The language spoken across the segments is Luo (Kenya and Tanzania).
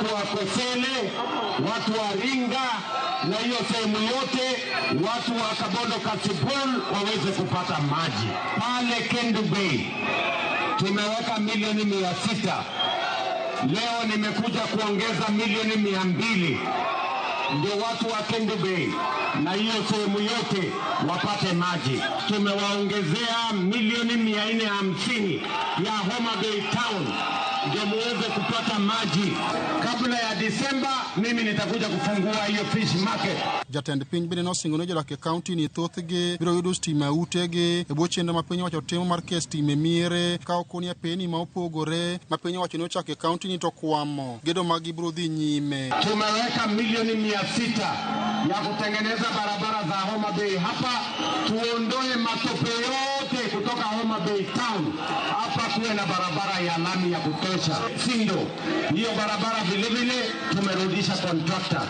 Watu wa Kosele, watu wa Ringa na hiyo sehemu yote, watu wa Kabondo Kasipul waweze kupata maji. Pale Kendu Bay tumeweka milioni 600. Leo nimekuja kuongeza milioni 200 ndio watu wa Kendu Bay na hiyo sehemu yote wapate maji. Tumewaongezea milioni 450 ya Homa Bay Town ndio muweze kupata maji. Kabla ya Disemba mimi nitakuja kufungua hiyo fish market. Jatend piny bende nosingo ne jodak e kaunti ni thothgi biro yudo stima e utegi e bwo chenro ma piny owacho timo mar keyo stima e miere ka okoni apeni ma opogore ma piny owacho ne ochako e kaunti ni to kwamo gedo maggi biro dhi nyime. Tumeweka milioni 600 ya kutengeneza barabara za Homa Bay hapa, tuondoe matope yote kutoka Homa Bay town hapa, kuwe na barabara ya lami ya kutosha. Sindo hiyo barabara vilevile tumerudisha contractor.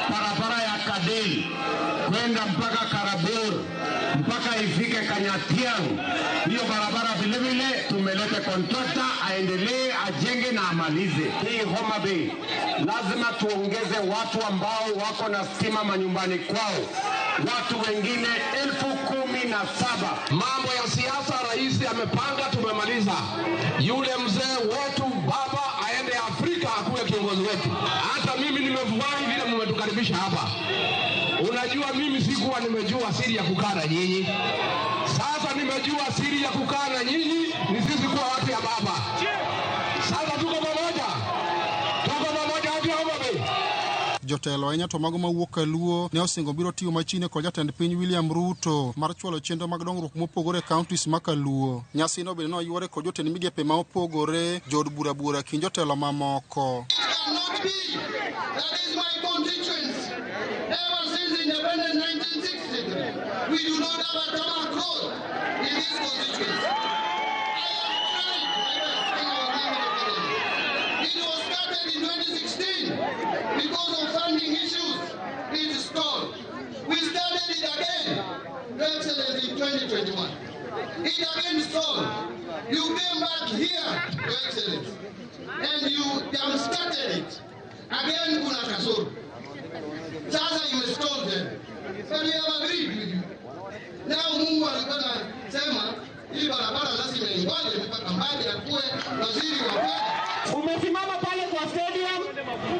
Barabara ya Kadel kwenda mpaka Karabor mpaka ifike Kanyatiang, hiyo barabara vilevile tumeleta contractor aendelee ajenge na amalize. Hii Homa Bay lazima tuongeze watu ambao wako na stima manyumbani kwao, watu wengine 17,000. Mambo ya siasa rais amepanga, tumemaliza. Yule mzee wetu baba aende Afrika akuwe kiongozi wetu. Hata mimi nimefurahi vile mmetukaribisha hapa. Unajua mimi sikuwa nimejua siri ya kukaa na nyinyi. Sasa nimejua siri ya kukaa na nyinyi ni sisi kuwa watu ya baba. Sasa tuko pamoja. Tuko pamoja hadi Homa Bay. Jotelo ahinya to mago mawuok Kaluo ne osingo biro tiyo machiegni kod jatend piny William Ruto mar chwalo chenro mag dongruok mopogore e counties ma Kaluo. Nyasino bende noywore kod jotend migepe ma opogore, jood bura buora kind jotelo mamoko. Cannot be. That is my constituency. Ever since independence 1963, we do not have a tarmac road in this constituency. I have tried my best in our member of parliament. It was started in 2016 because of funding issues. It stalled. We started it again, Your Excellency, in 2021. It again stalled. You came back here, Your Excellency, and you jump-started it. Again, kuna kasoro. Sasa imestall them. But we have agreed with you. Now Mungu alikuwa anasema hii barabara lazima ingoje mpaka Mbadi akuwe waziri wa fedha. Umesimama pale kwa stadium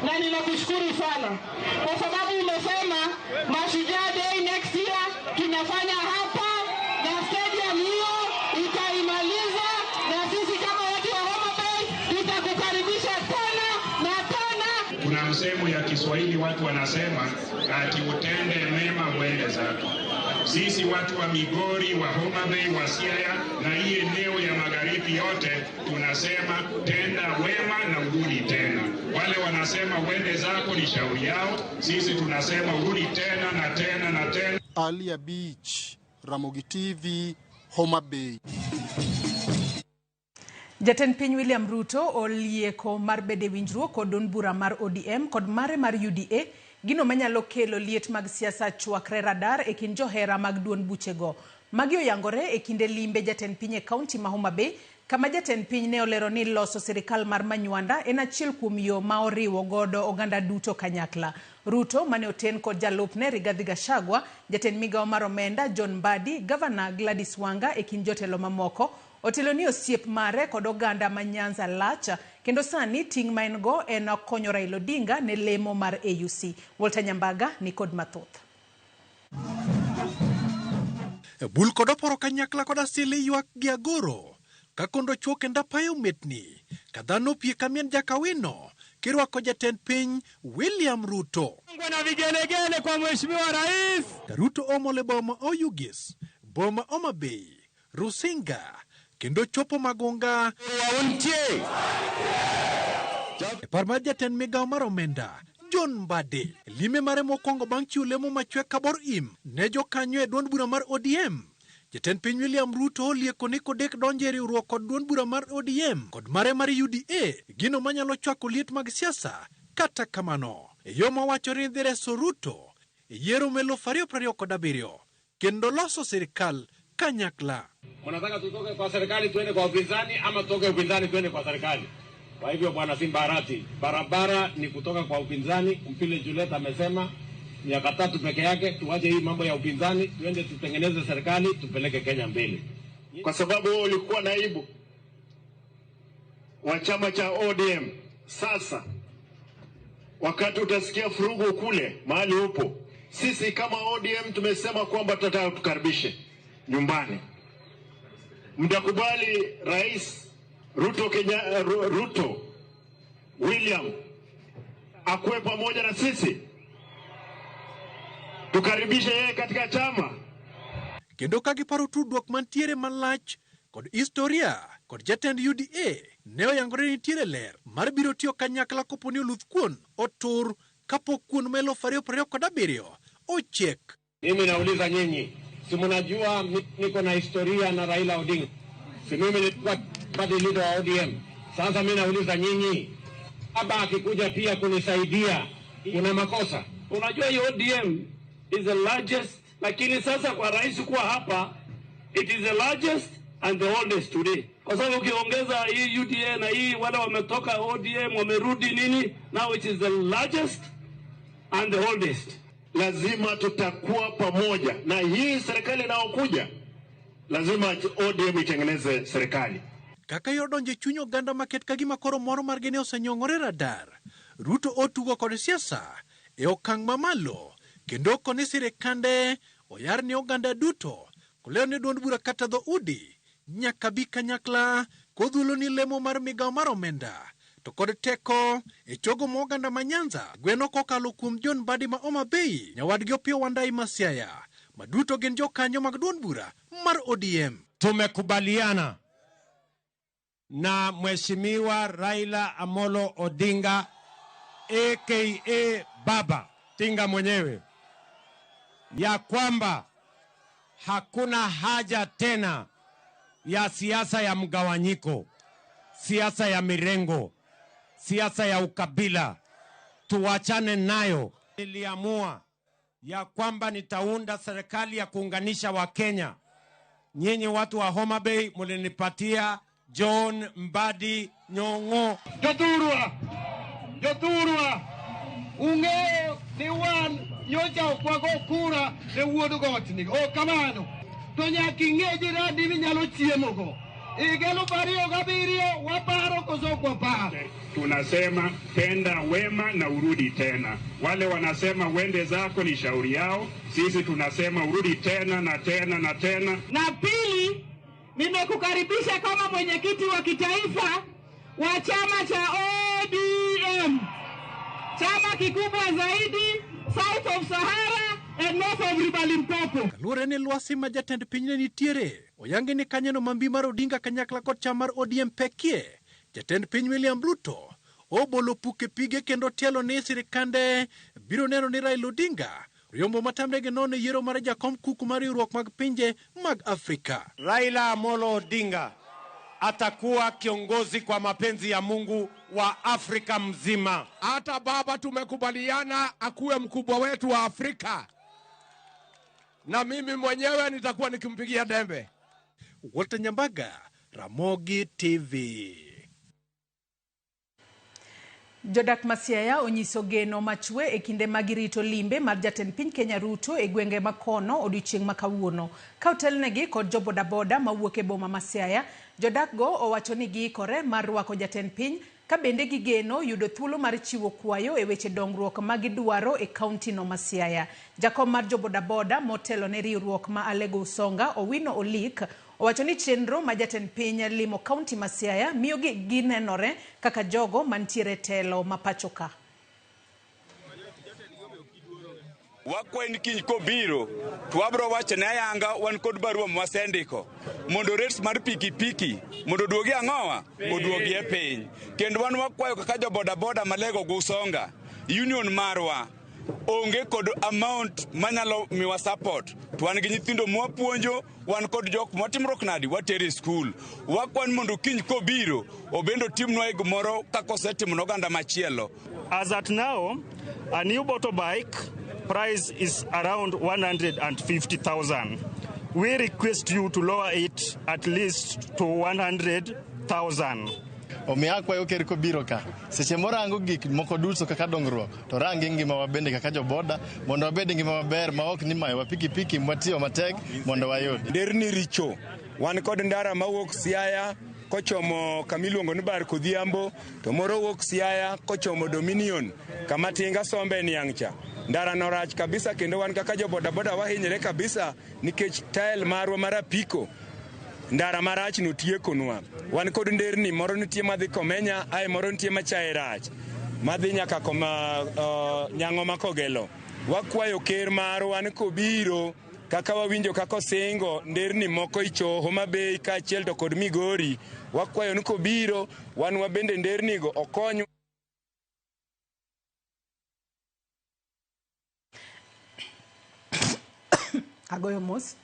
na ninakushukuru sana kwa sababu umesema Mashujaa Day next year tunafanya hapa na stadium hiyo itaimaliza, na sisi kama watu wa Homa Bay tutakukaribisha tena na tena. Kuna msemo ya Kiswahili watu wanasema ati utende mema mwende zako. Sisi watu wa Migori, wa Homa Bay, wa Siaya na hii eneo ya magharibi yote tunasema tenda wema na urudi tena. Wale wanasema uende zako ni shauri yao, sisi tunasema urudi tena na tena na tena. Alia Beach, Ramogi TV, Homa Bay. Jatend piny William Ruto olieko mar bedo e winjruok kod duond bura mar ODM kod mare mar UDA, gino manyalo kelo liet mag siasa chwakre radar e kind johera mag duond buchego. Magi oyangore e kinde limbe jatend piny e kaunti ma Homa Bay, kama jatend piny ne olero ni loso sirikal mar Manywanda en achiel kuom yo ma oriwo godo oganda duto kanyakla. Ruto mane oten kod jalupne Rigathi Gachagua, jatend migawo mar omenda John Mbadi, gavana Gladys Wanga e kind jotelo mamoko, otelo ni osiep mare kod oganda ma Nyanza lach kendo sani ting' ma en go en konyo Raila Odinga ne lemo mar AUC. Walter Nyambaga ni kod mathoth. Bul kod oporo kanyakla kod asili ywak gi agoro ka kondo chuo kendo apayo metni ka dhano pie kamien jakawino kirwako jatend piny William Ruto. Na vigelegele kwa Mheshimiwa Rais. Ka Ruto omole boma Oyugis, boma Homa Bay, Rusinga kendo chopo Magunga. E par mar jatend migawo mar omenda John Mbadi lime mare mokwongo bang' chiwo lemo machwe kabor im ne jokanyo e duond bura mar ODM. Jatend piny William Ruto olieko ni kodek donjo e riwruok kod duond bura mar ODM kod mare mar UDA, gino manyalo chwako liet mag siasa. Kata kamano, e yo mawachore ni dhi reso Ruto e yiero 2027 kendo loso sirikal kanyakla. Mnataka tutoke kwa serikali tuende kwa upinzani ama tutoke upinzani tuende kwa serikali? Kwa hivyo bwana Simba Arati, barabara ni kutoka kwa upinzani. Mpile Juliet amesema miaka 3 peke yake, tuache hii mambo ya upinzani, tuende tutengeneze serikali, tupeleke Kenya mbele. Kwa sababu wewe ulikuwa naibu wa chama cha ODM, sasa wakati utasikia furugu kule mahali upo, sisi kama ODM tumesema kwamba tutataka tukaribishe nyumbani. Mtakubali Rais Ruto Kenya, Ruto William akuwe pamoja na sisi, tukaribishe yeye katika chama. Kendo ka giparo tudruok mantiere malach kod historia kod jatend UDA ne oyangore ni nitiere ler mar biro tiyo kanyakla kopo ni oluth kuon otur kapok kuon ma 2027 ochiek. Mimi nauliza nyinyi, si mnajua niko na historia na Raila Odinga? Si mimi nilikuwa party leader wa ODM? Sasa mimi nauliza nyinyi, baba akikuja pia kunisaidia, kuna makosa? Unajua hii ODM is the largest, lakini sasa kwa rais kuwa hapa, it is the largest and the oldest today. Kwa sababu ukiongeza hii UDA na hii wale wametoka ODM wamerudi nini, now it is the largest and the oldest. Lazima tutakuwa pamoja na hii serikali inayokuja, lazima ODM itengeneze serikali. Kaka yodonje chuny oganda maket ka gima koro moro margi ne osenyong'ore radar, Ruto otugo kod siasa e okang' mamalo kendo koni sirikande oyar ne oganda duto kolero ne duond bura kata dho udi nyaka bi kanyakla kodhuolo ni lemo mar migawo mar omenda to kod teko e chogo ma oganda ma Nyanza gweno kokalo kuom John Mbadi ma Homa Bay, nyawadgi Opiyo Wandayi ma Siaya, ma duto gin jokanyo mag duond bura mar ODM. Tumekubaliana na Mheshimiwa Raila Amolo Odinga aka Baba Tinga mwenyewe ya kwamba hakuna haja tena ya siasa ya mgawanyiko, siasa ya mirengo, siasa ya ukabila. Tuachane nayo. Niliamua ya kwamba nitaunda serikali ya kuunganisha Wakenya. Nyinyi watu wa Homa Bay mlinipatia John Mbadi Nyong'o. Jothurwa, jothurwa, ung'eyo ni wan nyocha ok wago kura ne wuod gotni, ok kamano. To nyaka ing'e jirani minyalo chiemogo. Higa 2007 waparo koso ok waparo? Tunasema tenda wema na urudi tena. Wale wanasema uende zako ni shauri yao, sisi tunasema urudi tena na tena na tena. Na pili, nimekukaribisha kama mwenyekiti wa kitaifa wa chama cha ODM, chama kikubwa zaidi South of Sahara and North of River Limpopo. Kaluwore ni lwasi ma jatend piny ne nitiere, oyangi ni kanyono mambi mar Odinga kanyakla kod chama mar ODM pekie. Jatend piny William Ruto obolo puke pige kendo tielo ni sirikande biro neno ni Raila Odinga riombo matamre gi nono e yiero mar jakom kuku mar riwruok mag pinje mag Afrika. Raila Amolo Odinga atakuwa kiongozi kwa mapenzi ya Mungu wa Afrika mzima. Hata baba tumekubaliana akuwe mkubwa wetu wa Afrika, na mimi mwenyewe nitakuwa nikimpigia dembe. Walter Nyambaga, Ramogi TV. Jodak ma Siaya onyiso geno machwe e kinde ma girito limbe mar jatend piny Kenya Ruto e gwenge ma kono odiochieng' ma kawuono. Ka otelnegi kod jo bodaboda mawuok e boma ma Siaya, jodak go owacho ni giikore mar rwako jatend piny ka bende gigeno yudo thuolo mar chiwo kwayo e weche dongruok ma gidwaro e kaunti no ma Siaya. Jakom mar jo bodaboda motelo ne riwruok ma Alego Usonga, Owino Olik, owacho ni chenro ma jatend piny limo kaunti ma Siaya miyo ginenore kaka jogo mantiere telo ma pacho ka. Wakwayi ni kiny kobiro to wabro wacho ne ayanga wan kod barua mwasendiko mondo rates mar pikipiki mondo oduogi ang'owa oduogi e piny. Kendo wan wakwayo kaka jo bodaboda Malego gi Usonga, union marwa onge kod amount manyalo miwa support, to wan gi nyithindo mwapuonjo, wan kod jok mwatimruok nadi watero e skul. Wakwan mondo kiny kobiro obendo otimnwa gimoro kaka osetimo ne oganda machielo. As at now, a new motorbike price is around 150,000. We request you to lower it at least to 100,000. Omiyo akwayo ker kobiro ka, seche morango gik moko duto kaka dongruok, to rangi ngimawa bende kaka joboda mondo wabed gi ngima maber ma ok ni mayowa pikipiki mwatiyo matek mondo wayud. Nderni richo. Wan kod ndara mawuok Siaya kochomo kama iluongo ni Bar Kodhiambo, to moro wuok Siaya kochomo Dominion kama tinga sombe niang' cha. Ndara no rach kabisa kendo wan kaka jo bodaboda wahinyre kabisa nikech tael marwa mar apiko ndara marach no tiekonwa. Wan kod nderni moro nitie madhi Komenya ae moro nitie machaye rach madhi nyaka koma Nyang'oma Kogelo. Wakwayo ker marwa ni kobiro kaka wawinjo kaka osingo nderni moko icho Homa Bay kaachiel to kod Migori, wakwayo ni kobiro wan wabende ndernigo okony. Agoyo mos.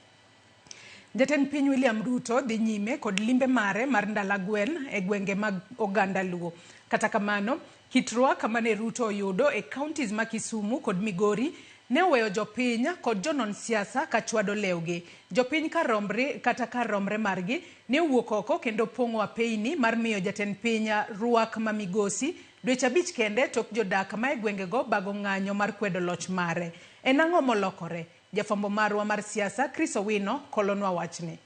Jatend piny William Ruto dhi nyime kod limbe mare mar ndalo gwen e gwenge mag oganda Luo. Kata kamano, kit rwak mane Ruto oyudo e counties ma Kisumu kod Migori ne oweyo jopiny kod jonon siasa ka chwado lewgi. Jopiny ka romre kata ka romre margi ne owuok oko kendo pong'o apeyni mar miyo jatend piny rwak ma migosi dweche 5 kende tok jodak ma e gwengego bago ng'anyo mar kwedo loch mare. En ang'o molokore? Jafwambo marwa mar siasa Chris Owino kolonwa wachni.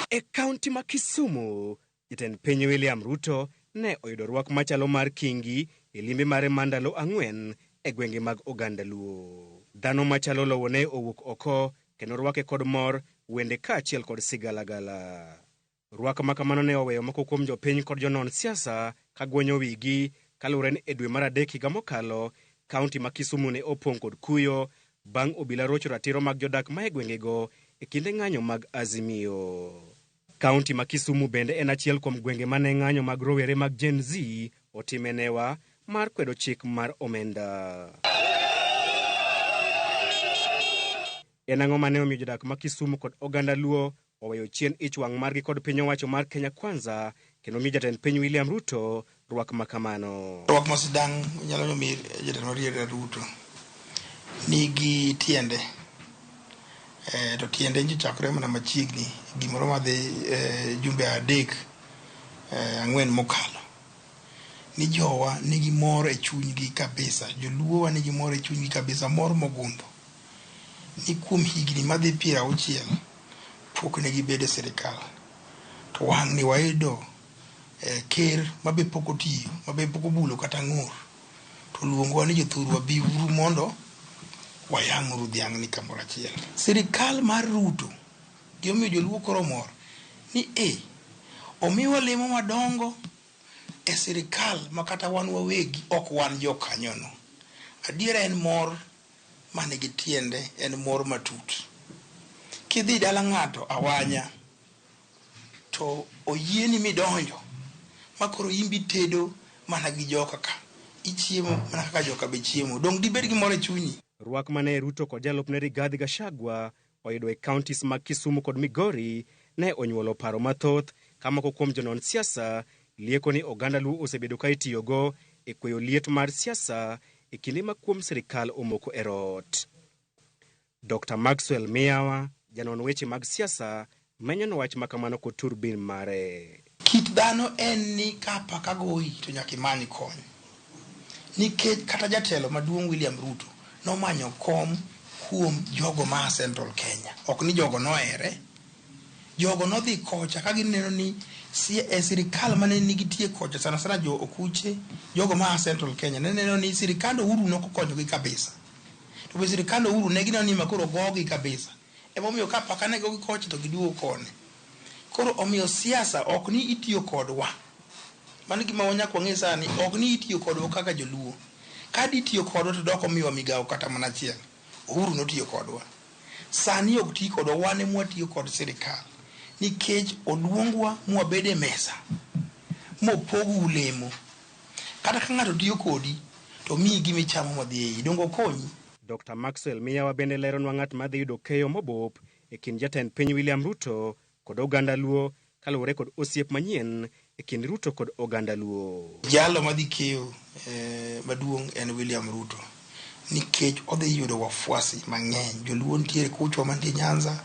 E kaunti ma Kisumu, jatend piny William Ruto ne oyudo rwak machalo mar kingi e limbe mare mar ndalo 4 e gwenge mag oganda Luo. Dhano machalo lowo ne owuok oko kendo rwake kod mor, wende kaachiel kod sigalagala. Rwak ma kamano ne oweyo moko kuom jopiny kod jonon siasa ka gwenyo wigi kaluwore ni e dwe mar 3 higa mokalo, kaunti ma Kisumu ne opong' kod kuyo bang' obila rocho ratiro mag jodak ma e gwengego e kinde ng'anyo mag Azimio. Kaunti ma Kisumu bende en achiel kuom gwenge mane ng'anyo mag rowere mag Gen Z otime newa mar kwedo chik mar omenda. En ang'o mane omiyo jodak ma Kisumu kod oganda Luo oweyo chien ich wang' margi kod piny owacho mar Kenya Kwanza kendo miyo jatend piny William Ruto rwak makamano? Rwak masidang' nyalo miyo jatend mar Ruto nigi tiende. To tiende nyochakore mana machiegni gimoro madhi jumbe 3 4 mokalo. Ni jowa nigi mor e chunygi kabisa, joluowa nigi mor e chunygi kabisa, mor mogundho. Ni kuom higni madhi 60 pok ne gibedo e sirikal. To wang' ni wayudo ker mabe pok otiyo, mabe pok obulo kata ng'ur. To luongowa ni jothurwa biuru mondo wayang'uru dhiang' ni kamoro achiel. Sirikal mar Ruto gimomiyo joluo koro mor ni omiwa lemo madongo e sirikal ma kata wan wawegi ok wan jokanyono. Adiera en mor manigi tiende, en mor matut. Kidhi dala ng'ato awanya to oyieni midonjo ma koro imbi tedo mana gi joka ka, ichiemo mana kaka joka be chiemo, dong' dibed gi mor e chunyi. Rwak mane Ruto kod jalupne Rigathi Gachagua oyudo e counties mag Kisumu kod Migori ne onyuolo paro mathoth ka moko kuom jonon siasa lieko ni oganda Luo osebedo ka itiyogo e kweyo liet mar siasa e kinde ma kuom sirikal omoko e rot. Dr. Maxwell Miawa, janon weche mag siasa, menyono wach makamano kod turbin mare. Kit dhano en ni ka paka goyi to nyaka imany kony. Nikech kata jatelo maduong' William Ruto nomanyo kom kuom jogo ma Central Kenya. Ok ni jogo nohere. Jogo nodhi kocha ka gineno ni e sirikal mane nigitie kocha, sana sana jo okuche, jogo ma Central Kenya ne neno ni sirikand Uhuru nokokonyogi kabisa. To be sirikand Uhuru ne gineno ni makoro gogi kabisa. Emomiyo ka paka ne gogi kocha to giduogo koni. Koro omiyo siasa ok ni itiyo kodwa. Mano gima wanyaka wang'e sani, ok ni itiyo kodwa kaka joluo. Ka ditiyo kodwa to dok omiwa migawo kata mana achiel. Uhuru notiyo kodwa. Sani ok ti kodwa, wan ema watiyo kod sirikal. Nikech oluongwa mwabed e mesa mopogu lemo. Kata ka ng'ato tiyo kodi to miyi gima ichamo madhi e iyi, donge okonyi? Dr. Maxwell Miyawa bende leronwa ng'at madhi yudo keyo mobop e kind jatend piny William Ruto kod oganda Luo kaluwore kod osiep manyien e kind Ruto kod oganda Luo. Jalo madhi keyo maduong' en William Ruto nikech odhi yudo wafuasi mang'eny. Joluo nitiere kuchwa mantie Nyanza,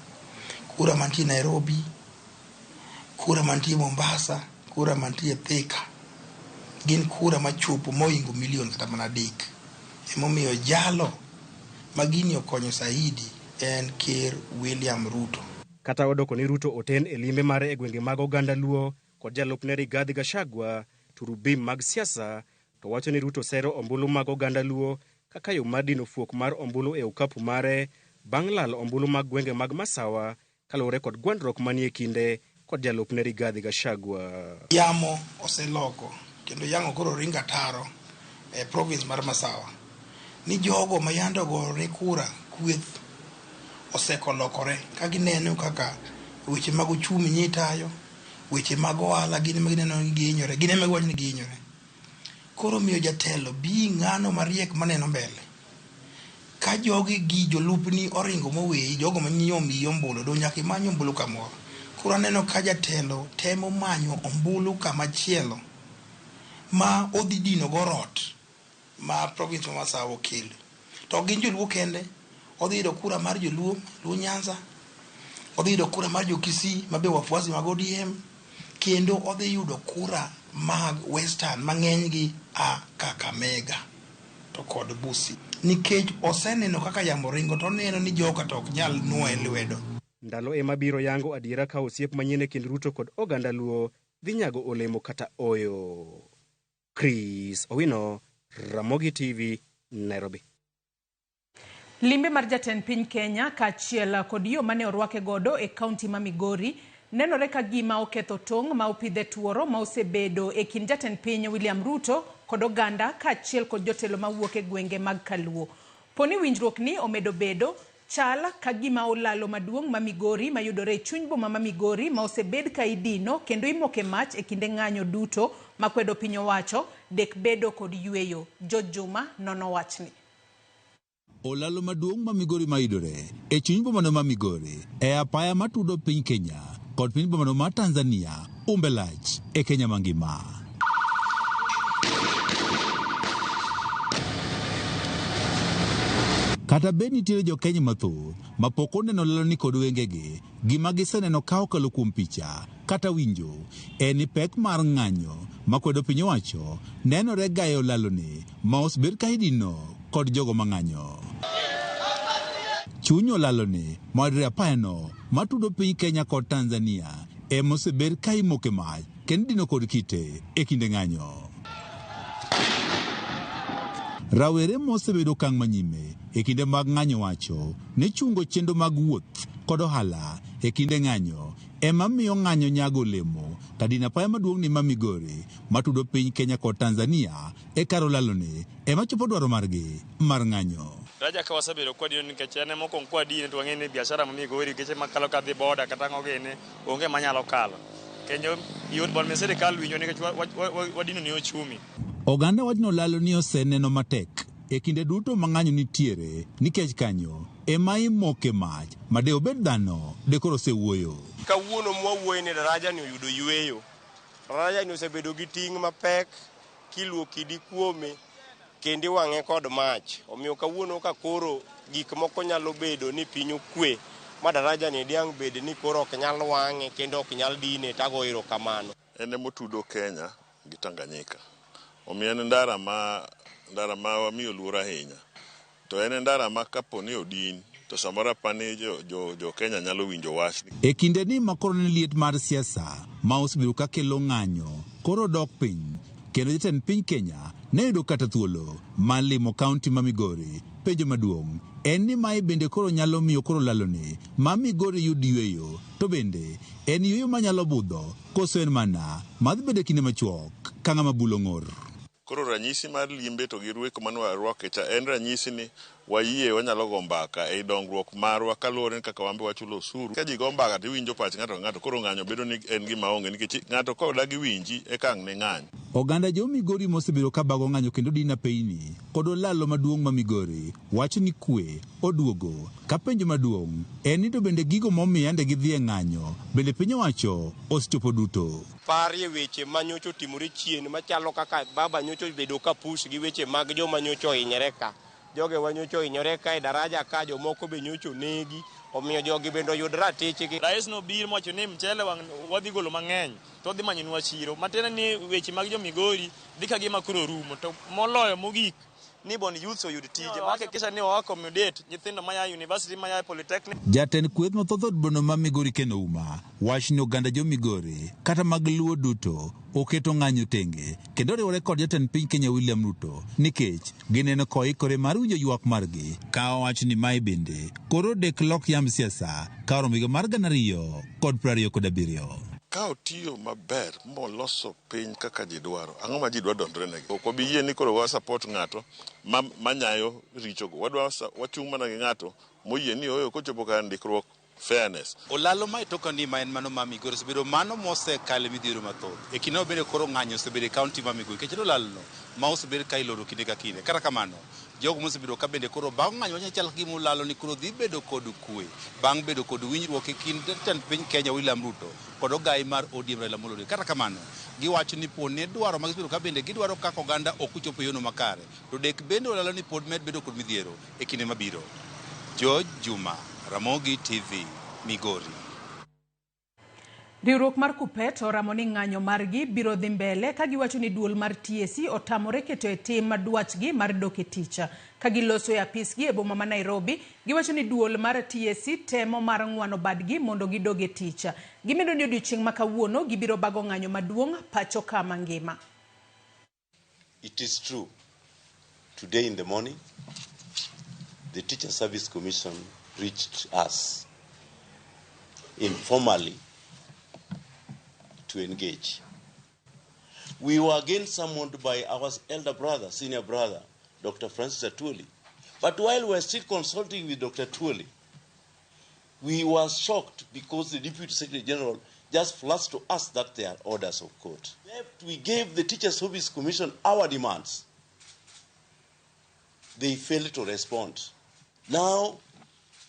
kura mantie Nairobi, Kura mantie Mombasa, kura mantie Thika, gin kura machopo mohingo milion kata mana 3. Emomiyo jalo ma gini okonyo saidi en Ker William Ruto. Kata odoko ni Ruto oten e limbe mare e gwenge mag oganda Luo kod jalupne Rigathi Gachagua turubim mag siasa, to wacho ni Ruto sero ombulu mag oganda Luo kaka yo mar dino fuok mar ombulu e okapu mare bang' lal ombulu mag gwenge mag Masawa kaluwore kod gwandruok manie kinde kod jalupne Rigathi Gachagua. Yamo oseloko kendo yamo koro ringo ataro e province mar Masawa ni jogo ma yande ogore kura kweth osekolokore ka gineno kaka weche mag ochumi nyitayo, weche mag ohala gin ema gineno ni gihinyore, gin ema giwacho ni gihinyore. Koro miyo jatelo bi ng'ano mariek maneno mbele. Ka jogi gi jolupni oringo moweyi, jogo manyiyo miyi ombulu, do nyaka imany ombulu kamoro. Koro aneno ka jatelo temo manyo ombulu kamachielo ma odhi dino go rot ma province ma Masawa okelo. To gin joluo kende, odhi yudo kura mar joluo, Luo Nyanza, odhi yudo kura mar jo Kisii ma be wafuasi mag ODM, kendo odhi yudo kura mag Western mang'eny gi a Kakamega to kod Busia. Nikech oseneno kaka yamo ringo to oneno ni joka to ok nyal nuoye lwedo. Ndalo ema biro yango adiera ka osiep manyien e kind Ruto kod oganda Luo dhi nyago olemo kata oyo. Chris Owino, Ramogi TV, Nairobi. Limbe mar jatend piny Kenya kaachiel kod yo mane orwake godo e kaunti ma Migori nenore ka gima oketho tong' ma opidhe tuoro ma osebedo e kind jatend piny William Ruto kod oganda kaachiel kod jotelo mawuok e gwenge mag Kaluo. Poni winjruok ni omedo bedo chal ka gima olalo maduong' ma Migori mayudore e chuny boma ma Migori ma osebed ka idino kendo imoke mach e kinde ng'anyo duto makwedo piny owacho dek bedo kod yweyo. George Juma nono wachni. Olalo maduong' ma Migori mayudore e chuny bomano ma Migori e apaya matudo piny Kenya kod piny bomano ma Tanzania umbe lach e Kenya mangima. Kata bed nitiere jo-Kenya mathoth ma pok oneno laloni kod wengegi, gima giseneno ka okalo kuom picha kata winjo en ni pek mar ng'anyo makwedo piny owacho nenore gayo laloni ma osebed ka idino kod jogo mang'anyo. Chuny olaloni mayudore apayano matudo piny Kenya kod Tanzania ema osebed ka imoke mach kendo idino kod kite e kinde ng'anyo. Rawere mosebedo okang' manyime e kinde mag ng'anyo wacho ni chungo chenro mag wuoth kod ohala e kinde ng'anyo ema miyo ng'anyo nyago olemo ka dino apaya maduong' ni ma Migori matudo piny Kenya kod Tanzania e kar olaloni ema chopo dwaro margi mar ng'anyo. Daraja ka wasebedo kwadino nikech en mokwongo kwadine to wang'e ni biashara ma Migori geche makalo kadhi boda kata ang'o gini onge manyalo kalo. Kendo yot mondo mi sirikal winjo nikech wadino ni ochumi. Oganda wachno lalo ni oseneno matek e kinde duto ma ng'anyo nitiere nikech kanyo ema imoke mach ma de obed dhano de koro osewuoyo. Kawuono mwawuoye ni daraja ni oyudo yweyo. Daraja ni osebedo gi ting' mapek kiluo kidi kuome kendo iwang'e kod mach. Omiyo kawuono ka koro gik moko nyalo bedo ni piny okwe ma daraja ni diang' bed ni koro ok nyal wang'e kendo ok nyal dine tago erokamano. En emotudo Kenya gi Tanganyika. Omiyo en ndara ma wamiyo luor ahinya. To en ndara ma kapo ni odin to samoro apani jo Kenya nyalo winjo wach. E kinde ni ma koro ne liet mar siasa ma osebedo ka kelo ng'anyo koro dok piny kendo jatend piny Kenya ne yudo kata thuolo mar limo kaunti ma Migori. Penjo maduong' en ni mae bende koro nyalo miyo koro laloni ma Migori yud yweyo to bende en yweyo manyalo budho koso en mana madhi bedo e kinde machuok ka ng'ama bulo ng'or. Koro ranyisi mar limbe to gi rweko mane warwake cha en ranyisi ni wayie wanyalo go mbaka ei dongruok marwa kaluwore ni kaka wan be wachulo osuru. Ka ji go mbaka to iwinjo pach ng'ato ka ng'ato koro ng'anyo bedo ni en gima onge nikech ng'ato ka odagi winji eka ang' ne ng'any. Oganda jo Migori mosebedo ka bago ng'anyo kendo dino apeyni kod olalo maduong' ma Migori wacho ni kwe oduogo ka penjo maduong' en ni to bende gigo momiyo yande gidhi e ng'anyo bende piny owacho osechopo duto. Parie weche ma nyocha otimore chien machalo kaka baba nyocha obedo ka push gi weche mag joma nyocha ohinyore ka. Jogewa nyocha ohinyore ka e daraja ka, jomoko be nyocha onegi. Omiyo jogi bende oyud ratichgi. Rais nobiro mowacho ni mchele wang' wadhi golo mang'eny to wadhi manyonwa chiro. Matiende ni weche mag jo Migori dhi ka gima koro rumo. To moloyo mogik ni mondo youths oyud tije. Ma hakikisha ni wa accommodate nyithindo maya university, maya polytechnic. Jatend kweth mathoth od bura ma Migori Ken Ouma wacho ni oganda jo Migori kata mag Luo duto oketo ng'anyo tenge kendo oriwore kod jatend piny Kenya William Ruto nikech gineno koikore mar winjo ywak margi ka owacho ni mae bende koro dek lok yamb siasa ka oromo higa mar 2027. Ka otiyo maber moloso piny kaka ji dwaro, ang'o ma ji dwa donjre negi? Ok wabi yie ni koro wa support ng'ato manyayo richogo. Wadwa wachung' mana gi ng'ato moyie ni oyo kochopo kar ndikruok fairness. Olalo ma itoka ni ma en mano ma Migori osebedo mano mosekale midhiero mathoth. E kinde bende koro ng'anyo osebedo e kaunti ma Migori nikech olalo no ma osebedo ka iloro kinde ka kinde. Kata kamano, jogo mosebedo ka bende koro bang' ng'anyo wach chal gima olalo ni koro dhi bedo kod kwe bang' bedo kod winjruok e kind jatend piny Kenya William Ruto kod ogai mar ODM Raila Amolo Odinga. Kata kamano, giwacho ni po ne dwaro ma gisebedo ka bende gidwaro kaka oganda ok ochopo e yono makare to dek bende olalo ni pod med bedo kod midhiero e kinde mabiro. George Juma, Ramogi TV, Migori. Riwruok mar Kuppet oramo ni ng'anyo margi biro dhi mbele ka giwacho ni duol mar TSC otamore keto e tim dwachgi mar dok e tich. Ka giloso e apisgi e boma ma Nairobi, giwacho ni duol mar TSC temo mar ng'wano badgi mondo gidog e tich. Gimedo ni odiochieng' ma kawuono gibiro bago ng'anyo maduong' pacho ka mangima. It is true. Today in the morning, the Teacher Service Commission reached us informally to engage. We were again summoned by our elder brother, senior brother, Dr. Francis Atwoli. But while we were still consulting with Dr. Atwoli, we were shocked because the Deputy Secretary General just flashed to us that there are orders of court. We gave the Teacher Service Commission our demands. They failed to respond. Now,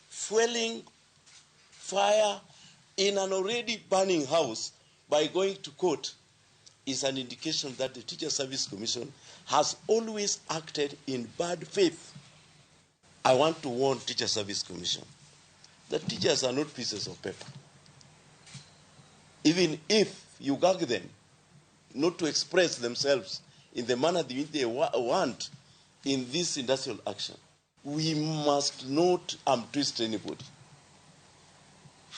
fueling fire in an already burning house by going to court is an indication that the Teacher Service Commission has always acted in bad faith. I want to warn Teacher Service Commission that teachers are not pieces of paper. Even if you gag them not to express themselves in the manner they want in this industrial action, we must not twist anybody.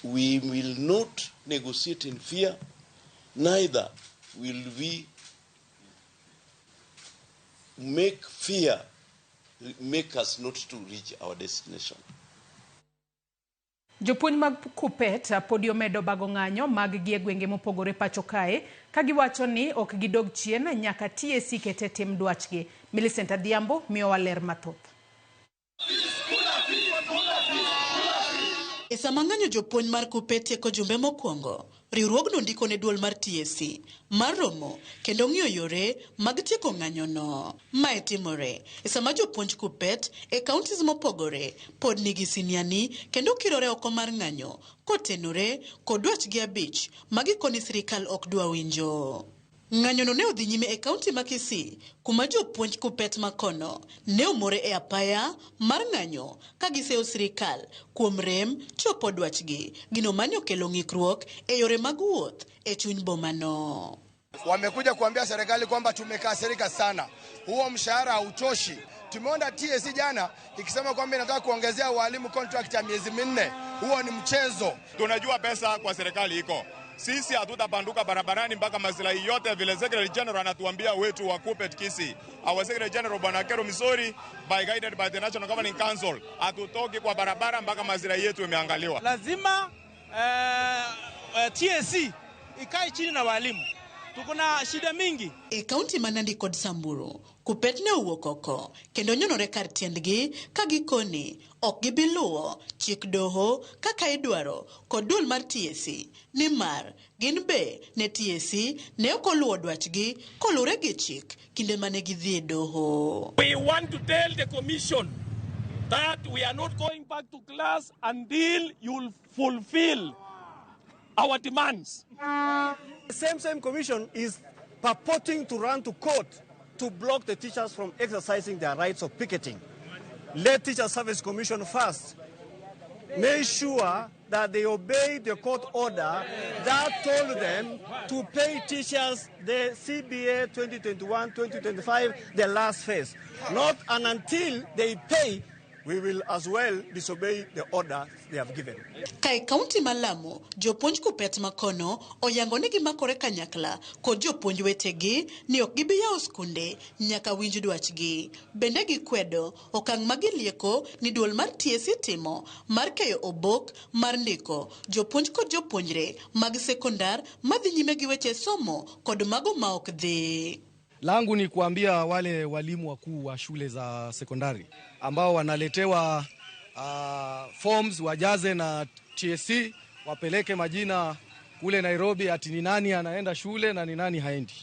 We will not negotiate in fear, neither will we make fear make us not to reach our destination. Jopuonj mag Kuppet podi omedo bago ng'anyo mag gi e gwenge mopogore pacho kae ka giwacho ni ok gidog chien nyaka TSC kete tim dwachgi. Millicent Adhiambo miyowa ler mathoth. E sama ng'anyo jopuonj mar Kuppet tieko jumbe mokwongo, riwruogno ndiko ne duol mar TSC mar romo kendo ng'iyo yore mag tieko ng'anyono. Mae timore e sama jopuonj Kuppet e counties mopogore pod nigi siniani kendo kirore oko mar ng'anyo kotenore kod dwachgi 5 ma gikoni sirikal ok dwa winjo. Ng'anyono ne odhi nyime e kaunti ma Kisii kuma jopuonj Kuppet makono ne omore e apaya mar ng'anyo ka giseyo sirikal kuom rem chopo dwachgi, gino mane okelo ng'ikruok e yore mag wuoth e chuny bomano. Wamekuja kuambia serikali kwamba tumekasirika sana, huo mshahara hautoshi. Tumeona TSC jana ikisema kwamba inataka kuongezea walimu contract ya miezi 4. Huo ni mchezo. Tunajua pesa kwa serikali iko. Sisi hatutabanduka barabarani mpaka maslahi yote vile Secretary General anatuambia wetu wa Kuppet Kisii. Our Secretary General Bwana Kero Misori, by guided by the National Governing Council, hatutoki kwa barabara mpaka maslahi yetu yameangaliwa. Lazima TSC ikae chini na walimu. Tuko na shida mingi. E kaunti ma Nandi kod Samburu, Kuppet ne owuok oko kendo nyonore kar tiendgi ka gikoni ok gibi luwo chik doho kaka idwaro kod duol mar TSC nimar gin be ne TSC ne ok oluwo dwachgi koluwore gi chik kinde mane gidhi e doho. We want to tell the commission that we are not going back to class until you fulfill our demands. The same commission is purporting to run to court to block the teachers from exercising their rights of picketing. Let Teacher Service Commission first Make sure that they obey the court order that told them to pay teachers the CBA 2021-2025, the last phase. Not and until they pay, we will as well disobey the order they have given. Kae kaunti ma Lamu, jopuonj Kuppet makono oyango ni gimakore kanyakla kod jopuonj wetegi ni ok gibi yawo skunde nyaka winj dwachgi. Bende gikwedo okang' ma gilieko ni duol mar TSC timo mar keyo obok mar ndiko jopuonj kod jopuonjre mag sekondar madhi nyime gi weche somo kod mago ma ok dhi. Langu ni kuambia wale walimu wakuu wa shule za sekondari ambao wanaletewa forms wajaze na TSC wapeleke majina kule Nairobi ati ni nani anaenda shule na ni nani haendi.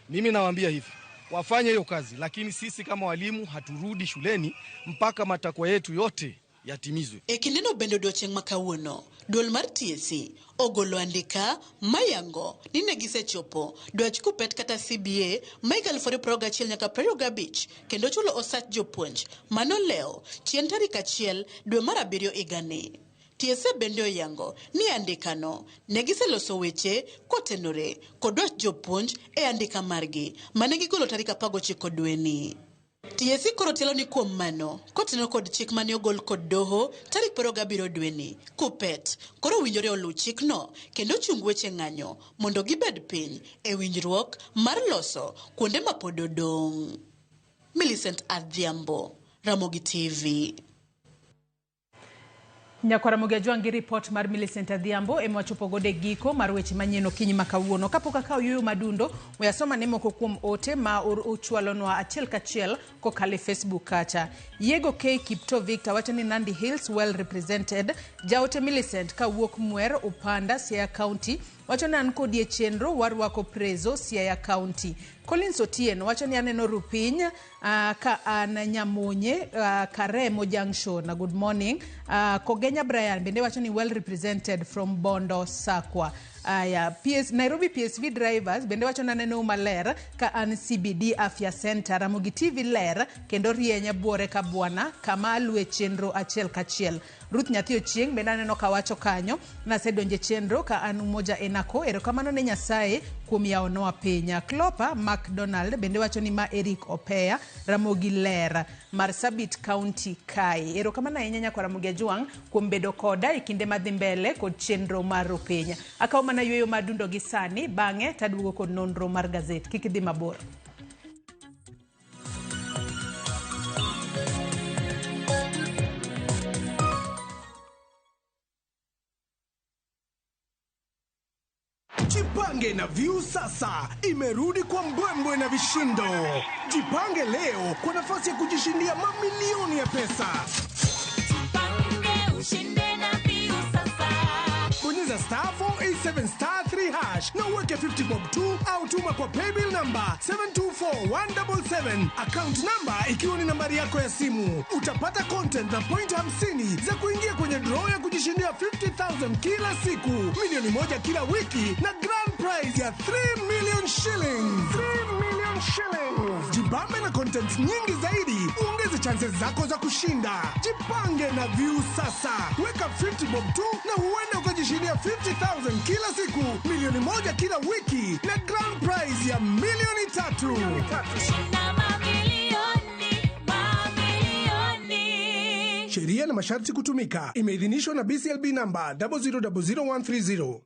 Mimi nawaambia hivi, wafanye hiyo kazi, lakini sisi kama walimu haturudi shuleni mpaka matakwa yetu yote yatimizwe. E kindeno bende odiochieng' ma kawuono, duol mar TSC ogolo andika mayango ni ne gisechopo dwach Kuppet kata CBA ma higa 2021 nyaka 25 kendo chulo osach jopuonj manolewo chien tarik 1 dwe mar 7 higani. TSC bende oyango ni andikano ne giseloso weche kotenore kod dwach jopuonj e andika margi mane gigolo tarik 19 dweni. TSC koro tielo ni kuom mano kotenore kod chik mane ogol kod doho tarik 27 dweni, Kuppet koro owinjore oluw chikno kendo chung weche ng'anyo mondo gibed piny e winjruok mar loso kuonde ma pod odong'. Millicent Adhiambo, Ramogi TV. Nyakwara Ramogi Ajwang' gi ripot mar Millicent Adhiambo ema wachopo godo e giko mar weche manyien okinyi ma kawuono. Kapok akawo yueyo madundo, we asoma ne moko kuom ote ma uchwalonwa achiel kachiel kokalo e Facebook kacha. Yego K Kipto Victor wacho ni Nandi Hills well represented. Jaote Millicent kawuok Mwer Upanda Siaya County wacho ni an kodi e chenro warwako Prezo Siaya County. Collins Otieno wacho ni aneno Rupiny ka an Nyamonye Karemo Junction. Good morning. Kogenya Brian bende wacho ni well represented from Bondo Sakwa. PS, Nairobi PSV drivers bende wacho ni aneno maler ka an CBD Afya Center. Ramogi TV ler kendo rieny buore ka bwana kama alwe chenro achiel kachiel. Ruth Nyathi Ochieng bende aneno kawacho kanyo nasedonje chenro ka an Umoja Enako. Erokamano ne Nyasaye kuom yawonowa piny. Klopa McDonald bende wacho ni ma Eric Opea Ramogi ler Marsabit County kae. Erokamano ahinya nyakwar Ramogi Ajwang' kuom bedo koda e kinde madhi mbele kod chenro mar Rupiny. Akawo mana yueyo madundo gi sani, bang'e taduogo kod nonro mar gazet. Kik idhi mabor. Jipange na View sasa imerudi kwa mbwembwe na vishindo. Jipange leo kwa nafasi ya kujishindia mamilioni ya pesa. Jipange ushinde na View sasa. Bonyeza star 487 star 3 hash na uweke 50 bob 2 au tuma kwa paybill number 724177, account number ikiwa ni nambari yako ya simu. Utapata content na point 50 za kuingia kwenye draw ya kujishindia 50,000 kila siku, milioni 1 kila wiki na grand prize ya 3 million shillings. 3 million shillings. Jibambe na content nyingi zaidi, uongeze chances zako za kushinda. Jipange na View sasa. Weka 50 bob 2 na huenda ukajishindia 50,000 kila siku, milioni 1 kila wiki na grand prize ya milioni 3. Shinda mamilioni, mamilioni. Sheria na masharti kutumika. Imeidhinishwa na BCLB number 0000130.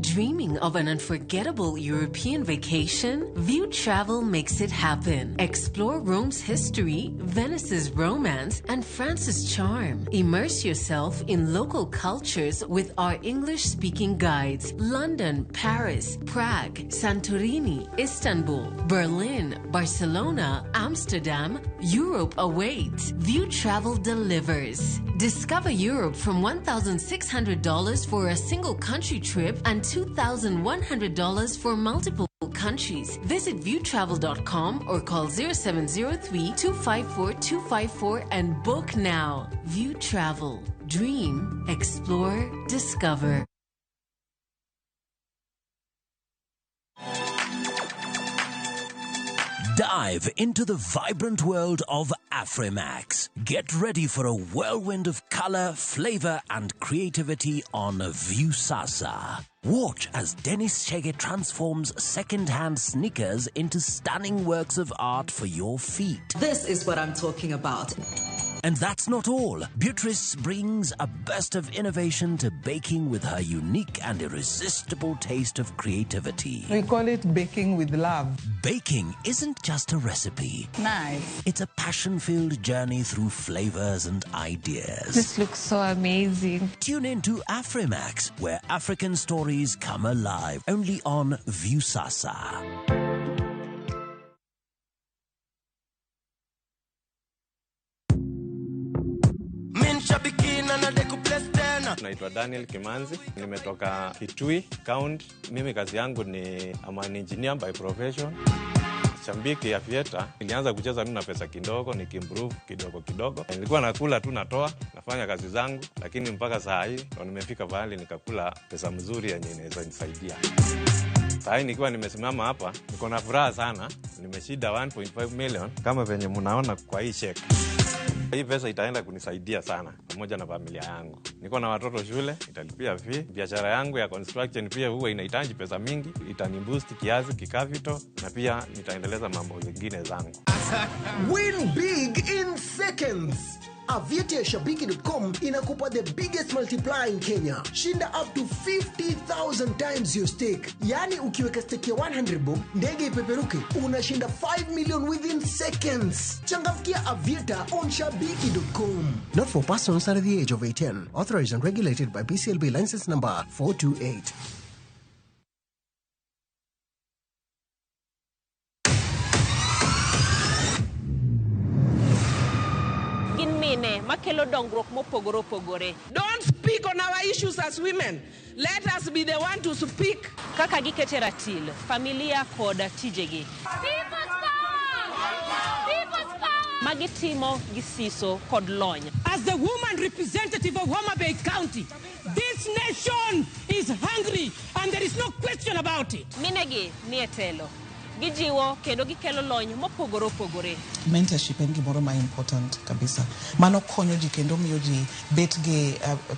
Dreaming of an unforgettable European vacation? View Travel makes it happen. Explore Rome's history, Venice's romance, and France's charm. Immerse yourself in local cultures with our English-speaking guides. London, Paris, Prague, Santorini, Istanbul, Berlin, Barcelona, Amsterdam. Europe awaits. View Travel delivers. Discover Europe from $1,600 for a single country trip and $2,100 for multiple countries. Visit viewtravel.com or call 0703 254 254 and book now. View Travel. Dream, explore, discover. Dive into the vibrant world of Afrimax. Get ready for a whirlwind of color, flavor, and creativity on Viusasa. Watch as Dennis Chege transforms second-hand sneakers into stunning works of art for your feet. This is what I'm talking about. And that's not all. Beatrice brings a burst of innovation to baking with her unique and irresistible taste of creativity. We call it baking with love. Baking isn't just a recipe. Nice. It's a passion-filled journey through flavors and ideas. This looks so amazing. Tune in to Afrimax, where African stories come alive, only on Viusasa. Naitwa Daniel Kimanzi, nimetoka Kitui County. Mimi kazi yangu ni I'm an engineer by profession. Shabiki ya Aviator, nilianza kucheza mimi na pesa kidogo, nikiimprove kidogo kidogo. Nilikuwa nakula tu natoa, nafanya kazi zangu, lakini mpaka saa hii ndo nimefika pahali nikakula pesa mzuri yenye inaweza nisaidia. Saa hii nikiwa nimesimama hapa, niko na furaha sana. Nimeshinda 1.5 million kama venye mnaona kwa hii check. Hii pesa itaenda kunisaidia sana pamoja na familia yangu. Niko na watoto shule, italipia fee. Biashara yangu ya construction pia huwa inahitaji pesa mingi, itaniboost kiasi kikapital na pia nitaendeleza mambo zingine zangu. Win big in seconds. Aviator Shabiki.com inakupa the biggest multiplier in Kenya. Shinda up to 50,000 times your stake. Yani ukiweka stake ya 100 bob, ndege ipeperuke, unashinda 5 million within seconds. Changamkia Aviator on Shabiki.com. Not for persons under the age of 18. Authorized and regulated by BCLB license number 428. Makelo dongruok mopogore opogore. Don't speak on our issues as women. Let us be the one to speak. Kaka gikete ratil, familia kod tijegi. People's power! People's power! Magitimo gi siso kod lony. As the woman representative of Homa Bay County, this nation is hungry and there is no question about it. Minegi ni e telo. Gijiwo kendo gikelo lony mopogore opogore. Mentorship en gimoro ma important kabisa. Mano konyo ji kendo miyo ji bet gi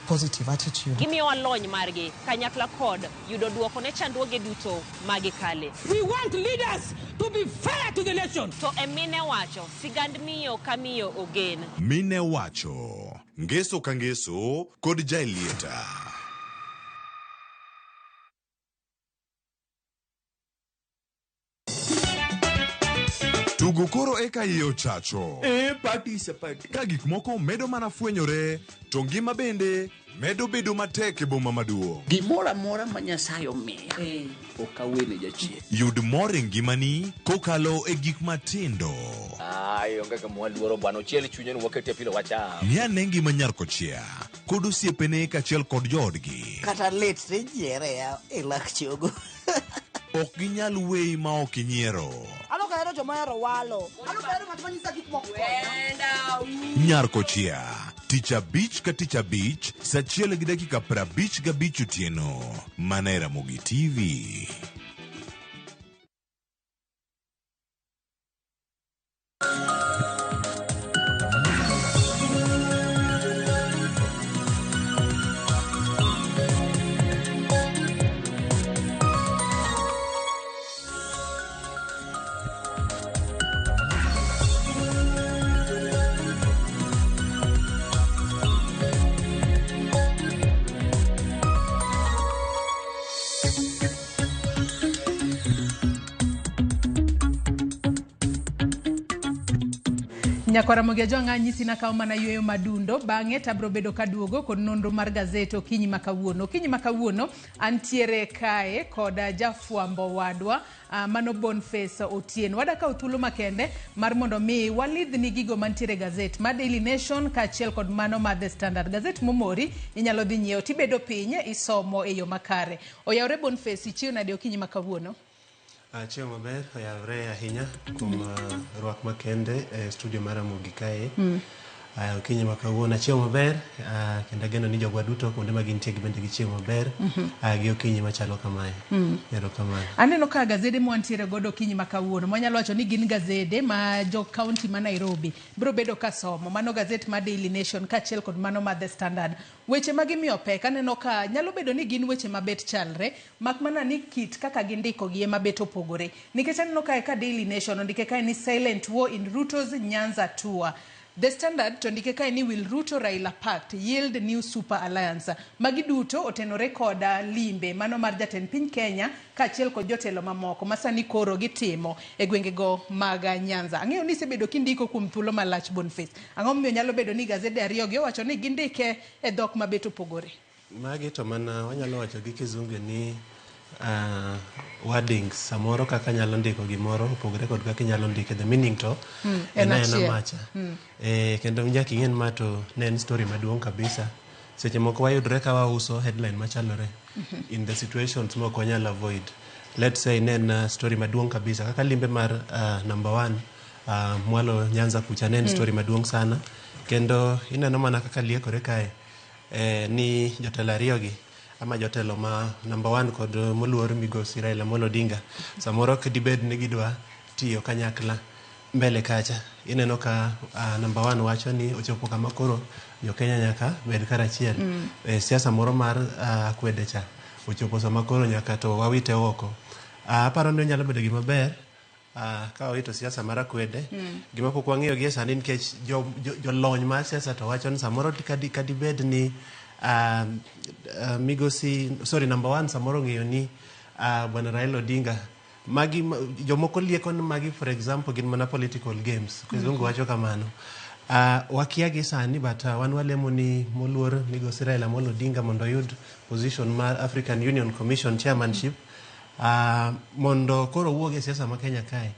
positive attitude. Gimiyowa lony margi kanyakla kod yudo duoko ne chandruoge duto magikale. We want leaders to be fair to the nation. To e mine wacho, sigand miyo ka miyo ogen. Mine wacho, ngeso ka ngeso kod Jaelieta. Tugo koro eka iye ochacho. Party is a party. Ka gik moko medo mana fwenyore, to ngima bende medo bedo matek e boma maduong'. Gimoro amora ma Nyasaye omiya, ok awene jachien. Yud mor e ngimani kokalo e gik matindo. Ai, onge kama waluoro bwana, ochiel chunye ni wakete pilo wacham. Ng'i ane ngima nyar kochia kod osiepene kaachiel kod joodgi. Kata lit tinyiere e lak chogo. Ok ginyal weyi ma ok inyiero. Nyar kochia, tich abich ka tich abich, saa 1:55 otieno, mana e Ramogi TV. Nyakwara Ramogi Ajwang' anyisi nakawo mana yueyo madundo bang'e tabro bedo kaduogo kod nonro mar gazet okinyi ma kawuono. Okinyi ma kawuono antiere kae kod jafwambo wadwa mano Boniface Otieno. Wadakawo thuolo makende mar mondo mi walidhni gigo mantiere gazet ma Daily Nation kaachiel kod mano ma The Standard. Gazet momori inyalo dhi nyiewo tibedo piny isomo e yo makare. Oyawre Boniface, ichiew nade okinyi ma kawuono? Achiew maber, oyawre ahinya kuom rwak makende e studio mar Ramogi kae. Aya, okinyi ma kawuono achiewo maber, kendo ageno ni jogwa duto kuonde ma gintie gibende gichiewo maber gi okinyi machalo kamae. Erokamano. Aneno ka gazede mwantiere godo okinyi ma kawuono mwanyalo wacho ni gin gazede ma jo kaunti ma Nairobi biro bedo ka somo. Mano gazet ma Daily Nation kaachiel kod mano ma The Standard. Weche ma gimiyo pek aneno ka nyalo bedo ni gin weche mabet chalre mak mana ni kit kaka gindiko gi ema bet opogore. Nikech aneno kae ka Daily Nation ondike kae ni silent war in Ruto's Nyanza tour. The Standard to ndike kae ni will Ruto Raila pact yield new super alliance. Magi duto otenore koda limbe mano mar jatend piny Kenya kaachiel kod jotelo mamoko ma sani koro gitimo e gwengego mag Nyanza. Ang'eyo ni isebedo kindiko kuom thuolo malach Boniface. Ang'o momiyo nyalo bedo ni gazede ariyo gi owacho ni gindike e dhok mabet opogore? Magi to mana wanyalo wacho gi kizungu ni wordings samoro kaka nyalo ndiko gimoro opogore kod kaka inyalo ndike the meaning to en en aena achiel. macha. Kendo nyaka ing'e ni ma to ne en story maduong' kabisa. Seche moko wayudre ka wauso headline machalore in the situations ma ok wanyal avoid. Let's say ne en story maduong' kabisa kaka limbe mar number one mwalo Nyanza kucha ne en story maduong' sana kendo ineno mana kaka liekore kae ni jotelo ariyo gi ama jotelo ma number one kod moluor migosi Raila Amolo Odinga samoro ok dibed ni gidwa tiyo kanyakla mbele kacha ineno ka number one wacho ni ochopo kama koro jo-Kenya nyaka bed karachiel. Siasa moro mar akwede cha ochopo sama koro nyaka to wawite oko. Aparo ni onyalo bedo gima ber ka wawito siasa mar akwede. Gima pok wang'eyo gie sani nikech jolony mar siasa to wacho ni samoro kadibed ni migosi sorry number one samoro ong'eyo ni bwana Raila Odinga magi jomoko lieko ni magi for example gin mana political games kizungu wacho kamano. Wakia gi sani but wan walemo ni moluor migosi Raila Amolo Odinga mondo oyud position mar African Union Commission chairmanship mondo koro owuog e siasa ma Kenya kae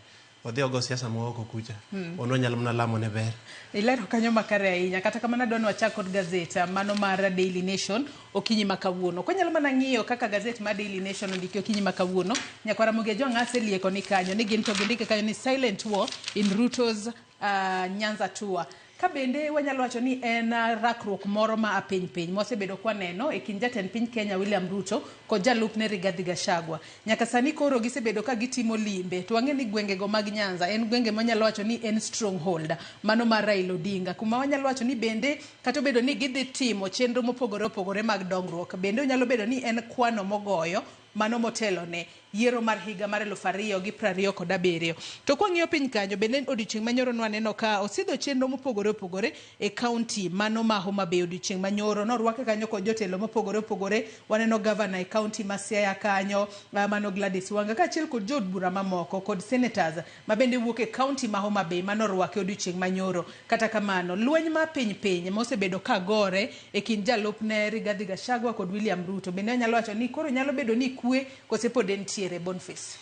odhi ogo siasa ma oko kucha. Wan wanyalo mana lamo ne ber. Ilero kanyo makare ahinya. Kata kamano adwa ni wachak kod gazet mano mar Daily Nation okinyi ma kawuono. Kwanyalo mana ng'iyo kaka gazet mar Daily Nation ondiki okinyi ma kawuono. Nyakwara Ramogi Ajwang' aselieko ni kanyo ni gin to gindike kanyo ni silent war in Ruto's Nyanza tour. Ka bende wanyalo wacho ni en rakruok moro ma apiny piny mwasebedo kwaneno e kind jatend piny Kenya William Ruto kod jalupne Rigathi Gachagua. Nyaka sani koro gisebedo ka gitimo limbe to wang'e ni gwengego mag Nyanza en gwenge mwanyalo wacho ni en stronghold mano mar Raila Odinga, kuma wanyalo wacho ni bende kata obedo ni gidhi timo chenro mopogore opogore mag dongruok, bende onyalo bedo ni en kwano mogoyo mano motelo ne yiero mar higa mar 2027. To kwang'iyo piny kanyo bende odiochieng' manyoro nwaneno ka osidho chenro mopogore opogore e kaunti mano ma Homa Bay. Odiochieng' manyoro norwake kanyo kod jotelo mopogore opogore. Waneno gavana e kaunti ma Siaya kanyo mano Gladys Wanga kaachiel kod jood bura mamoko kod senators ma bende wuok e kaunti ma Homa Bay manorwake odiochieng' manyoro. Kata kamano lweny ma piny piny mosebedo ka gore e kind jalupne Rigathi Gachagua kod William Ruto bende anyalo wacho ni koro nyalo bedo ni kwe kose pod entiere Boniface.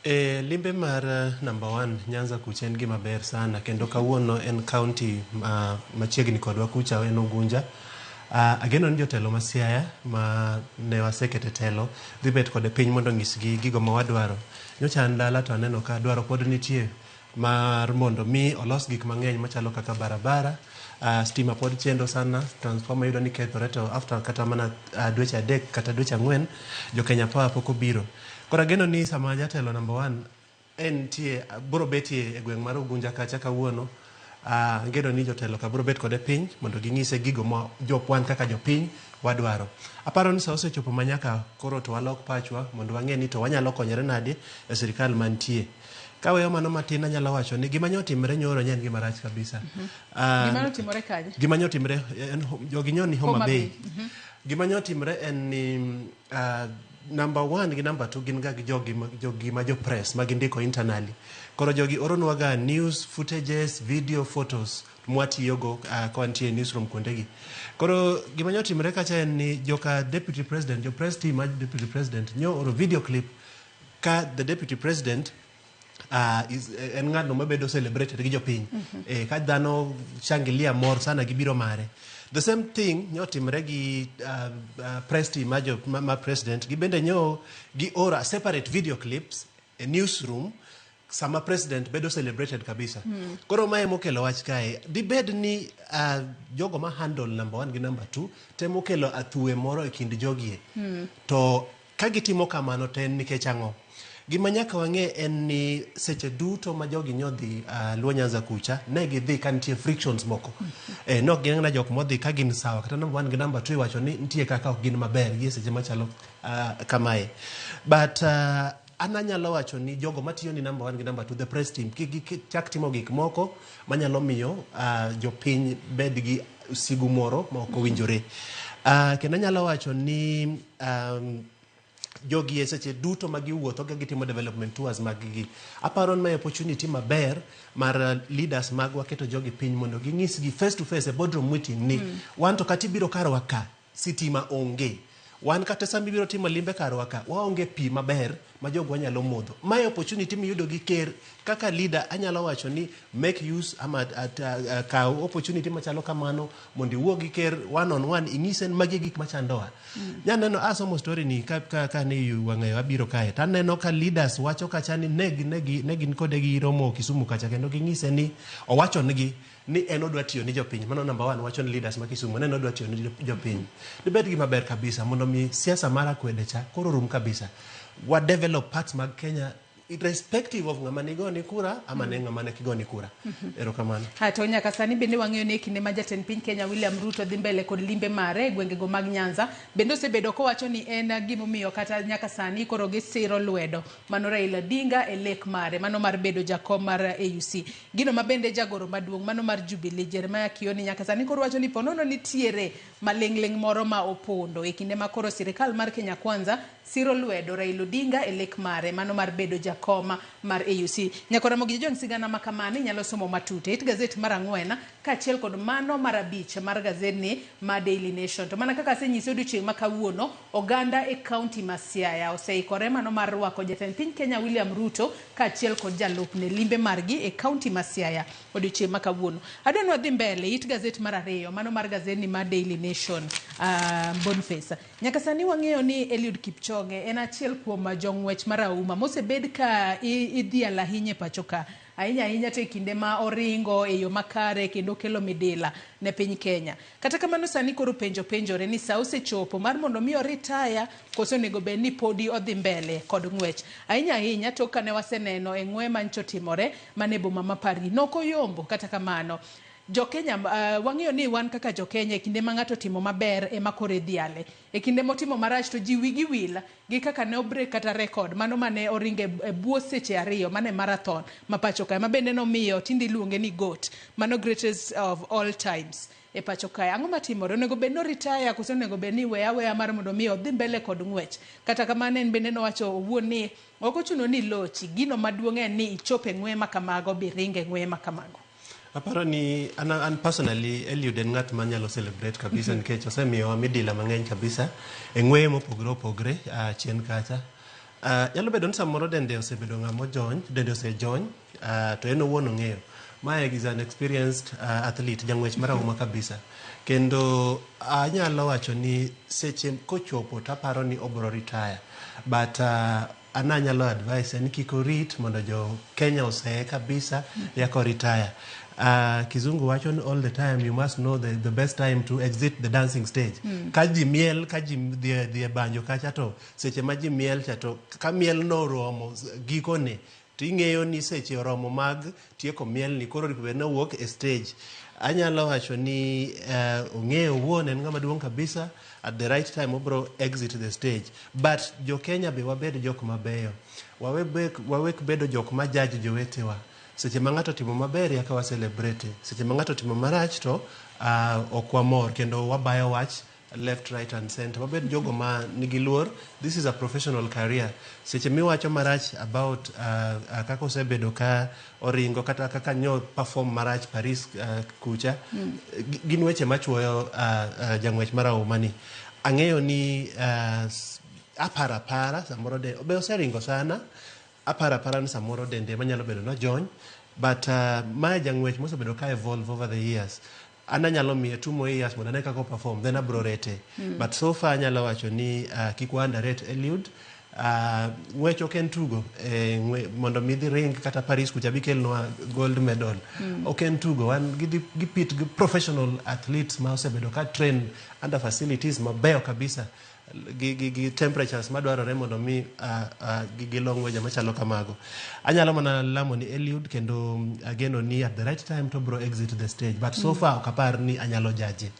Limbe mar number one Nyanza kucha en gima ber sana kendo kawuono en county machiegni kodwa kucha en Ugunja. Ageno ni jotelo ma Siaya ma ne wasekete telo dhi bet kode piny mondo onyisgi gigo ma wadwaro. Nyocha an dala to aneno ka dwaro pod nitie mar mondo mi olos gik mang'eny machalo kaka barabara, stima pod chendo sana, transformer yudo ni kethore to after kata mana dweche 3 kata dweche 4 jo Kenya Power pok obiro. Koro ageno ni sama jatelo number one entie biro betie e gweng' mar Ugunja kacha kawuono, ageno ni jotelo ka biro bet kode piny mondo ging'ise gigo ma wan kaka jopiny wadwaro. Aparo ni sa osechopo ma nyaka koro to walok pachwa mondo wang'e ni to wanyalo konyore nade e sirikal mantie. Kaweyo mano matin anyalo wacho ni gima nyotimre nyoro ne en gima rach kabisa. Gima notimore kanye? Gima nyotimre en jogi nyo ni Homa Bay. Gima nyotimre en ni number 1 gi number 2 gin ga gi jogi ma jo press ma gindiko internally. Koro jogi oronwa ga news footages, video photos mwatiyogo ka wantie e newsroom kuondegi. Koro gima nyotimre kacha en ni joka deputy president, jo press team mar deputy president nyo oro video clip ka the deputy president is en ng'atno mabedo celebrated gi jopiny. Ka dhano shangilia mor sana gi biro mare. The same thing nyotimre gi press team ma president gi bende nyo gi ora separate video clips e newsroom. Sama president bedo celebrated kabisa. Koro mae mokelo wach kae. Dibed ni jogo ma handle number one gi number two temo kelo athuwe moro e kind jogie. To ka gitimo kamano to en nikech ang'o? Gima nyaka wang'e en ni seche duto ma jogi nyodhi Luo Nyanza kucha, ne gidhi ka nitie frictions moko. Ne ok gin jok modhi ka gin sawa. Kata number one gi number two iwacho ni nitie kaka ok gin maber gi e seche machalo kamae. But an anyalo wacho ni jogo matiyo ni number one gi number two, the press team, kik gichak timo gik moko manyalo miyo jopiny bed gi sigu moro ma ok owinjore. Kendo anyalo wacho ni jogi e seche duto ma giwuotho ka gitimo development tours mag gi. Aparo ni mae opportunity maber mar leaders magwa keto jogi piny mondo ginyisgi face to face e boardroom meeting ni wan to kata ibiro karwa ka, sitima onge. Wan kata sama ibiro timo limbe karwa ka, waonge pi maber ma jogwa nyalo modho. Mae opportunity miyudo gi ker kaka leader anyalo wacho ni make use ama kaw opportunity machalo kamano mondo iwuo gi ker one on one inyise ni magi e gik machandowa. Nyaneno asomo story ni ka ni wang'ayo abiro kae to aneno ka leaders wacho kacha ni ne gin kode giromo Kisumu kacha kendo ging'ise ni owacho nigi ni en odwa tiyo ni jopiny. Mano number one wacho ni leaders ma Kisumu ne en odwa tiyo ni jopiny. Dibed gima ber kabisa mondo mi siasa mar akwede cha koro rum kabisa. Wa develop parts mag Kenya irrespective of ng'ama nigoni kura ama ne ng'ama ne kigoni kura. Erokamano. Ha, to nyaka sani bende wang'eyo ni e kinde ma jatend piny Kenya William Ruto dhi mbele kod limbe mare e gwengego mag Nyanza, bende osebedo kowacho ni en gimomiyo kata nyaka sani koro gisiro lwedo mano Raila Odinga e lek mare mano mar bedo jakom mar AUC. Gino ma bende jagoro maduong' mano mar Jubilee Jeremiah Kioni nyaka sani koro wacho ni ponono nitiere maling'ling' moro ma opondo e kinde ma koro sirikal mar Kenya Kwanza siro lwedo Raila Odinga e lek mare mano mar bedo jakom mar AUC. Nyakora Ramogi Ojwang' sigana ma kamano inyalo somo matut e it gazet mar 4 kaachiel kod mano mar 5 mar gazetni ma Daily Nation. To mana kaka asenyisi odiochieng' ma kawuono, oganda e kaunti ma Siaya oseikore mano mar rwako jatend piny Kenya William Ruto kaachiel kod jalupne limbe margi e kaunti ma Siaya odiochieng' ma kawuono. Adwa ni wadhi mbele it gazet mar 2 mano mar gazetni ma Daily Nation. Boniface. Nyaka sani wang'eyo ni Eliud Kipchoge en achiel kuom jong'wech marahuma mosebed ka idhialo ahinya e pacho ka. Ahinya ahinya to e kinde ma oringo e yo makare kendo kelo midila ne piny Kenya. Kata kamano sani koro penjo penjore ni sa osechopo mar mondo mi oritaya koso onego bed ni podi odhi mbele kod ng'wech. Ahinya ahinya tok kane waseneno e ng'we mancho timore mane boma ma Paris. Nok oyombo kata kamano. Jokenya, wang'eyo ni wan kaka Jokenya e kinde ma ng'ato timo maber ema koro idhiale. E kinde motimo marach to ji wigi wil gi kaka ne obreak kata record mano mane oringo e bwo seche 2 mane marathon ma pacho kae ma bende nomiyo tinde iluonge ni GOAT, mano greatest of all times e pacho kae. Ang'o matimore? Onego bed ni oritaya koso onego bed ni iweye aweya mar mondo mi odhi mbele kod ng'wech? Kata kamano en bende nowacho owuon ni ok ochuno ni ilochi, gino maduong' en ni ichop e ng'we ma kamago biringe e ng'we ma kamago. Aparo ni an personally Eliud en ng'at manyalo celebrate kabisa nikech osemiyowa midila mang'eny kabisa e ng'weye mopogore opogore chien kacha. Nyalo bedo ni samoro dende osebedo ng'ama ojony, dende osejony, to en owuon ong'eyo. Mae is an experienced athlete, jang'wech marahuma kabisa. Kendo anyalo wacho ni seche kochopo to aparo ni obro retire. But an anyalo advise ni kik orit mondo jo Kenya oseye kabisa yaka retire. Kizungu wacho ni all the time you must know the best time to exit the dancing stage. Ka ji miel, ka ji dhi e banjo kacha to seche ma ji miel cha to ka miel no oromo gikone to ing'eyo ni seche oromo mag tieko miel ni koro onego bed ni owuok e stage. Anyalo wacho ni ong'eyo owuon en ng'ama duong' kabisa at the right time obro exit the stage. But jo Kenya be wabed jok mabeyo. Wawek bedo jok ma judge jowetewa. Seche ma ng'ato timo maber yaka wa celebrate. Seche ma ng'ato timo marach to ok wamor kendo wabayo wach left, right and center. Wabed jogo ma nigi luor. This is a professional career. Seche miwacho marach about kaka osebedo ka oringo kata kaka nyo perform marach Paris kucha, gin weche machuoyo jang'wech marahuma ni. Ang'eyo ni apara para samoro de be oseringo sana. Apara para ni samoro dende manyalo bedo nojony, but mae jang'wech mosebedo ka evolve over the years. An anyalo miye 2 more years mondo ane kaka o perform, then abro rate. But so far anyalo wacho ni kik wa underrate Eliud. Ng'wech ok en tugo eh, mondo mi dhi ring kata Paris kucha bikelnwa gold medal. Ok en tugo wan gi, gi pit gi professional athletes ma osebedo ka train under facilities mabeyo kabisa gi temperatures madwarore mondo mi gilo ng'weje machalo kamago. Anyalo mana lamo ni Eliud kendo ageno ni at the right time to bro exit the stage but so far ok apar ni anyalo jaje.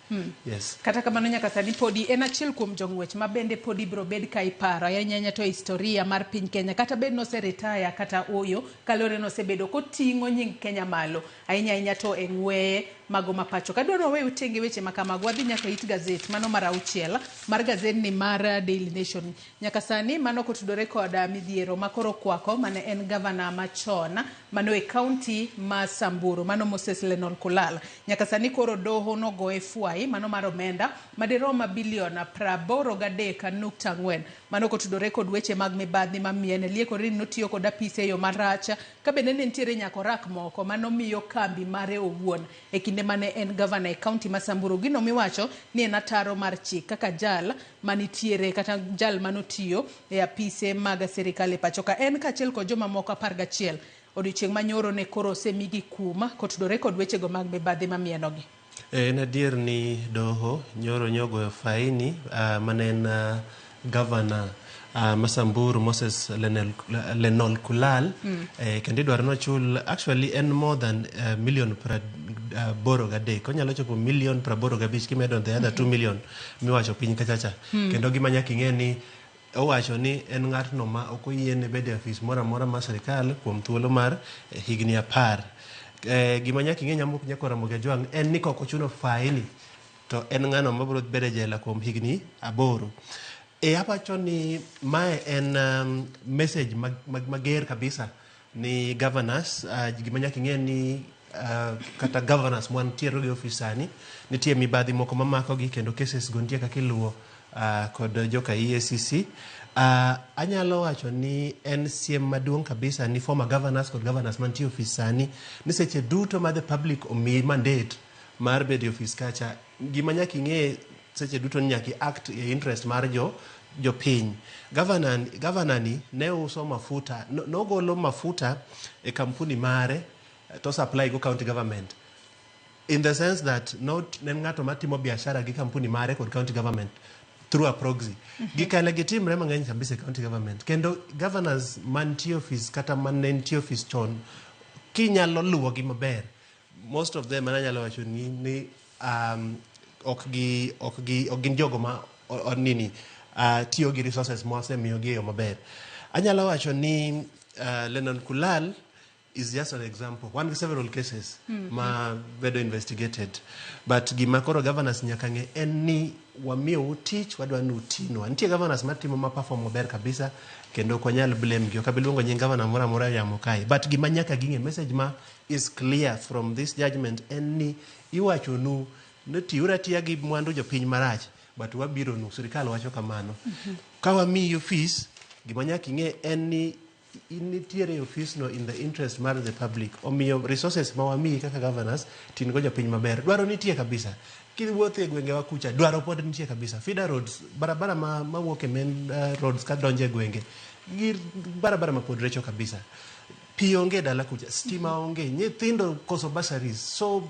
Yes. Kata kamano nyaka sani podi en achiel kuom jong'wech ma bende podi biro bed ka iparo ahinya ahinya to e historia mar piny Kenya kata bed noseretire kata ooyo kaluwore ni osebedo koting'o nying Kenya malo ahinya ahinya to e ng'weye mago ma pacho. Kadwa ni wawe tenge weche ma kamago wadhi nyaka it gazet mano mar auchiel mar gazedni mar Daily Nation. Nyaka sani mano kotudore kod midhiero ma koro kwako mane en gavana machon mano e kaunti ma Samburu mano Moses Lenol Kulal. Nyaka sani koro doho nogoye fwai mano mar omenda madirom bilion 83.4 mano kotudore kod weche mag mibadhi mamiene liekore ni notiyo kod apise e yo marach ka bende ne nitiere nyaka orak moko manomiyo kambi mare owuon e kinde mane en gavana e kaunti ma Samburu. Gino miwacho ni en ataro mar chik kaka jal manitiere kata jal manotiyo e apise mag sirikal e pacho ka. En kaachiel kod jomamoko 11 odiochieng' manyoro ne koro osemigi kum kotudore kod wechego mag mibadhi mamienogi. En adier ni doho nyoro nyogoyo faini mane en gavana ma Samburu Moses Lenol Kulal. Kendo idwaro nochul actually en more than million 83 onyalo chopo million 85 kimedo the other 2 million miwacho piny kachacha. Kendo gima nyaka ing'e ni owacho ni en ng'atno ma ok oyiene bedo e ofis moro amora mar sirikal kuom thuolo mar higni 10. Gima nyaka ing'e Nyamuk Nyako Ramogi Ajwang' en ni kok ochuno faini to en ng'ano mabiro bedo e jela kuom higni 8. Apacho ni mae en message mager kabisa ni governors. Gima nyaka ing'e ni kata governors mwantiere go e ofis sani nitie mibadhi moko mamakogi kendo cases go nitie kaka iluwo kod joka EACC. Anyalo wacho ni en siem maduong' kabisa ni former governors kod governors mantie e ofis sani ni seche duto ma the public omiyi mandate mar bedo e ofis kacha gima nyaka ing'e seche duto ni nyaka act e interest mar jopiny. Governor ni ne uso mafuta, nogolo mafuta e kampuni mare to supply go county government in the sense that not ne ng'ato matimo biashara gi kampuni mare kod county government through a proxy. Gikale gitimre mang'eny kabisa e county government kendo governors mantie office kata mane nitie office chon kinyalo luwogi maber most of them anyalo wacho ni ok gin jogo ma nini tiyo gi resources mwasemiyogi e yo maber. Anyalo wacho ni Lenol Kulal is just an example. One of several cases ma bedo investigated. But gima koro governors nyaka ng'e en ni wamiyou tich wadwa ni utinwa. Nitie governors matimo ma perform maber kabisa kendo ok wanyal blame gi. Ok abi luongo nying governor moro amora e yamo kae. But gima nyaka ging'e message ma is clear from this judgment en ni iwachonu ni tiuru atiya gi mwandu jopiny marach but wabiro nu. Sirikal wacho kamano. Ka wamiyi ofis gima nyaka ing'e en ni in nitiere e ofis no in the interest mar the public. Omiyo resources ma wamiyi kaka governors tin go jopiny maber. Dwaro nitie kabisa. Kiwuotho e gwengewa kucha, dwaro pod nitie kabisa. Feeder roads, barabara mawuok e main roads kadonjo e gwenge, gi barabara ma pod richo kabisa. Pi onge dala kucha, stima onge, nyithindo koso bursaries. So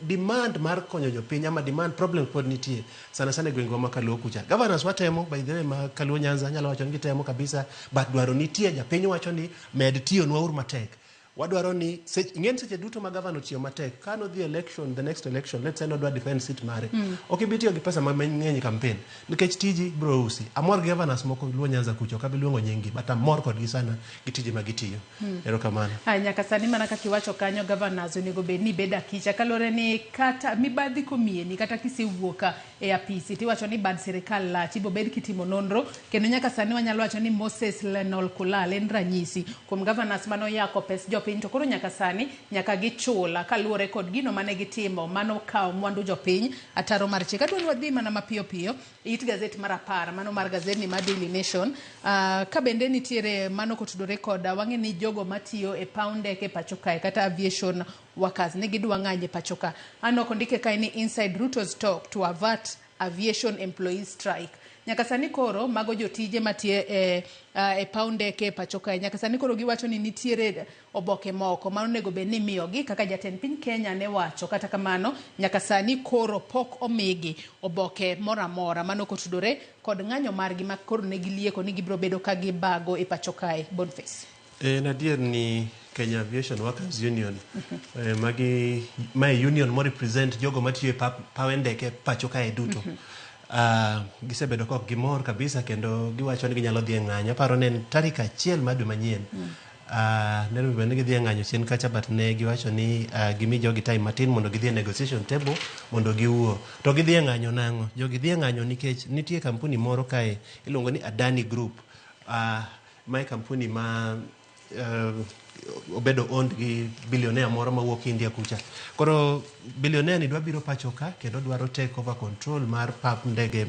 demand mar konyo jopiny ama demand problem pod nitie sana sana e gwengewa ma Kaluo kucha. Governors watemo, by the way, ma Kaluo Nyanza anyalo wacho ni gitemo kabisa, but dwaro nitie. Japiny wacho ni med tiyonwa uru matek. Wadwaro ni ing'e seche duto ma governor otiyo matek ka nodhi election, the next election, let's say nodwa defend seat mare, ok ibi tiyo gi pesa mang'eny e campaign nikech tiji bro usi. Amor gi governors moko Luo Nyanza kucha, ok abi luongo nying gi, but amor kodgi sana gi tije ma gitiyo. Erokamano. Nyaka sani mana kaka iwacho kanyo governors onego bed ni bedo akicha kaluwore ni kata mibadhi komieni kata kisewuok e apisi tiwacho ni bad sirikal lach ibo bed kitimo nonro kendo nyaka sani wanyalo wacho ni Moses Lenol Kulal en ranyisi kuom governors manoyako pes jopiny to koro nyaka sani nyaka gichula kaluwore kod gino mane gitimo mano kawo mwandu jopiny ataro mar chik. Adwa ni wadhi mana mapiyo piyo it gazet mar 10 mano mar gazetni mar Daily Nation. Ka bende nitiere mano kotudore koda wang'e ni jogo matiyo e paw ndeke pacho kae kata aviation workers ne gidwa ng'anyo e pacho ka. Aneno kondike kae ni inside Ruto's talk to avert aviation employees strike. Nyaka sani koro mago jotije matiyo e paw ndeke e pacho kae. Nyaka sani koro giwacho ni nitiere oboke moko ma onego bed ni imiyogi kaka jatend piny Kenya ne wacho. Kata kamano nyaka sani koro pok omigi oboke moro amora mano kotudore kod ng'anyo margi ma koro ne gilieko ni gibiro bedo ka gibago e pacho kae. Boniface. En adier ni Kenya Aviation Workers Union magi mae union mo represent jogo matiyo e pawe ndeke pacho kae duto. Gisebedo ka ok gimor kabisa kendo giwacho ni ginyalo dhi e ng'anyo. Aparo ni en tarik 1 mar dwe manyien. Ne onego bed ni gidhi e ng'anyo chien kacha but ne giwacho ni gimi jogi time matin mondo gidhi e negotiation table mondo giwuo. To gidhi e ng'anyo nang'o? Jogi dhi e ng'anyo nikech nitie kampuni moro kae iluongo ni Adani Group. Mae kampuni ma obedo owned gi billionaire moro mawuok India kucha. Koro billionaire ni dwa biro pacho ka kendo dwaro take over control mar pap ndege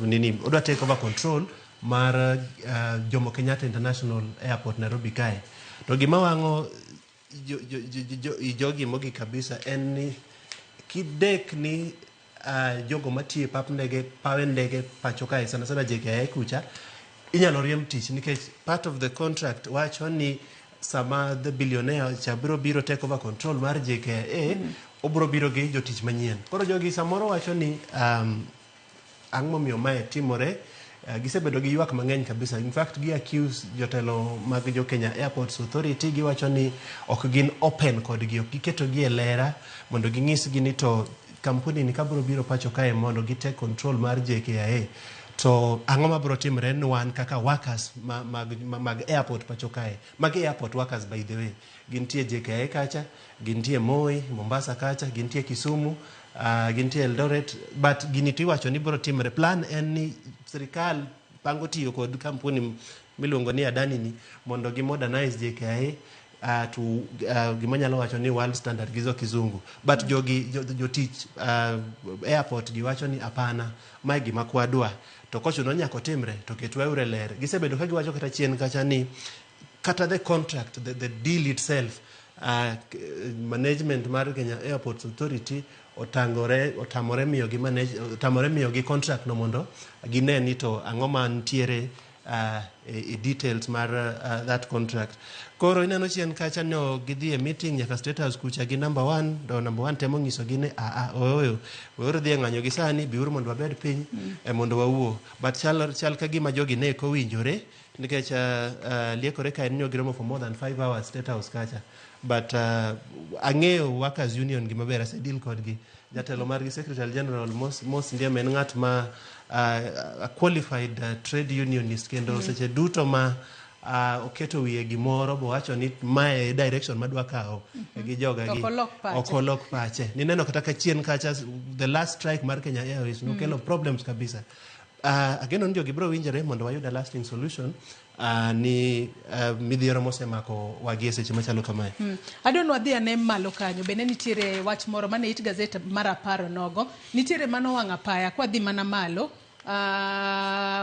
nini, odwa take over control mar Jomo Kenyatta International Airport Nairobi kae. To gima wang'o jogi mogik kabisa en ni kidek ni jogo matiyo e pap ndege, pawe ndege pacho kae sana sana JKIA kucha inyalo riemb tich nikech part of the contract wacho ni sama the billionaire cha biro biro take over control mar JKIA obiro biro gi jotich manyien. Koro jogi samoro wacho ni ang' momiyo mae timore, gisebedo gi ywak mang'eny kabisa. In fact gi accuse jotelo mag jo Kenya Airports Authority, giwacho ni ok gin open kodgi, ok giketogi e lera mondo ging'isgi ni to kampuni ni kabiro biro pacho kae mondo gi take control mar JKIA to ang'o mabiro timre ni wan kaka workers mag airport pacho kae. Magi airport workers by the way, gintie JKIA kacha, gintie Moi, Mombasa kacha, gintie Kisumu, gintie Eldoret, but gini to iwacho ni biro timre. Plan en ni sirikal pango tiyo kod kampuni miluongo ni Adani ni mondo gi modernize JKIA to gima nyalo wacho ni world standard gi zo kizungu. But jogi jotich airport giwacho ni hapana, mae gima kwadwa. To kochuno nyaka otimre to ketwa ure ler. Gisebedo ka giwacho kata chien kacha ni kata the contract, the deal itself, management mar Kenya Airports Authority otamore miyogi manage, otamore miyogi contract no mondo gine ni to ang'o mantiere e details mar that contract. Koro ineno chien kacha no gidhi e meeting nyaka State House kucha gi number 1, to number 1 temo nyisogi ni ooyo, weuru dhi e ng'anyo gi sani, biuru mondo wabed piny mondo wawuo. But chal ka gima jogi ne ok owinjore nikech liekore ka en ni giromo for more than 5 hours State House kacha. But ang'eyo Workers Union gi maber, asedeal kodgi. Jatelo margi Secretary General Mos Ndiema en ng'at ma a qualified trade unionist kendo seche duto ma oketo wiye gimoro bowacho ni mae direction madwa kawo gi joga gi. Ok olok pache. Nineno kata ka chien kacha the last strike mar Kenya Airways nokelo problems kabisa. Ageno ni jogi biro winjore mondo wayud a lasting solution ni midhiero mosemako wagi e seche machalo kamae. Adwa ni wadhi ane malo kanyo, bende nitiere wach moro mane it gazet mar apar onogo, nitiere mano wang' apaya kwadhi mana malo,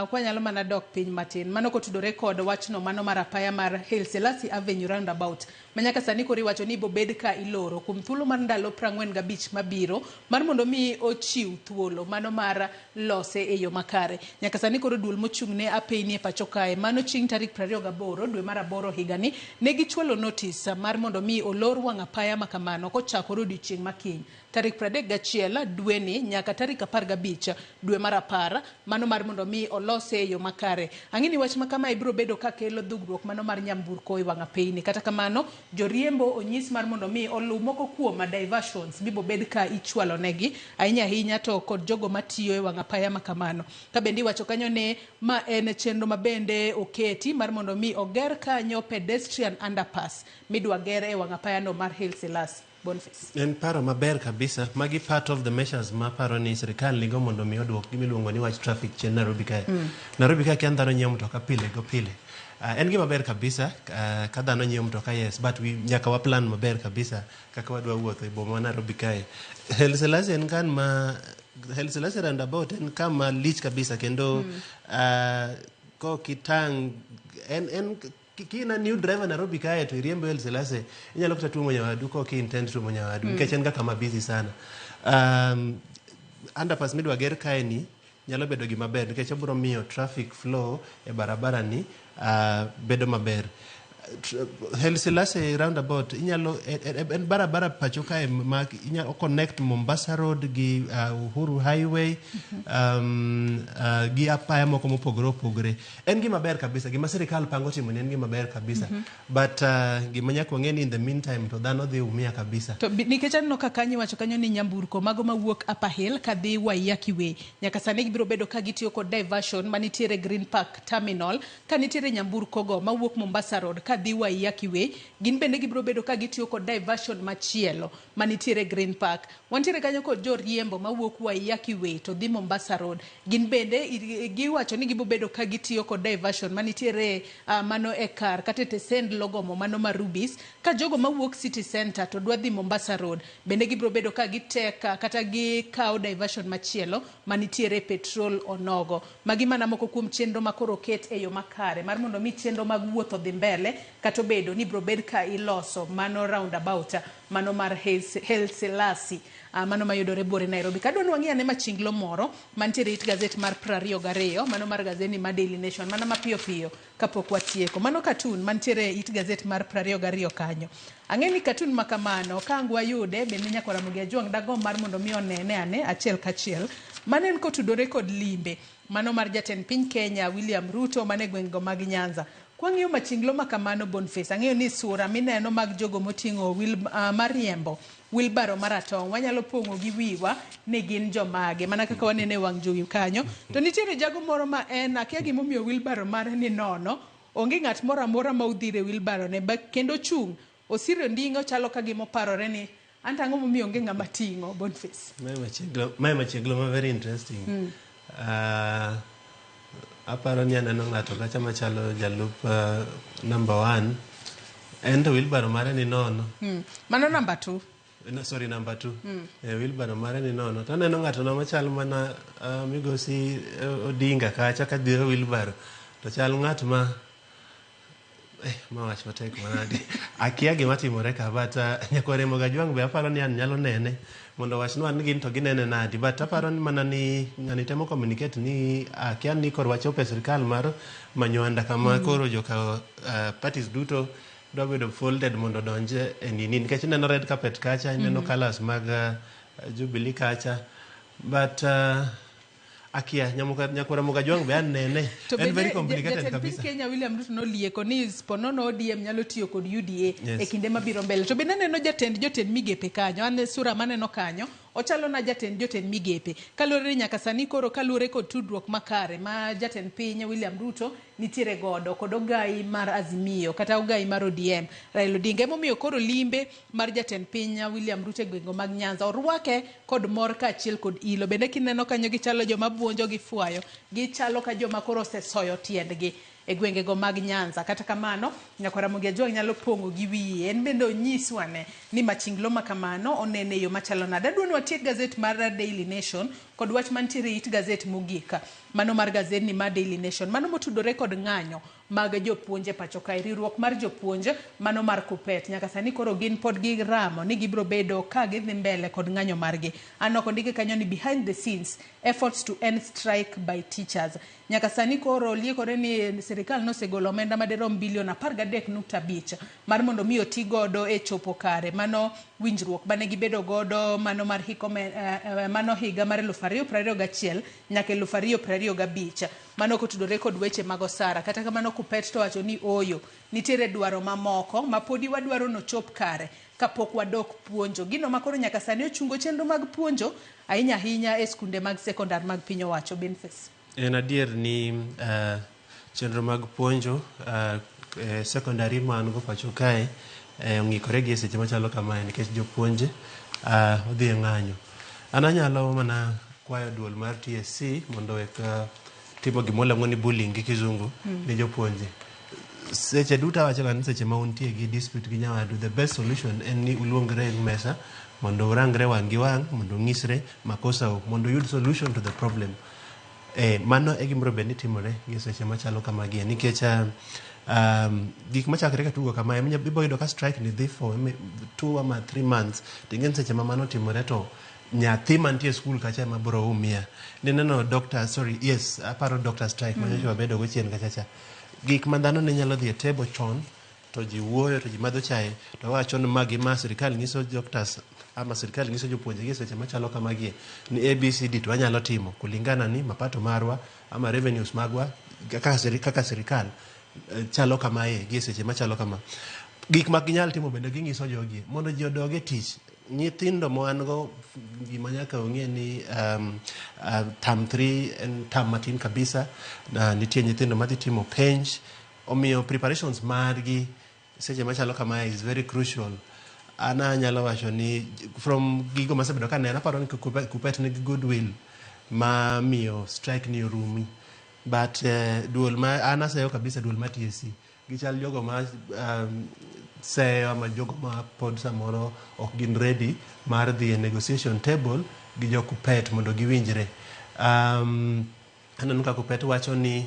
kwanyalo mana dok piny matin. Mano kotudore kod wachno mano mar apaya mar Haile Selassie Avenue roundabout ma nyaka sani koro iwacho ni bobed ka iloro kuom thuolo mar ndalo 45 mabiro mar mondo mi ochiw thuolo mano mar lose e yo makare. Nyaka sani koro duol mochung' ne apeyni e pacho kae mano chieng' tarik 28 dwe mar 8 higani ne gichwalo notice mar mondo mi olor wang' apaya makamano kochakore odiochieng' makiny tarik 31 dweni nyaka tarik 15 dwe mar 10 mano mar mondo mi olose e yo makare. Ang'e ni wach makama ibiro bedo ka kelo dhugruok mano mar nyamburko e wang' apeyni. Kata kamano joriembo onyis mar mondo mi oluw moko kuom diversions mibo bed ka ichwalo negi ahinya ahinya to kod jogo matiyo e wang' apaya makamano. Ka bende iwacho kanyo ni ma en chenro mabende oketi mar mondo mi oger kanyo pedestrian underpass midwa ger e wang' apaya no mar Haile Selassie. Boniface. En paro maber kabisa. Magi part of the measures ma paro ni sirikal nigo mondo mi oduok gimiluongo ni wach traffic chien Nairobi kae. Nairobi kae kia dhano nyiewo mtoka pile go pile. En gima ber kabisa ka dhano nyiewo mtoka, yes, but we nyaka wa plan maber kabisa kaka wadwa wuotho e boma ma Nairobi kae. Haile Selassie en kan ma Haile Selassie roundabout en kama lich kabisa kendo kokitang' en kina new driver Nairobi kae to iriembo Haile Selassie inyalo kata tuomo nyawadu kok intend tuomo nyawadu nikech en ga kama busy sana. Underpass midwa ger kae ni nyalo bedo gima ber nikech obiro miyo traffic flow e barabara ni bedo maber. Haile Selassie roundabout inyalo en barabara pacho kae ma inyalo connect Mombasa Road gi Uhuru Highway gi apaya moko mopogore opogore. En gima ber kabisa, gima sirikal pango timo ni en gima ber kabisa. But gima nyaka wang'e ni in the meantime to dhano dhi umia kabisa. To nikech aneno ka kanyo iwacho kanyo ni nyamburko mago mawuok Upper Hill kadhi Waiyaki Way nyaka sani gibiro bedo ka gitiyo kod diversion manitiere Green Park Terminal. Ka nitiere nyamburko go mawuok Mombasa Road kadhi Waiyaki Way, gin bende gibiro bedo ka gitiyo kod diversion machielo manitiere Green Park. Wantiere kanyo kod joriembo mawuok Waiyaki Way to dhi Mombasa Road, gin bende giwacho ni gibiro bedo ka gitiyo kod diversion manitiere mano e kar kata e tesend Logomo mano mar Rubis. Ka jogo mawuok City Centre to dwa dhi Mombasa Road, bende gibiro bedo ka giteka kata gikawo diversion machielo manitiere Petrol Onogo. Magi mana moko kuom chenro ma koro oket e yo makare mar mondo mi chenro mag wuoth odhi mbele, kata obedo ni biro bed ka iloso mano roundabout mano mar Haile Selassie mano mayudore buore Nairobi. Kadwa ni wang'i ane machinglo moro mantiere it gazet mar 22, mano mar gazeti mar Daily Nation, mana mapiyo piyo kapok watieko. Mano cartoon mantiere it gazet mar 22 kanyo. Ang'e ni cartoon ma kamano ka ang' wayude bende nyaka Ramogi Ajwang' dagomb mar mondo mi onene ane achiel kachiel. Mano en kotudore kod limbe mano mar jatend piny Kenya William Ruto mane gwengego mag Nyanza. Kwang'iyo machinglo ma kamano Boniface, ang'eyo ni sura mineno mag jogo moting'o mariembo wheelbarrow maratong' wanyalo pong'o gi wiwa ni gin jomage mana kaka waneno e wang' jowi kanyo. To nitiere jago moro ma en akia gimomiyo wheelbarrow mare ni nono, onge ng'at moro amora ma odhire wheelbarrow ne kendo chung' osiro nding'o chalo ka gima oparore ni anto ang'o momiyo onge ng'ama ting'o Boniface. Mae machieglo ma very interesting. Aparo ni aneno ng'ato kacha machalo jalup number 1, en to wheelbarrow mare ni nono. Mano number 2. No, sorry, number 2. Wheelbarrow mare ni nono. To aneno ng'ato no machalo mana migosi Odinga kacha kadhiro wheelbarrow. To chal ng'at ma ma wach matek manade. Akia gima timore ka, but nyakwar Ramogi Ajwang' be aparo ni an nyalo nene mondo wachnwa ni gin to ginene nadi. But aparo ni mana ni ng'ani temo communicate ni akia ni koro wachopo e sirikal mar Manywanda kama koro joka parties duto dwa bedo folded mondo odonj e nini, nikech ineno red carpet kacha, ineno colours mag Jubilee kacha, but akia nyakwar Ramogi Ajwang' be an nene. To En very complicated jatend piny kabisa. Kenya William Ruto nolieko ni ponono ODM nyalo tiyo kod UDA Yes. e kinde mabiro mbele. To bende aneno jatend jotend migepe kanyo, an sura maneno kanyo ochalo na jatend jotend migepe. Kaluwore ni nyaka sani koro kaluwore kod tudruok makare ma jatend piny William Ruto nitiere godo kod ogai mar Azimio kata ogai mar ODM Raila Odinga. Emomiyo koro limbe mar jatend piny William Ruto e gwenge mag Nyanza orwake kod mor kaachiel kod ilo. Bende kineno kanyo gichalo joma buonjo gi fwayo, gichalo ka joma koro osesoyo tiendgi e gwengego mag Nyanza. Kata kamano, nyakwar Ramogi Ajwang' nyalo pong'o gi wiye. En bende onyiswa ne ni machinglo ma kamano onene e yo machalo nade. Adwa ni watiek gazet mar Daily Nation kod wach mantiere e it gazet mogik. Mano mar gazetni mar Daily Nation. Mano motudore kod ng'anyo mag jopuonj e pacho kae. Riwruok mar jopuonj mano mar Kuppet. Nyaka sani koro gin pod giramo ni gibiro bedo ka gidhi mbele kod ng'anyo margi. Aneno kondike kanyo ni behind the scenes efforts to end strike by teachers. Nyaka sani koro liekore ni sirikal nosegolo omenda madirom bilion 13.5 mar mondo mi oti godo e chopo kare mano winjruok mane gibedo godo mano mar hiko mano higa mar 2021 nyaka 2025 mano kotudore kod weche mag osara. Kata kamano Kuppet to wacho ni oyo nitiere dwaro mamoko ma podi wadwaro nochop kare kapok wadok puonjo. Gino ma koro nyaka sani ochungo chenro mag puonjo ahinya ahinya e skunde mag sekondar mag piny owacho. Boniface. En adier ni chenro mag puonjo sekondari ma an go pacho kae ong'ikore gi e seche machalo kamae nikech jopuonje odhi e ng'anyo. An anyalo mana kwayo duol mar TSC mondo owek timo gima waluongo ni bullying gi kizungu ne jopuonje. Seche duto awacho ga ni seche ma untie gi dispute gi nyawadu, the best solution en ni uluongre e mesa mondo urangre wang' gi wang' mondo ung'isre makosa u mondo uyud solution to the problem. Mano e gima bed ni timore gi seche machalo kamagi nikech gik machakre ka tugo kamae ibo yudo ka strike ni dhi for 2 ama 3 months. To ing'e ni seche ma mano otimore to Nyathi mantie e skul kacha ema biro umia. Nineno doctor, sorry, yes, aparo doctor strike manyocha wabedo go chien kacha cha. Gik ma dhano ne nyalo dhi e table chon to ji wuoyo to ji madho chae to wacho ni ma gi ma sirikal nyiso doctors ama sirikal nyiso jopuonje gi seche machalo kamagie ni ABCD to wanyalo timo kulingana ni mapato marwa ama revenues magwa kaka, kaka sirikal chalo kamae gi e seche machalo kama. Gik ma ginyal timo bende ginyiso jogi mondo ji odog e tich. Nyithindo ma wan go gima nyaka ong'e ni term 3 en term matin kabisa na nitie nyithindo madhi timo penj omiyo preparations margi seche machalo kamae is very crucial. An anyalo wacho ni from gigo masebedo kaneno aparo ni Kuppet nigi goodwill ma miyo strike ni orumi but duol ma an aseyo kabisa duol ma TSC gichal jogo ma seyo ama jogo ma pod samoro ok gin ready mar dhi e negotiation table gi jo Kuppet mondo giwinjre. Aneno ka Kuppet wacho ni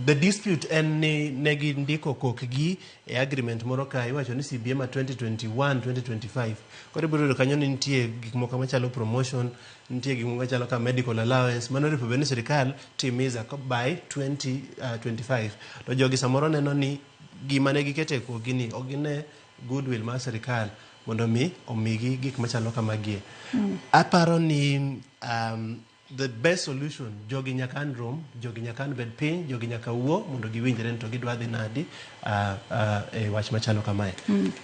the dispute en ni ne gindiko kokgi e agreement moro ka iwacho ni CBA ma 2021 2025 koro ibiro yudo kanyo ni nitie gik moko machalo promotion nitie gik moko machalo ka medical allowance mano orepo bed ni sirikal timiza by 2025 to jogi samoro neno ni gima ne giketo e kokgi ni ok gine goodwill mar sirikal mondo mi omigi gik machalo kamagie. Aparo ni the best solution jogi nyaka an rom jogi nyaka an bed piny jogi nyaka wuo mondo giwinjre ni to gidwa dhi nadi e wach machalo kamae.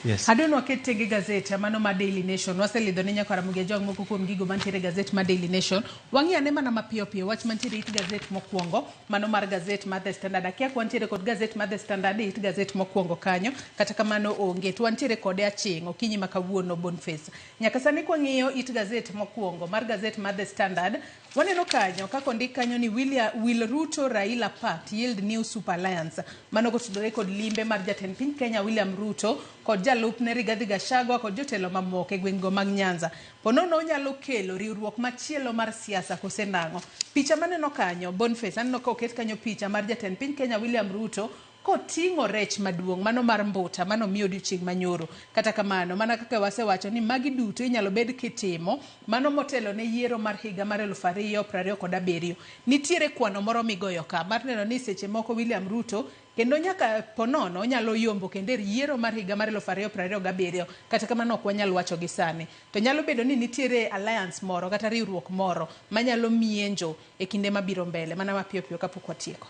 Yes. Adwa ni waket tenge gazet mano ma Daily Nation. Waselidho ne nyakwara Ramogi Ajwang' moko kuom gigo mantiere e gazet ma Daily Nation. Wang'i ane mana mapiyo piyo wach mantiere it gazet mokwongo mano mar gazet mar The Standard. Akia ka wantiere kod gazet mar The Standard e it gazet mokwongo kanyo kata kamano onge to wantiere kode aching' okinyi ma kawuono Boniface. Nyaka sani kwang'iyo it gazet mokwongo mar gazet mar The Standard waneno kanyo kaka ondik kanyo ni Will Ruto Raila Pact yield new super alliance. Mano kotudore kod limbe mar jatend piny Kenya William Ruto kod jalupne Rigathi Gachagua kod jotelo mamoko e gwengego mag Nyanza. Ponono onyalo kelo riwruok machielo mar siasa kose nang'o. Picha maneno kanyo Boniface aneno ka oket kanyo picha mar jatend piny Kenya William Ruto koting'o rech maduong' mano mar mbuta mano miyo odiochieng' manyoro. Kata kamano mana kaka wasewacho ni magi duto inyalo bed kitimo mano motelo ne yiero mar higa mar 2027. Nitiere kwano moro migoyo ka mar neno ni seche moko William Ruto kendo nyaka ponono onyalo yombo kendo e yiero mar higa mar 2027 kata kamano ok wanyal wacho gi sani. To nyalo bedo ni nitiere alliance moro kata riwruok moro manyalo mienjo e kinde mabiro mbele mana mapiyo piyo kapok watieko.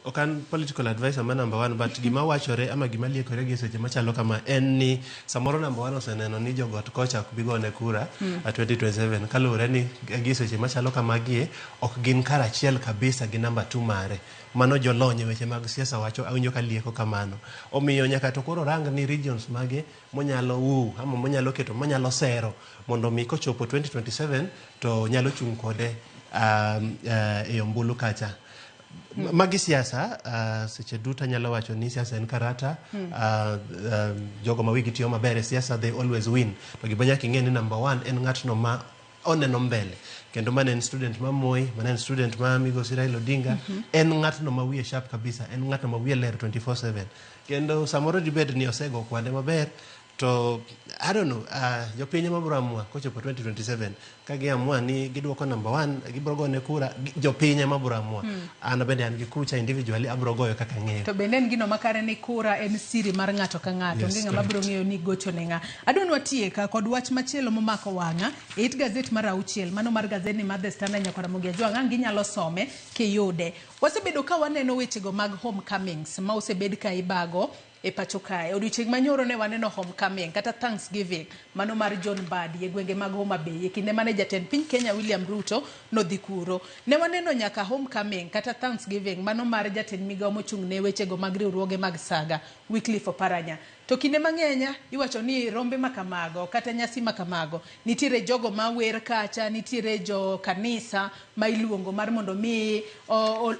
Ok an political advisor ma number one but gima wachore ama gima liekore gi seche machalo kama en ni samoro number one oseneno ni jogot kocha ok bi gone kura 2027 kaluwore ni gi seche machalo kamagie ok gin kar achiel kabisa gi number two mare. Mano jolony e weche mag siasa wacho awinjo ka lieko kamano. Omiyo nyaka to koro rang ni regions mage monyalo woo ama monyalo keto monyalo sero mondo mi kochopo 2027 to nyalo chung' kode e ombulu kacha. Magi siasa seche duto anyalo wacho ni siasa en karata. Jogo ma wigi tiyo maber e siasa they always win. To gima nyaka ing'e ni number one en ng'atno ma oneno mbele kendo mane en student ma Moi mane en student ma migosi Raila Odinga. En ng'atno ma wiye sharp kabisa en ng'atno ma wiye ler 24/7 kendo samoro dibed ni osego kwande maber to I don't know jopiny ema biro amua kochopo 2027 ka giamua ni giduoko number one gibiro gone kura jopiny ema biro amua. An bende an gi kucha individually abiro goyo kaka ang'eyo. To bende en gino makare ni kura en siri mar ng'ato ka ng'ato. Onge ng'ama biro ng'eyo ni gocho ne ng'a. Adwa ni watiek kod wach machielo momako wang'a e it gazet mar auchiel mano mar gazet ni mar The Standard nyakwara Ramogi Ajwang' ang' ginyalo some kiyude. Wasebedo ka waneno wechego mag homecomings ma osebed ka ibago e pacho kae. Odiochieng' manyoro ne waneno homecoming kata Thanksgiving mano mar John Mbadi e gwenge mag Homa Bay e kinde mane jatend piny Kenya William Ruto nodhi kuro. Ne waneno nyaka homecoming kata Thanksgiving mano mar jatend migao mochung' ne wechego mag riwruoge mag saga Wycliffe Oparanya. To kinde mang'eny iwacho ni rombe makamago kata nyasi makamago nitiere jogo mawer kacha, nitiere jo kanisa ma iluongo mar mondo mi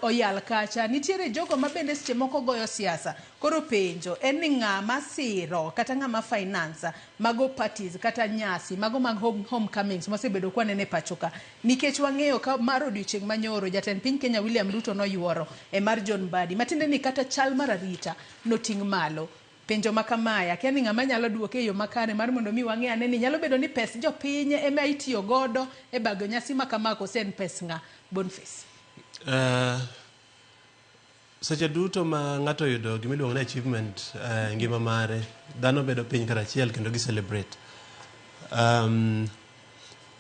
oyal kacha, nitiere jogo ma bende seche moko goyo siasa. Koro penjo en ni ng'ama siro kata ng'ama finance mago parties kata nyasi mago mag homecomings mwasebedo kwaneno e pacho ka. Nikech wang'eyo ka mar odiochieng' manyoro jatend piny Kenya William Ruto noyuoro e mar John Mbadi matiende ni kata chal mar arita noting' malo. Penjo ma kamae, akia ni ng'ama nyalo duoke e yo makare mar mondo mi wang'e ane ni nyalo bedo ni pes jopiny ema itiyo godo e bago nyasi ma kama kose en pes ng'a? Boniface. Seche duto ma ng'ato oyudo gima iluongo ni achievement e ngima mare, dhano bedo piny karachiel kendo gi celebrate.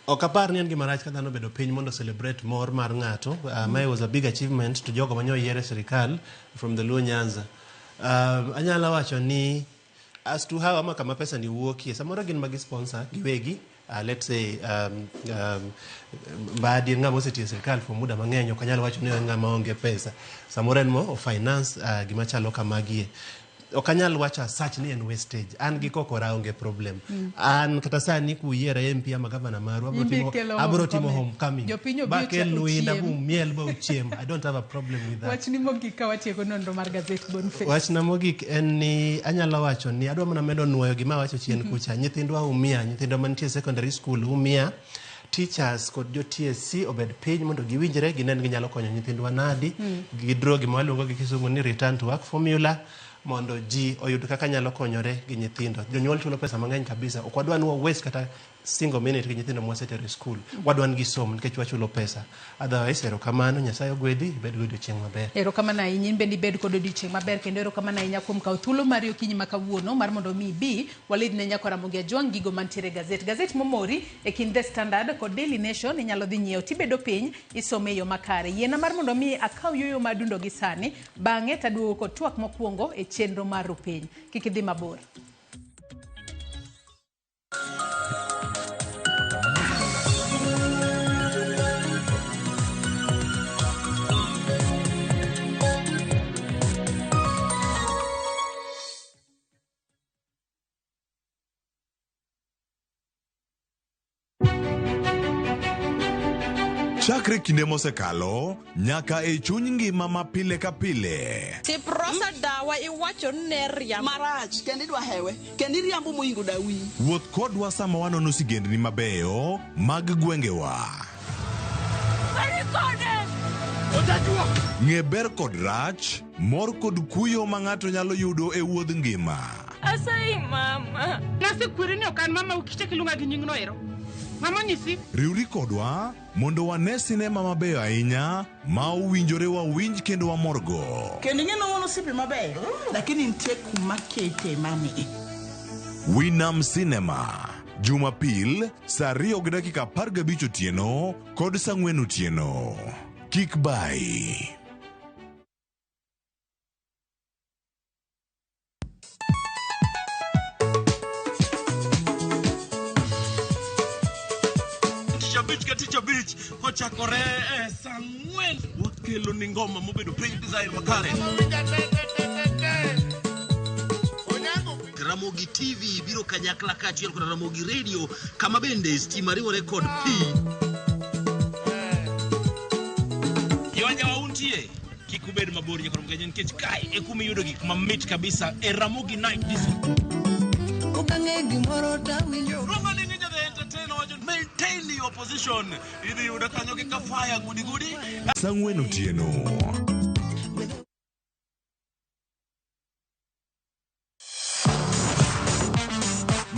Ok apar ni en gima rach ka dhano obedo piny mondo celebrate mor mar ng'ato. Mae was a big achievement to jogo mane oyier e sirikal from the Luo Nyanza. Anyalo wacho ni as to how ama kama pesa ni wuokie, samoro gin ma gi sponsor giwegi. Let's say Mbadi en ng'ama osetiyo e sirikal for muda mang'eny, ok anyal wacho ni en ng'ama onge pesa. Samoro en mo finance gima chalo kamagie. Ok anyal wacho as such ni en wastage. An gi kokora onge problem. An kata sani kuyiera MP ama gavana maru, abro Imbi timo, kelo abro timo homecoming. homecoming. Jopiny obi Ba kel winda ochiem. bumiel ba uchiem. I don't have a problem with that. Wachni mogik ka watieko nonro mar gazet Boniface. Wachna mogik en ni anyalo wacho ni adwa mana medo nuoyo gima awacho chien kucha. Nyithindwa umia, nyithindwa mantie secondary school umia. Teachers kod jo TSC obed piny mondo giwinjre ginen ginyalo konyo nyithindwa nadi. Gidraw gima waluongo gi kisungu ni return to work formula mondo ji oyud kaka nyalo konyore gi nyithindo. Jonyuol chulo pesa mang'eny kabisa. Ok wadwa ni wa waste kata single minute gi nyithindo mwasetero e school. Wadwa ni gisom nikech wachulo pesa. Otherwise, erokamano, Nyasaye ogwedhi, ibed gi odiochieng' maber. Erokamano ahinya in bende ibed kod odiochieng' maber kendo erokamano ahinya kuom kawo thuolo mari okinyi ma kawuono mar mondo mi ibi walid ne nyako Ramogi Ajwang' gigo mantiere e gazet. Gazet momori e kind The Standard kod Daily Nation inyalo dhi nyiewo tibedo piny isome e yo makare. Yiena mar mondo mi akaw yueyo mar dundo gi sani bang'e taduogo kod twak mokwongo e chenro mar Rupiny. Kik idhi mabor. Chakre kinde mosekalo nyaka e chuny ngima ma pile ka pile. Tiprosa dawa iwacho ni ne riambo. Marach kendo idwa hewe kendo iriambo moingo dawi. Wuoth kodwa sama wanono sigendni mabeyo mag gwengewa. Ng'e ber kod rach, mor kod kuyo ma ng'ato nyalo yudo e wuodh ngima. Asayi mama. Nasekweri ni ok an mama ukichak iluonga gi nyingno ero. Mama onyisi. Riwri kodwa mondo wane sinema mabeyo ahinya ma owinjore wawinj kendo wamorgo. Kendo ing'e ni wan osiepe mabeyo, lakini nitie kuma kete mani. Winam Cinema, Jumapil saa 2:15 otieno kod saa 4 otieno. Kik bayi. Tich abich ka tich abich kochakore e saa 4 wakelo ni ngoma mobedo piny design makare. Ramogi TV biro kanyakla kaachiel kod Ramogi Radio kama bende stima riwore kod pi. Jowajawa untie kik ubed mabor nyaka Ramogi Ajwang' nikech kae e kuma iyudo gik mamit kabisa e Ramogi Night Disco. Kokang'e gimoro tawinjo. Roma ni Ninja the Entertainer wacho maintain your position. Idhi yudo kanyo gi kafaya gudi gudi. Saa 4 otieno.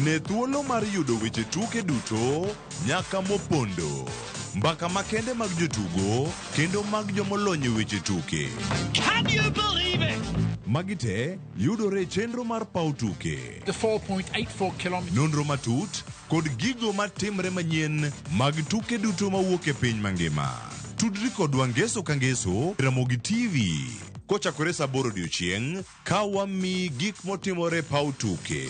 Ne thuolo mar yudo weche tuke duto nyaka mopondo. Mbaka makende mag jotugo kendo mag jomolony e weche tuke. Can you believe it? Magi te yudore e chenro mar paw tuke. The 4.84 kilometers. Nonro matut kod gigo matimre manyien mag tuke duto mawuok e piny mangima. Tudri kodwa ngeso ka ngeso e Ramogi TV kochakore saa 8 odiochieng' ka wamiyi gik motimore e paw tuke.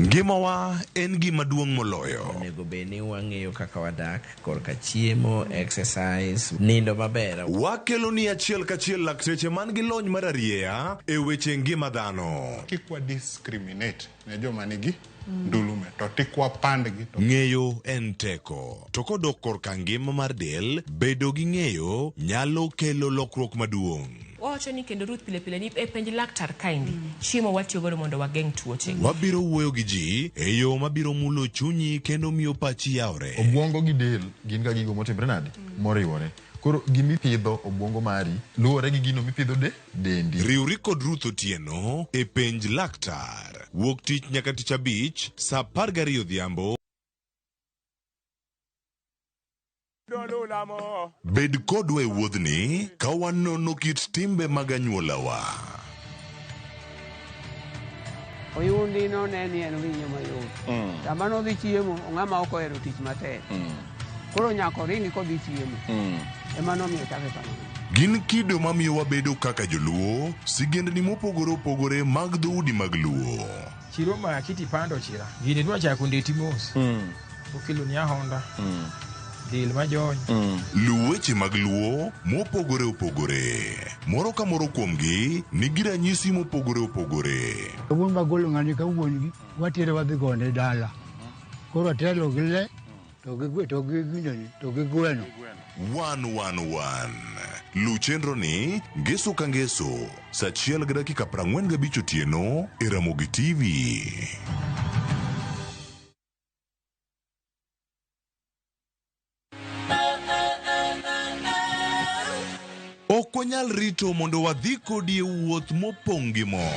Ngimawa en gima duong' moloyo. Onego bed ni wang'eyo kaka wadak korka chiemo, exercise, nindo maber. Wakelo ni achiel kachiel lakteche man gi lony mar arieya e weche ngima dhano. Kik wa discriminate ne joma nigi Ndulume to tikwa pandgi to Ng'eyo en teko. To kodok korka ngima mar del, bedo gi ng'eyo nyalo kelo lokruok maduong'. Wawacho ni kendo Ruth pile pile ni e penj laktar kaendi chiemo watiyo godo mondo wageng' tuoche. Wabiro wuoyo gi ji e yo mabiro mulo chunyi kendo miyo pachi yawre. Obwongo gi del gin ga gigo motimre nade? Moriwore. Koro gimipidho obwongo mari luwore gi gino mipidho de dendi. Riwri kod Ruth Otieno e penj laktar. Wuok tich nyaka tich abich saa 12 odhiambo. Bed kodwa e wuodhni ka wanono kit timbe mag anyuolawa. Oyundi none ni en winyo mayot. Sama nodhi chiemo, ong'ama ok ohero tich matek. Koro nyaka oringi kodhi chiemo. Ema nomiyo ochake kamano. Gin kido mamiyo wabedo kaka joluo, sigendni mopogore opogore mag dhoudi mag luo. Chiro ma kiti pando chira. Gini dwa chako ndeti mos. Okelo ni ahonda. Del majony. Luw weche mag luo mopogore opogore. Moro ka moro kuomgi nigi ranyisi mopogore opogore. Wuon magolo ng'ani ka wuon gi watere wadhi gone dala. Koro atelo gi le to gi to gi ginene to gi gweno. 111. Luw chenro ni ngeso ka ngeso saa 1:45 otieno e Ramogi TV. Ok wanyal rito mondo wadhi kodi e wuoth mopong' gi mor.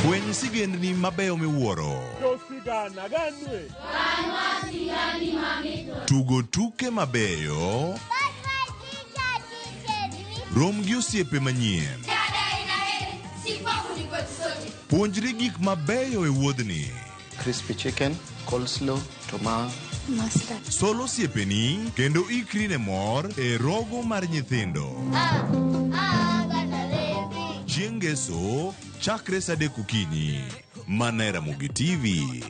Fweny sigendni mabeyo miwuoro. Tugo tuke mabeyo. Rom gi osiepe manyien. Puonjri gik mabeyo e wuodhni. Crispy chicken, coleslaw, tomato. Sol osiepeni kendo ikri ne mor e rogo mar nyithindo. Chieng' ngeso chakre saa 3 okinyi. Mana e Ramogi TV.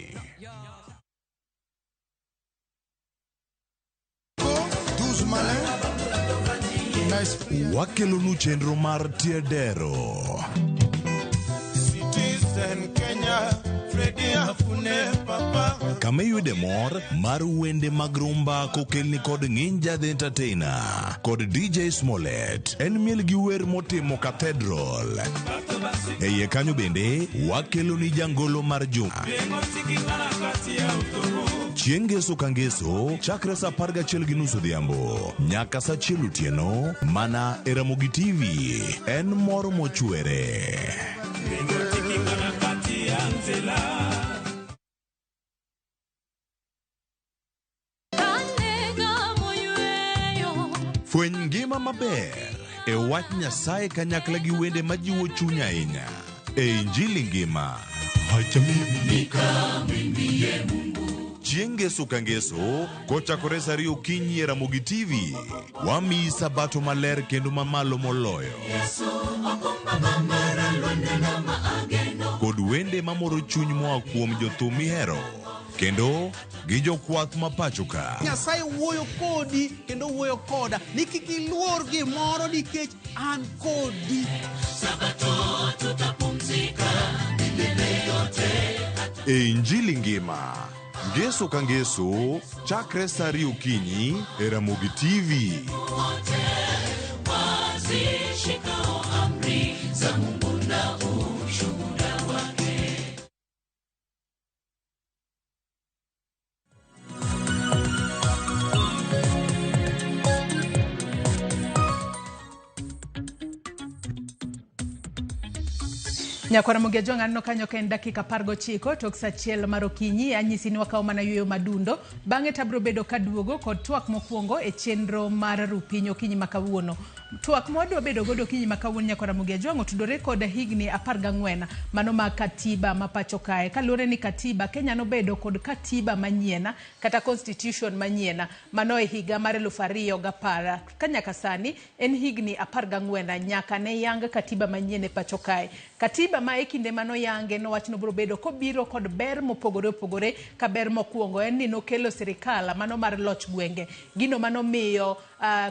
Wakelonu chenro mar Tiedero. Citizen Kenya, Freddy Afune Papa. Kama iyude mor mar wende mag rumba kokelni kod Nginja the Entertainer kod DJ Smollett. En miel gi wer motimo Cathedral. E iye kanyo bende wakeloni jangolo mar juma. Chieng' ngeso ka ngeso chakre saa 11:30 odhiambo nyaka saa 1 otieno mana e Ramogi TV. En mor mochwere. Fweny ngima maber e wach Nyasaye kanyakla gi wende majiwo chuny ahinya e Injili ngima. Chieng' ngeso ka ngeso kochakore saa 2 okinyi e Ramogi TV, wamiyi sabato maler kendo mamalo moloyo. Kod wende mamoro chuny moa kuom jothum mihero kendo gi jokwath ma pacho ka. Nyasaye wuoyo kodi kendo wuoyo koda ni kik iluor gimoro nikech an kodi. Sabato tutapumzika milele yote. E Injili ngima, ngeso ka ngeso, chakre saa 2 okinyi e Ramogi TV. Wote wazishikao amri za Mungu na ushuhuda wake. Nyakwara Ramogi Ajwang' aneno kanyo ka en dakika 19 tok saa 1 mar okinyi. Anyisi ni wakawo mana yueyo madundo, bang'e to abiro bedo kaduogo kod twak mokwongo e chenro mar rupiny okinyi ma kawuono. Twak ma wadwa bedo godo okinyi ma kawuono Nyakwara Ramogi Ajwang' otudore kod higni 14 mano mag katiba ma pacho kae. Kaluwore ni katiba Kenya nobedo kod katiba manyien kata constitution manyien mano e higa mar 2010 ka nyaka sani en higni 14 nyaka ne yang katiba manyien e pacho kae. Katiba ma e kinde manoyange nowach nobiro bedo kobiro kod ber mopogore opogore, ka ber mokwongo en ni nokelo sirikal mano mar loch gwenge. Gino manomiyo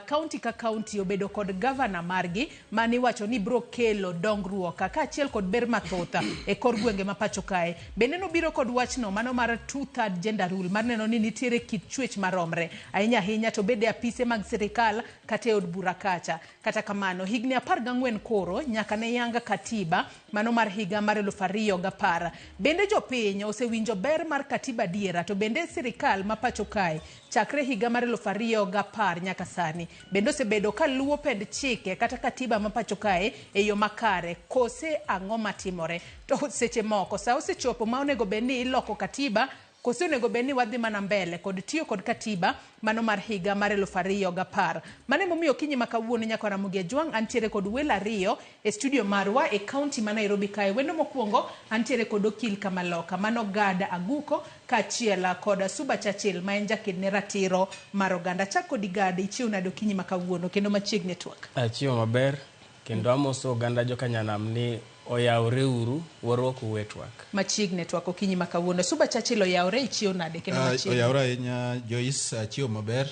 kaunti ka kaunti obedo kod gavana margi maniwacho ni biro kelo dongruok kaachiel kod ber mathoth e kor gwenge ma pacho kae. Bende nobiro kod wachno mano mar 2/3 gender rule mar neno ni nitiere kit chwech maromre ahinya ahinya to bede apise mag sirikal kata e od bura kacha. Kata kamano higni 14 koro nyaka ne yang katiba mano mar higa mar 2010. Bende jopiny osewinjo ber mar katiba diera, to bende sirikal ma pacho kae chakre higa mar 2010 nyaka sani bende osebedo ka luwo pend chike kata katiba ma pacho kae e yo makare, kose ang'o matimore? To seche moko sa osechopo ma onego bed ni iloko katiba, kose onego bed ni wadhi mana mbele kod tiyo kod katiba mano mar higa mar 2010. Mano emomiyo okinyi ma kawuono nyaka Ramogi Ajwang' antiere kod welo ariyo e studio marwa e kaunti ma Nairobi kae. Wendo mokwongo antiere kod okil Kamaloka mano Gad Aguko kaachiel kod Suba Churchill ma en jaked ne ratiro mar oganda. Chak kodi Gad, ichiew nade okinyi ma kawuono kendo machiegni e twak? Achiewo maber kendo amoso oganda jokanyanam ni oyawre uru, warwakou e twak. Machiegni e twak okinyi ma kawuono. Suba Churchill oyawre, ichiew nade kendo machiegni? Oyawre ahinya Joyce, achiew maber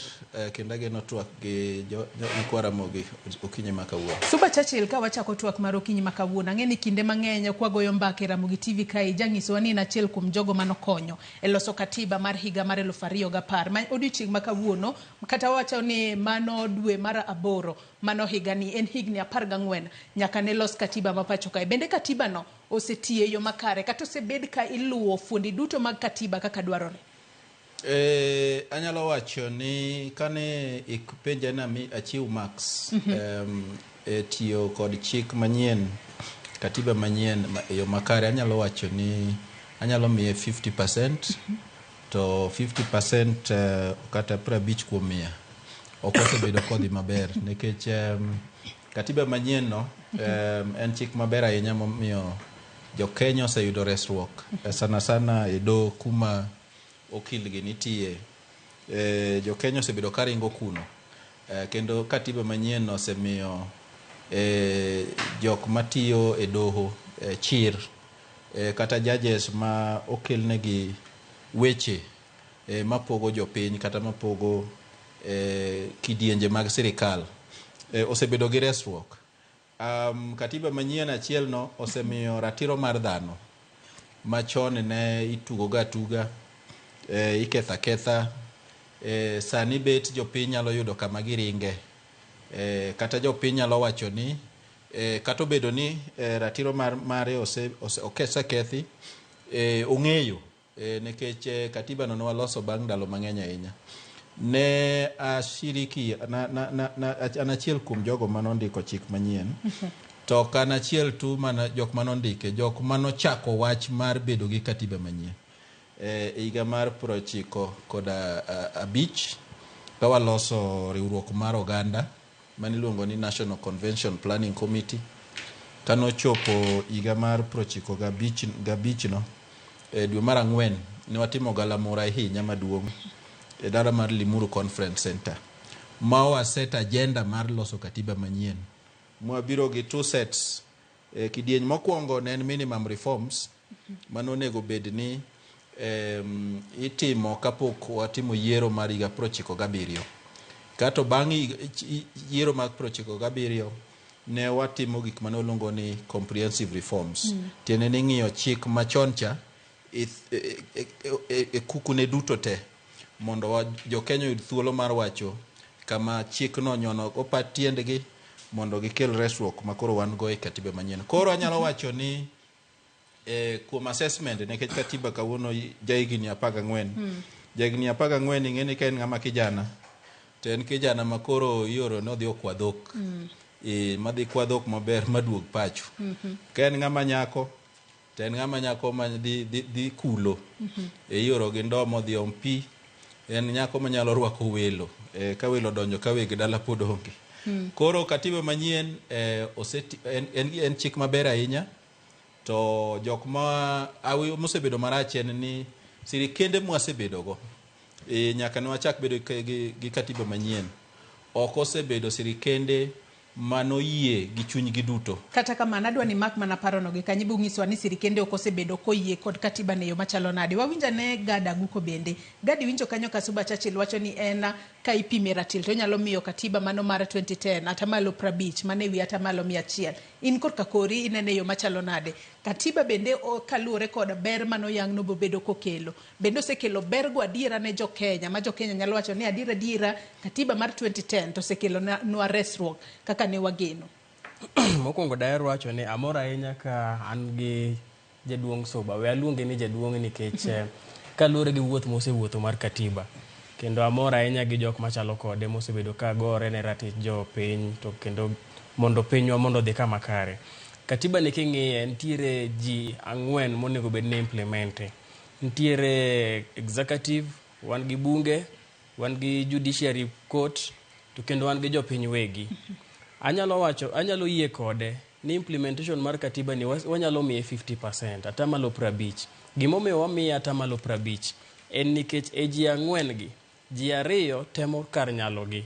kendo ageno twak gi nyikwa Ramogi okinyi ma kawuono. Suba Churchill, ka wachako twak mar okinyi ma kawuono, ang'e ni kinde mang'eny kwagoyo mbaka e Ramogi TV kae, ijanyisowa ni in achiel kuom jogo manokonyo e loso katiba mar higa mar 2010. Ma odiochieng' ma kawuono, kata wawacho ni mano dwe mar 8 mano higani, en higni 14 nyaka ne los katiba ma pacho kae. Bende katiba no osetiyo e yo makare kata osebed ka iluwo fuondi duto mag katiba kaka dwarore? Anyalo wacho ni kane ipenja ni achiw marks e tiyo kod chik manyien, katiba manyien e yo makare, anyalo wacho ni anyalo miye 50%, to 50% kata 50 kuom 100 ok osebedo kodhi maber, nikech katiba manyien no en chik maber ahinya momiyo jo Kenya oseyudo resruok sana sana e doho kuma okilgi nitie. Jo Kenya osebedo karingo kuno, kendo katiba manyien no osemiyo jok matiyo e doho chir, kata judges ma okelnegi weche mapogo jopiny kata mapogo kidienje mag sirikal osebedo gi resruok. Katiba manyien achiel no osemiyo ratiro mar dhano machon ne itugo ga tuga, iketho aketha, sani bet jopiny nyalo yudo kama giringe, kata jopiny nyalo wacho ni kata obedo ni ratiro mare osekethi, ong'eyo nikech katiba no ne waloso bang' ndalo mang'eny ahinya. Ne ashiriki an achiel kuom jogo manondiko chik manyien, to ok an achiel tu mana jok manondike, jok manochako wach mar bedo gi katiba manyien e higa mar 95 ka waloso riwruok mar oganda maniluongo ni National Convention Planning Committee. Kanochopo higa mar 95 no, dwe mar 4 ne watimo galamoro ahinya maduong' e dala mar Limuru Conference Center ma waset agenda mar loso katiba manyien. Mwabiro gi 2 sets. Kidieny mokwongo ne en minimum reforms manonego bed ni itimo kapok watimo yiero mar higa 97. Kato bang' yiero mar 97 ne watimo gik mane waluongo ni comprehensive reforms. Tiende ni ng'iyo chik machon cha e kukune duto te mondo jo Kenya oyud thuolo mar wacho kama chikno nyono opat tiendgi mondo gikel resruok makoro wan go e katiba manyien. Koro anyalo wacho ni kuom assessment, nikech katiba kawuono jahigni 14. Jahigni 14 ing'e ni ka en ng'ama kijana to en kijana makoro ioro ni odhi okwa dhok. Madhi kwa dhok maber maduog pacho. Ka en ng'ama nyako to en ng'ama nyako ma dhi kulo. Ioro gi ndoo modhi om pi. En nyako manyalo rwako welo. Ka welo donjo ka weg dala pod onge. Koro katiba manyien en chik maber ahinya. To jok ma mosebedo marach en ni sirikende mwasebedogo nyaka ne wachak bedo gi katiba manyien ok osebedo sirikende manoyie gi chunygi duto. Kata kamano, adwa ni mak mana parono gi kanyo ibiro ni sirikende ok osebedo koyie kod katiba ne yo machalo nade. Wawinj ane Gad Aguko bende. Gad iwinjo kanyo ka Suba Churchill wacho ni en ka ipime ratil to onyalo miyo katiba mano mar 2010 atamalo 50 mane ewi atamalo 100. In korka kori inene yo machalo nade? Katiba bende kaluwore kod ber manoyang nobobedo kokelo. Bende osekelo ber go adiera ne jo Kenya, ma jo Kenya nyalo wacho ni adiera adiera katiba mar 2010 to osekelo nwa resruok kaka ne wageno. Mokwongo daher wacho ni amor ahinya ka an gi jaduong' Suba. We aluonge ni jaduong' nikech kaluwore gi wuoth mosewuotho mar katiba. Kendo amor ahinya gi jok machalo kode mosebedo ka gore ne ratich jopiny to kendo mondo pinywa mondo odhi kama kare. Katiba ni king'iye nitiere ji 4 monego bed ni implemente. Nitiere executive, wan gi bunge, wan gi judiciary court, to kendo wan gi jopiny wegi. Anyalo wacho, anyalo yie kode ni implementation mar katiba ni wanyalo miye 50%, atamalo 50. Gimomiyo wamiye atamalo 50 en nikech e ji 4 gi, ji 2 temo kar nyalogi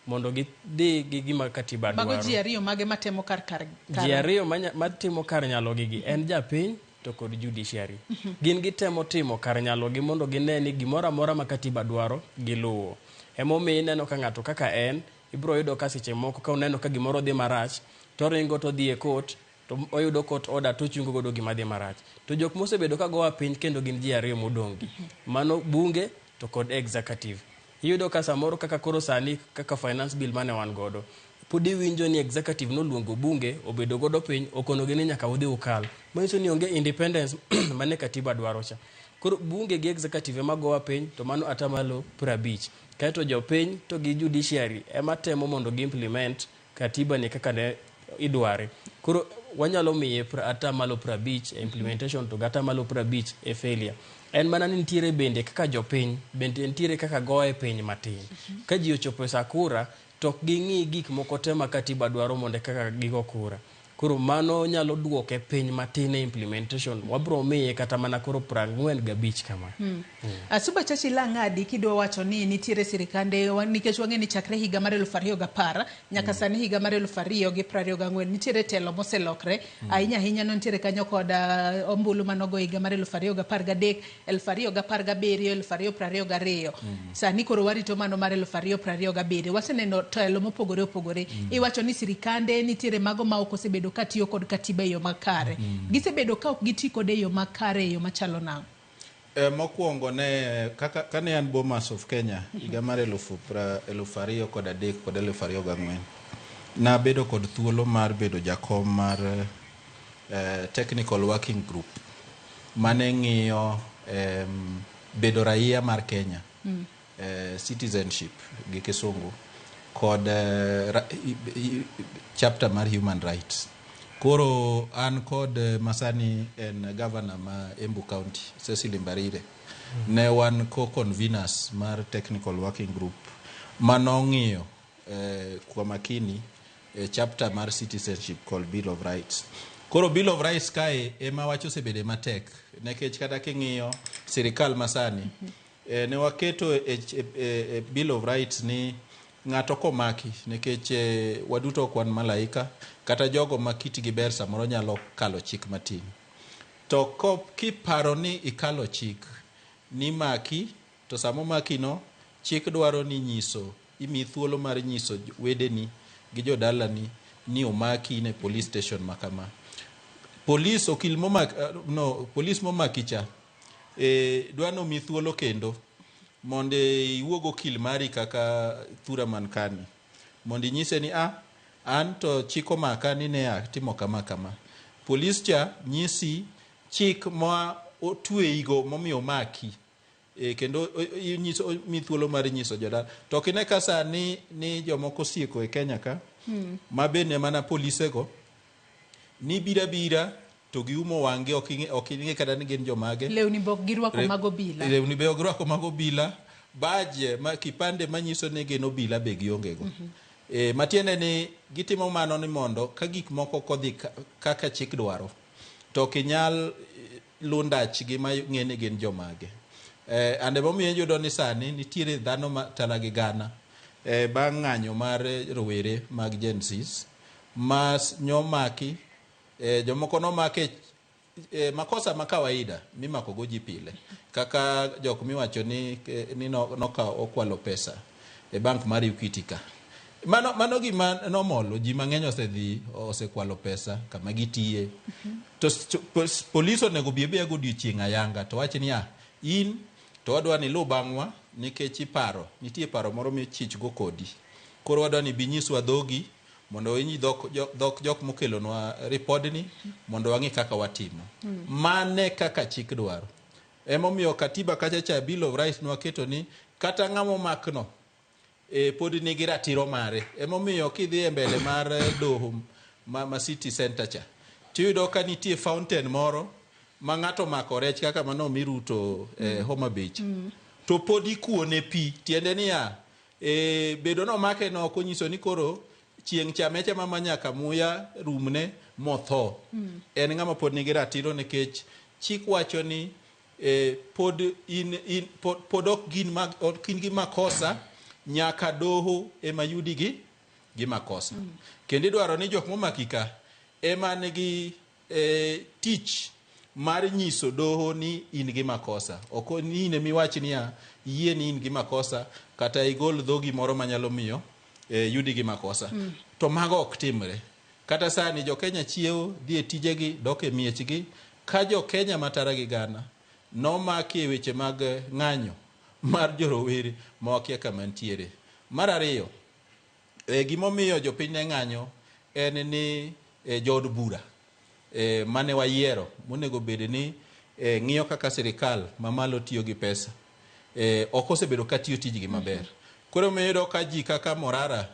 mondo gidhi gi gima katiba Mago dwaro. ji 2 mage matemo kar Ji 2 matimo kar nyalogi gi en japiny to kod judiciary. Gin gitemo timo kar nyalogi mondo gine ni gimoro amora ma katiba dwaro giluwo. Emomiyo ineno ka ng'ato kaka en, ibiro yudo ka seche moko ka oneno ka gimoro dhi marach, to oringo to odhi e court, to oyudo court order to ochungo godo gima dhi marach. To jok mosebedo ka gowa piny kendo gin ji 2 modong' gi. Mano bunge to kod executive. Iyudo ka samoro kaka koro sani kaka finance bill mane wan godo, pod iwinjo ni executive noluongo bunge, obedo godo piny, okonogi ni nyaka udhi ukal. Manyiso ni onge independence mane katiba dwaro cha. Koro bunge gi executive ema gowa piny, to mano atamalo 50. Kaeto jopiny to gi judiciary ema temo mondo gi implement katiba ni kaka ne idware. Koro wanyalo miye atamalo 50 e implementation to atamalo 50 e failure. En mana ni nitiere bende kaka jopiny, bende nitiere kaka goye piny matin. Ka ji ochopo e sa kura, to ok ging'i gik moko te ma katiba dwaro mondo kaka gigo kura. Koro mano nyalo duoke piny matin e implementation. Wabro miye kata mana koro 45 kama. Asuba Churchill ang'adi kidwa wacho ni nitiere sirikande nikech wang'e ni chakre higa mar 2010 nyaka sani higa mar 2024 nitiere telo moselokre ahinya ahinya no nitiere kanyo kod ombulu manogo higa mar 2013, 2017, 2022. Sani koro warito mano mar 2027. Waseneno telo mopogore opogore. Iwacho ni sirikande nitiere mago ma ok osebedo ka tiyo kod katiba e yo makare. Gisebedo ka ok giti kode e yo makare e yo machalo nang'o? Mokwongo ne kaka kane an Bomas of Kenya higa mar 2003 kod 2004 nabedo kod thuolo mar bedo jakom mar technical working group mane ng'iyo bedo raia mar Kenya, citizenship gi kisungu kod chapter mar human rights. Koro an kod masani en governor ma Embu County, Cecily Mbarire. Ne wan co-conveners mar technical working group manong'iyo kwa makini chapter mar citizenship called Bill of Rights. Koro Bill of Rights kae ema wach osebede matek nikech kata king'iyo sirikal masani ne waketo e Bill of Rights ni ng'ato komaki nikech waduto ok wan malaika kata jogo ma kitgi ber samoro nyalo kalo chik matin. To kiparo ni ikalo chik ni maki to samo maki no chik dwaro ni nyiso imi thuolo mar nyiso wedeni gi jodalani ni omaki ne police station makama. Police okil momak no police momaki cha dwa nomi thuolo kendo mondo iwuog okil mari kaka thura man kani mondo inyise ni an to chik omaka ni ne atimo kama kama. Police cha nyisi chik ma otweyigo momiyo omaki kendo inyiso mi thuolo mar nyiso jodala. To kine ka sani ni jomoko osieko e Kenya ka ma bende mana polisego ni bira bira to giumo wang'gi ok ing'e kata ni gin jomage. Lewni be ok girwako mag obila. Lewni be ok girwako mag obila. Badge ma kipande manyiso ni gin obila be gionge go. Matiende ni gitimo mano ni mondo ka gik moko kodhi kaka chik dwaro to ok inyal lundachgi ma ng'e ni gin jomage. Ande momiyo iyudo ni sani nitiere dhano ma tala gi gana bang' ng'anyo mar rowere mag Gen Zs ma nyomaki jomoko nomake makosa ma kawaida mimako go ji pile kaka jok miwacho ni noka okwalo pesa e bank mar Equity ka. Mano gima nomolo ji mang'eny osedhi osekwalo pesa kama gitiye. To polis onego bi abiya godiochieng' ayanga to wach niya in to wadwa ni iluw bang'wa nikech iparo nitie paro moro michich go kodi. Koro wadwa ni bi nyiswa dhogi mondo winj dhok jok mokelonwa ripodni mondo wang'i kaka watimo. Mane kaka chik dwaro. Emomiyo katiba kacha cha Bill of Rights nwaketo ni kata ng'ama omakno pod nigi ratiro mare. Emomiyo kidhi e mbele mar doho ma City Center cha tiyudo ka nitie fountain moro ma ng'ato omako rech kaka mano omi Ruto Homa Bay. To pod ikuone pi tiende niya bedo nomake no ok onyiso ni koro chieng' chame achama ma nyaka muya rumne motho. En ng'ama pod nigi ratiro nikech chik wacho ni pod pod ok gin gi makosa nyaka doho ema yudi gi makosa. Kendo idwaro ni jok momaki ka ema nigi tich mar nyiso doho ni in gi makosa. Ok ni in emiwach niya yie ni in gi makosa kata igol dhogi moro manyalo miyo yudi gi makosa. To mago ok timre. Kata sani jo Kenya chiewo dhi e tijegi dok e miechgi ka jo Kenya matara gi gana nomaki e weche mag ng'anyo mar jorowere ma wakia kama ntiere. Mar ariyo, gimomiyo jopiny ne ng'anyo en ni jood bura mane wayiero monego bed ni ng'iyo kaka sirikal mamalo tiyo gi pesa ok osebedo ka tiyo tijgi maber. Koro miyudo ka ji kaka Morara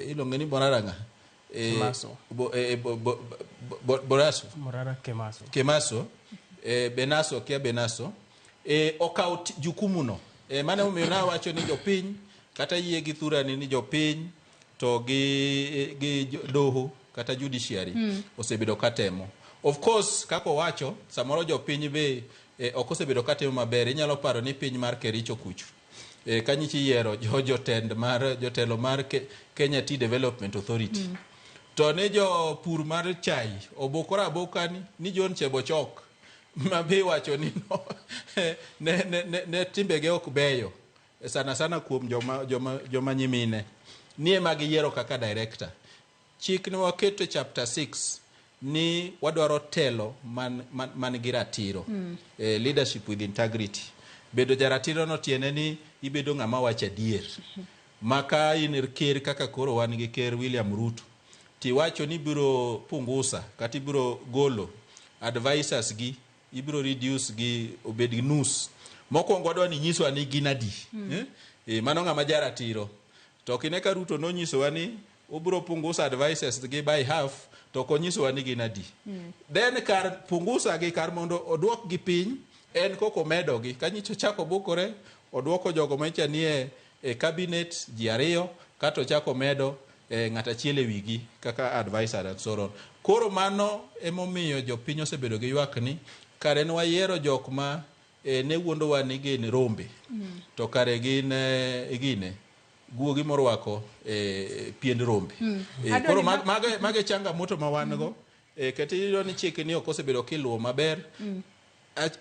iluonge ni Morara ng'a? Kemaso. Boraso. Morara Kemaso. Kemaso. Benaso kia Benaso. Okawo jukumu no. Mane omiyo nawacho ni jopiny kata yie gi thurani ni jopiny to gi doho kata judiciary osebedo katemo. Of course kaka owacho samoro jopiny be ok osebedo katimo maber. Inyalo paro ni piny mar Kericho kucho kanyichi yiero jotelo mar Kenya Tea Development Authority. To ne jopur mar chai obokore aboka ni John Chebochok ma be iwacho ni no, ne timbege ok beyo sana sana kuom joma nyimine ni ema giyiero kaka director. Chik ne waketo chapter 6 ni wadwaro telo man gi ratiro. Leadership with integrity. Bedo jaratiro no tiende ni ibedo ng'ama wacho adier. Maka in ker kaka koro wan gi ker William Ruto tiwacho ni ibiro pungusa kata ibiro golo advisors gi ibiro reduce gi obed gi nus. Mokwongo wadwa ni nyiswa ni gin adi. Mano ng'ama jaratiro. To ok ine ka Ruto nonyisowa ni obiro pungusa advisors gi by half to ok onyisowa ni gin adi. Then kar pungusa gi kar mondo oduok gi piny en koko omedogi. Kanyicho chako bukore oduoko jogo manyicha nie e cabinet ji ariyo kato ochako omedo ng'at achiel e wigi kaka advisor and so on. Koro mano emomiyo jopiny osebedo gi ywak ni kare ne wayiero jok ma ne wuondowa ni gin rombe to kare gin gine guogi morwako piend rombe. Koro mage changamoto ma wan go. Kata iyudo ni chik ni ok osebedo kiluwo maber.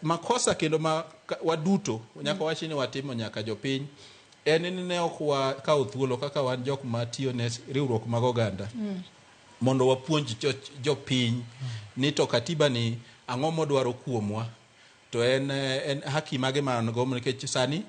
Makosa kendo ma waduto nyaka wach ni watimo nyaka jopiny en ni ne ok wakawo thuolo kaka wan jok matiyo ne riwruok mag oganda mondo wapuonj jopiny ni to katiba ni ang'o modwaro kuomwa to en haki mage ma wan go nikech sani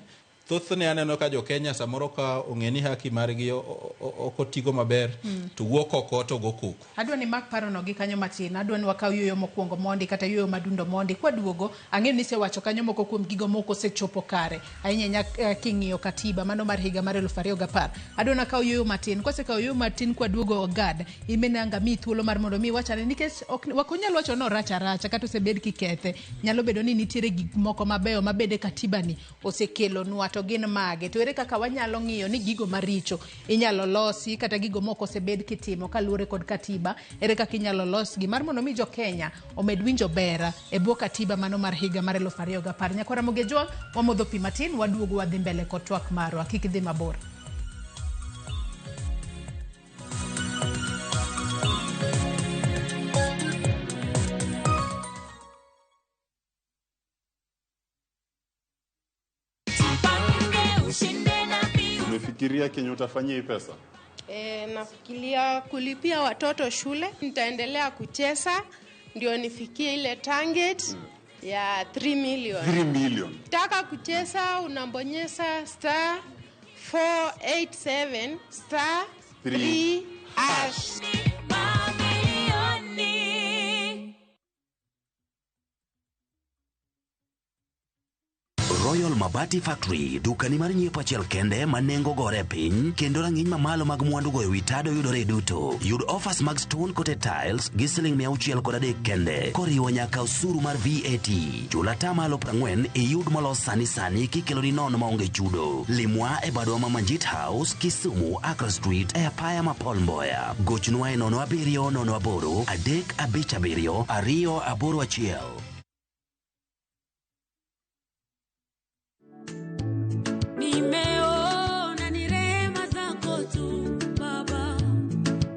thothne aneno ka jo Kenya samoro ka ong'e ni haki margi ok otigo maber to wuok oko to go koko. Adwa ni mak parono gi kanyo matin. Adwa ni wakaw yueyo mokwongo mondi kata yueyo madundo mondi. Kwaduogo, ang'eyo ni isewacho kanyo moko kuom gigo moko osechopo kare. Ahinya ahinya king'iyo katiba mano mar higa mar 2010. Adwa ni akaw yueyo matin. Kwasekawo yueyo matin kwaduogo Ogad, imenanga mi thuolo mar mondo mi iwachane nikech ok onyal wacho ni orach aracha kata osebed kikethe. Nyalo bedo ni nitiere gik moko mabeyo mabede katiba ni osekelonwa to gin mage. To ere kaka wanyalo ng'iyo ni gigo maricho inyalo losi kata gigo moko osebed kitimo kaluwore kod katiba, ere kaka inyalo losgi mar mondo mi jo Kenya omed winjo ber e bwo katiba mano mar higa mar 2010. Nyakwara Ramogi Ojwang', wamodho pi matin, waduogo wadhi mbele kod twak marwa. Kik idhi mabor. Unafikiria kenye utafanyia hii pesa? E, nafikiria kulipia watoto shule. Nitaendelea kucheza ndio nifikie ile target ya 3 million. 3 million. Taka kucheza unabonyeza star 487 star 3 hash. Royal Mabati Factory, dukani mar nyiepo achiel kende ma nengo gore e piny kendo rang'iny mamalo mag mwandu go ewi tado yudore duto. Yud offers mag stone coated tiles gi siling 603 kende koriwo nyaka osuru mar VAT. Chul atamalo 40 iyud molos sani sani kikeloni nono maonge chudo. Limwa e badwa ma Manjit House, Kisumu, Accra Street e apaya ma Paul Mboya. Gochnwa e 07 08 357 281. Nimeona ni rehema zako tu Baba,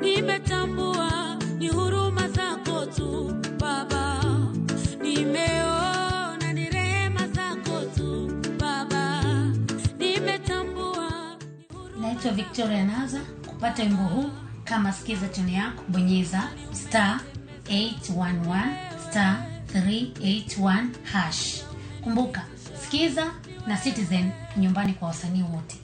nimetambua ni huruma zako tu Baba, nimeona ni rehema zako tu Baba, nimetambua. Naitwa Victoria Naza. Kupata wimbo huu kama sikiza tune yako, bonyeza star 811 star 381 hash. Kumbuka, sikiza na Citizen nyumbani kwa wasanii wote.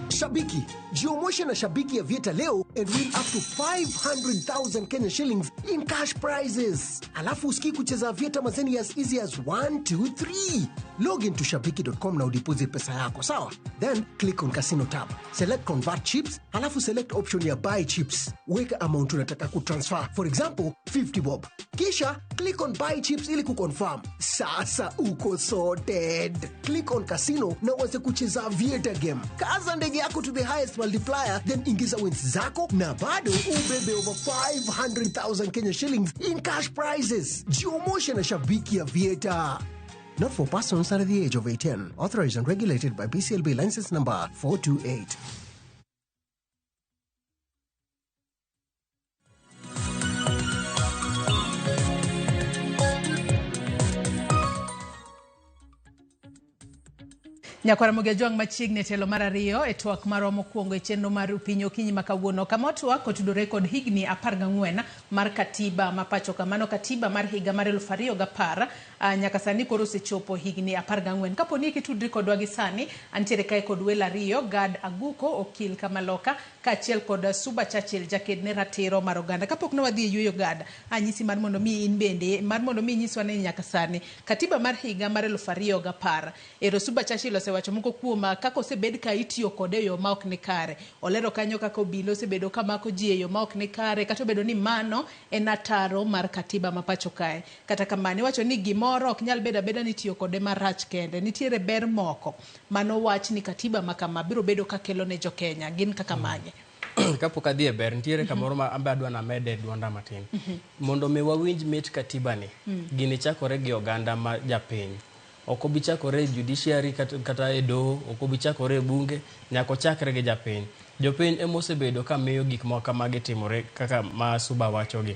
Shabiki, jiomoshe na Shabiki ya Vieta leo and win up to 500,000 Kenya shillings in cash prizes. Alafu usikii kucheza Vieta mazeni as easy as 1, 2, 3. Log into shabiki.com na udeposit pesa yako, sawa? Then click on casino tab. Select convert chips, alafu select option ya buy chips. Weka amount unataka kutransfer, for example 50 bob. Kisha click on buy chips ili kuconfirm. Sasa uko sorted. Click on casino na uanze kucheza Vieta game. Kaza ndege yako to the highest multiplier, then ingiza wins zako na bado ubebe over 500,000 Kenya shillings in cash prizes. Jiomoshe na Shabiki ya Vieta. Not for persons under the age of 18. Authorized and regulated by BCLB license number 428. Nyakwara Mogejwang' machiegni e telo mar ariyo e twak marwa mokwongo e chenro mar Piny Okinyi ma kawuono, kama twak otudore kod higni 14 mar katiba ma pacho ka. Mano katiba mar higa mar 2010 nyaka sani koro osechopo higni 14. Kapo ni kitudri kodwa gi sani, antiere kae kod welo ariyo, Gad Aguko okil Kamaloka kaachiel kod Suba Churchill jaked ne ratiro mar oganda. Kapok ne wadhi e yueyo, Gad, anyisi mar mondo mi in bende mar mondo mi inyiswa ni nyaka sani katiba mar higa mar 2010 ero Suba Churchill osewacho moko kuom kaka osebed ka itiyo kode e yo ma ok ni kare. Olero kanyo kaka obila osebedo ka mako ji e yo ma ok ni kare, kata obedo ni mano en ataro mar katiba ma pacho kae. Kata kamano iwacho ni gimoro ok nyal bedo abeda ni itiyo kode marach kende. Nitiere ber moko mano wach ni katiba ma kama biro bedo ka kelo ne jokenya. Gin kaka mage? Kapok adhi e ber, nitiere kamoro ma ambe adwa namede duonda matin. Mondo mi wawinj mit katiba ni, gini chakore gi oganda ma japiny. Ok obi chakore e judiciary kata e doho, ok obi chakore e bunge, nyaka ochakre gi japiny. Jopiny ema osebedo ka miyo gik moko kamagi timore kaka ma Suba wachogi.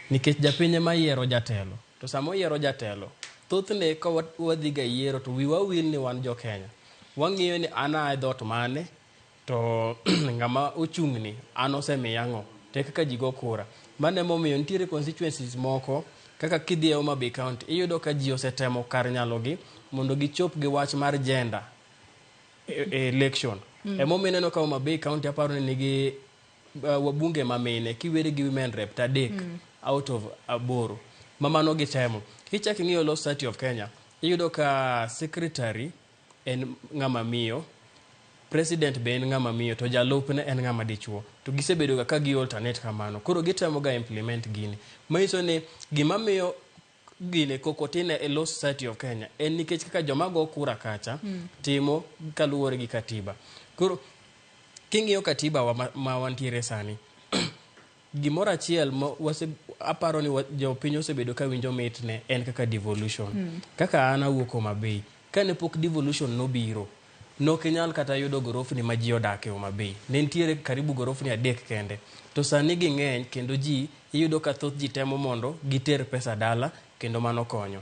Nikech japiny ema yiero jatelo. To sama oyiero jatelo, thothne ka wadhi ga yiero to wiwa wil ni wan jo Kenya. Wang'iyo ni an aa e dhoot mane, to ng'ama ochung'ni an osemiya ang'o, to kaka ji go kura. Mano emomiyo nitiere constituencies moko kaka kidhi e Homa Bay County, iyudo ka ji osetemo kar nyalogi mondo gichop gi wach mar gender e election. Emomiyo ineno ka Homa Bay County aparo ni nigi wabunge mamine kiweri gi women rep to 3 out of 8 ma mano gitemo. Kichak ing'iyo Law Society of Kenya, iyudo ka secretary en ng'ama miyo, president be en ng'ama miyo, to jalupne en ng'ama dichuo. To gisebedo ga ka gi alternate kamano. Koro gitemo ga implement gini. Manyiso ni gima miyo gini koko tine e Law Society of Kenya en nikech kaka joma go kura kacha timo kaluwore gi katiba. Koro king'iyo katiba wa ma wantiere sani, gimoro achiel ma aparo ni jopiny osebedo ka winjo mitne en kaka devolution. Kaka an awuok Homa Bay, kane pok devolution nobiro, nok inyal kata yudo gorofni ma ji odak e Homa Bay. Ne nitiere karibu gorofni 3 kende. To sani ging'eny kendo ji iyudo ka thoth ji temo mondo giter pesa dala kendo mano konyo.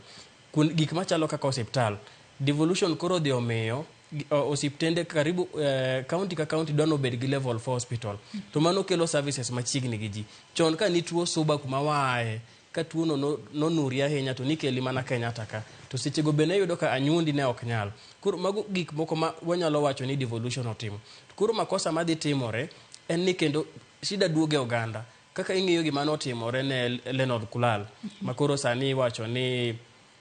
Gik machalo kaka osiptal, Devolution koro dhi omiyo osiptende karibu county ka county dwa nobed gi level 4 hospital. To mano kelo services machiegni gi ji. Chon ka nituo Suba kuma waaye, ka tuono nonuri ahinya to nikeli mana Kenyatta ka. To sechego be ne yudo ka anyuondi ne ok nyal. Koro mago gik moko ma wanyalo wacho ni devolution otimo. Koro makosa madhi timore en ni kendo shida duoge oganda. Kaka ing'iyo gima notimore ne Leonard Kulal, ma koro sani iwacho ni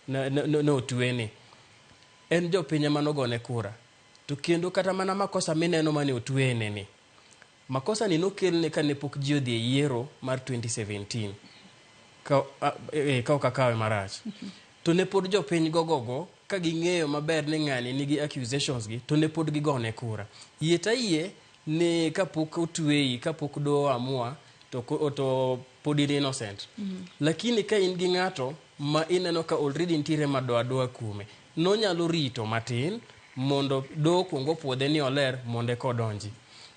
ne otweni. En jopiny ema nogone kura. To kendo kata mana makosa mineno mane otwene ni, makosa ni nokelne kane pok ji odhi e yiero mar 2017. Ka ok akawe marach. To ne pod jopiny gogogo ka ging'eyo maber ni ng'ani nigi accusations gi, to ne pod gigone kura. Yie ta yie ni kapok otweyi, kapok doho amua, to pod in innocent. Lakini ka in gi ng'ato ma ineno ka already nitiere madoadoa kuome, nonyalo rito matin mondo doho kuong opuodhe ni oler mondo eka odonji.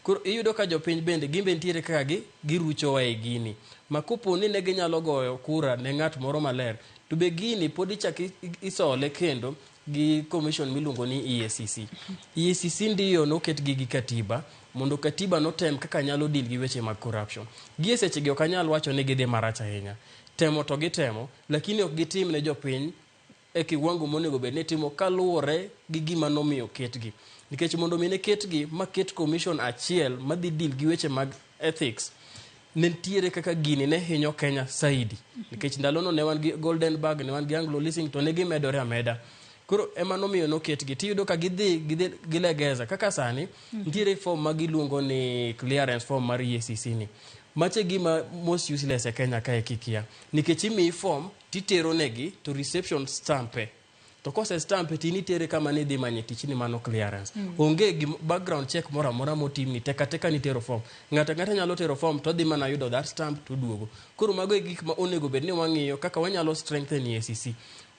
Koro iyudo ka jopiny bende gimbe nitiere kaka giruchowa e gini. Ma kopo ni ne ginyalo goyo kura ne ng'at moro maler, to be gini pod ichak isole kendo gi commission miluongo ni EACC. EACC ndiyo noket gi katiba mondo katiba notem kaka nyalo deal gi weche mag corruption. Gi e sechegi ok anyal wacho ni gidhi marach ahinya. Temo to gitemo, lakini ok gitim ne jopiny e kiwango monego bed ni timo kaluwore gi gima nomiyo ketgi. Nikech mondo mi ne ketgi ma ket commission achiel madhi deal gi weche mag ethics, ne nitiere kaka gini ne hinyo Kenya saidi. Nikech ndalono ne wan gi Golden Bag, ne wan gi Anglo Leasing, to ne gimedore ameda. Koro ema nomiyo noketgi. Tiyudo ka gidhi gilegeza. Kaka sani, nitiere form ma giluongo ni clearance form mar EACC ni. Mache gima most useless e Kenya kae kikia. Nikech imiyi form, titero negi to reception stampe. To kose stampe to in itere kama nidhi manye tich ni mano clearance. Onge gi background check moro amora motimni, teka teka nitero form. Ng'ato ang'ata nyalo tero form to odhi mana yudo that stamp to oduogo. Koro mago e gik ma onego bed ni wang'iyo kaka wanyalo strengthen EACC.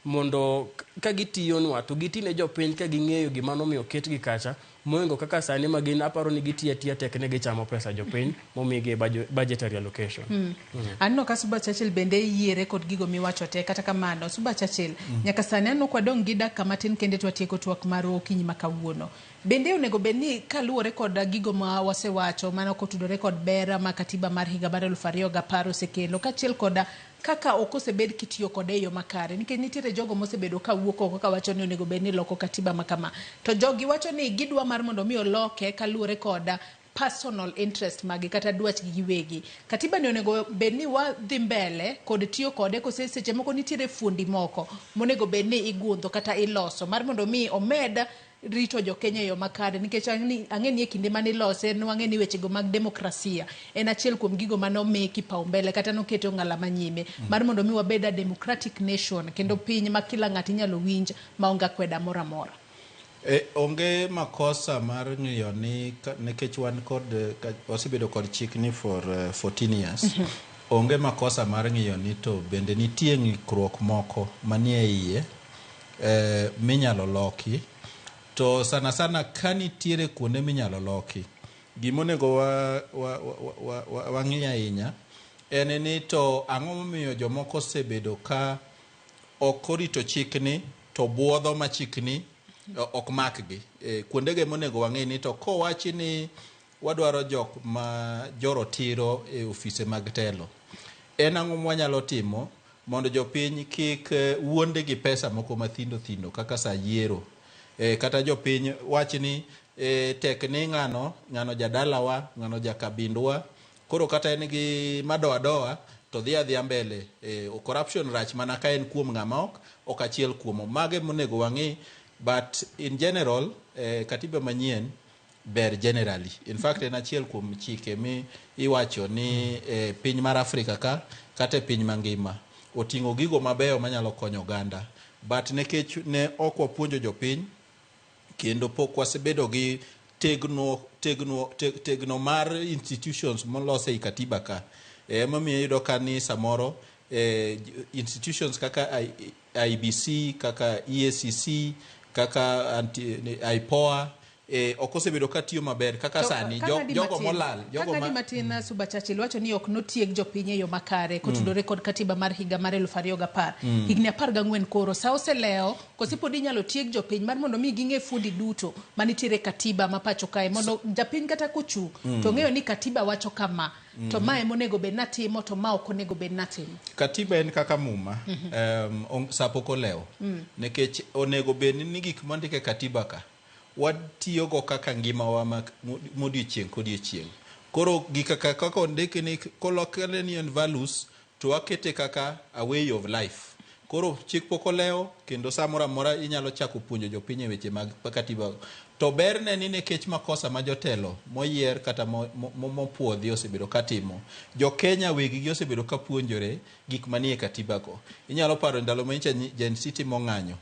Mondo ka gitiyonwa to giti ne jopiny ka ging'eyo gima nomiyo ketgi kacha, moingo kaka sani ma gin aparo ni gitiyo atiya tek ne gichamo pesa jopiny momigi e budgetary allocation. Aneno ka Suba Churchill bende yiere kod gigo miwacho te, kata kamano Suba Churchill nyaka sani aneno kwa dong' gi dakika matin kende to watieko twak marwa okinyi ma kawuono. Bende onego bed ni kaluwore kod gigo ma wasewacho mano kotudore kod ber ma katiba mar higa mar 2010 osekelo kaachiel kod kaka ok osebed kitiyo kode e yo makare, nikech nitiere jogo mosebedo ka wuok oko kawacho ni onego bed ni loko katiba ma kama, to jogi wacho ni gidwa mar mondo mi oloke kaluwore kod personal interest magi kata dwachgi giwegi. Katiba ni onego bed ni wadhi mbele kod tiyo kode kose seche moko nitiere fuondi moko monego bed ni igundho kata iloso mar mondo mi omed rito jokenya e yo makare, nikech ang'e ni e kinde mane ilose nwang'e ni wechego mag demokrasia en achiel kuom gigo mane omi kipaumbele kata nokete ong'ala manyime mar mondo mi wabed a democratic nation kendo piny ma kila ng'ato inyalo winj maonge akweda moro amora. Onge makosa mar ng'iyo ni nikech wan kod wasebedo kod chik ni for 14 years. Onge makosa mar ng'iyo ni to bende nitie ng'ikruok moko manie iye minyalo loki. To sana sana ka nitiere kuonde minyalo loki, gimonego wang'i ahinya en ni to ang'o momiyo jomoko osebedo ka ok orito chikni to buodho ma chikni ok makgi. Kuondege monego wang'i ni to kowachi ni wadwaro jok ma jorotiro e ofise mag telo, en ang'o mwanyalo timo mondo jopiny kik wuonde gi pesa moko mathindo thindo kaka sa yiero. Kata jopiny wach ni tek ni ng'ano jadalawa, ng'ano jakabindwa, koro kata en gi madoadoa to dhi adhiya mbele. Corruption rach mana ka en kuom ng'ama ok achiel kuom mage monego wang'i, but in general katiba manyien ber generally. In fact en achiel kuom chike mi iwacho ni piny mar Afrika ka kata e piny mangima oting'o gigo mabeyo manyalo konyo oganda, but nikech ne ok wapuonjo jopiny kendo pok wasebedo gi tegno mar institutions molos ei katiba ka, emomiyo iyudo ka ni samoro institutions kaka IBC, kaka EACC, kaka IPOA ok osebedo ka tiyo maber kaka To, sani ka ng'adi jogo matin- molal jogo ka ng'adi ma matin Suba Churchill wacho ni ok notieg jopiny e yo makare kotudore kod katiba mar higa mar 2010. Higni 14 koro sa oselewo koso pod inyalo tieg jopiny mar mondo mi ging'e fundi duto manitiere e katiba ma pacho kae mondo japiny kata kochung' to ng'eyo ni katiba wacho kama to mae monego bed natimo to ma ok onego bed natimo. Katiba en kaka muma, sa pok olewo. Nikech onego bed ni gik mondik e katiba ka watiyogo kaka ngimawa ma modiochieng' kodiochieng'. Koro gika kaka ondiki ni kolokre ni en values to wakete kaka a way of life. Koro chik pok olewo kendo samoro amora inyalo chako puonjo jopiny e weche mag katiba. To berne ni nikech makosa ma jotelo moyier kata mopuodhi osebedo katimo, jo-Kenya weggi osebedo ka puonjore gik manie katiba go. Inyalo paro ndalo ma nyocha Gen Z timo ng'anyo,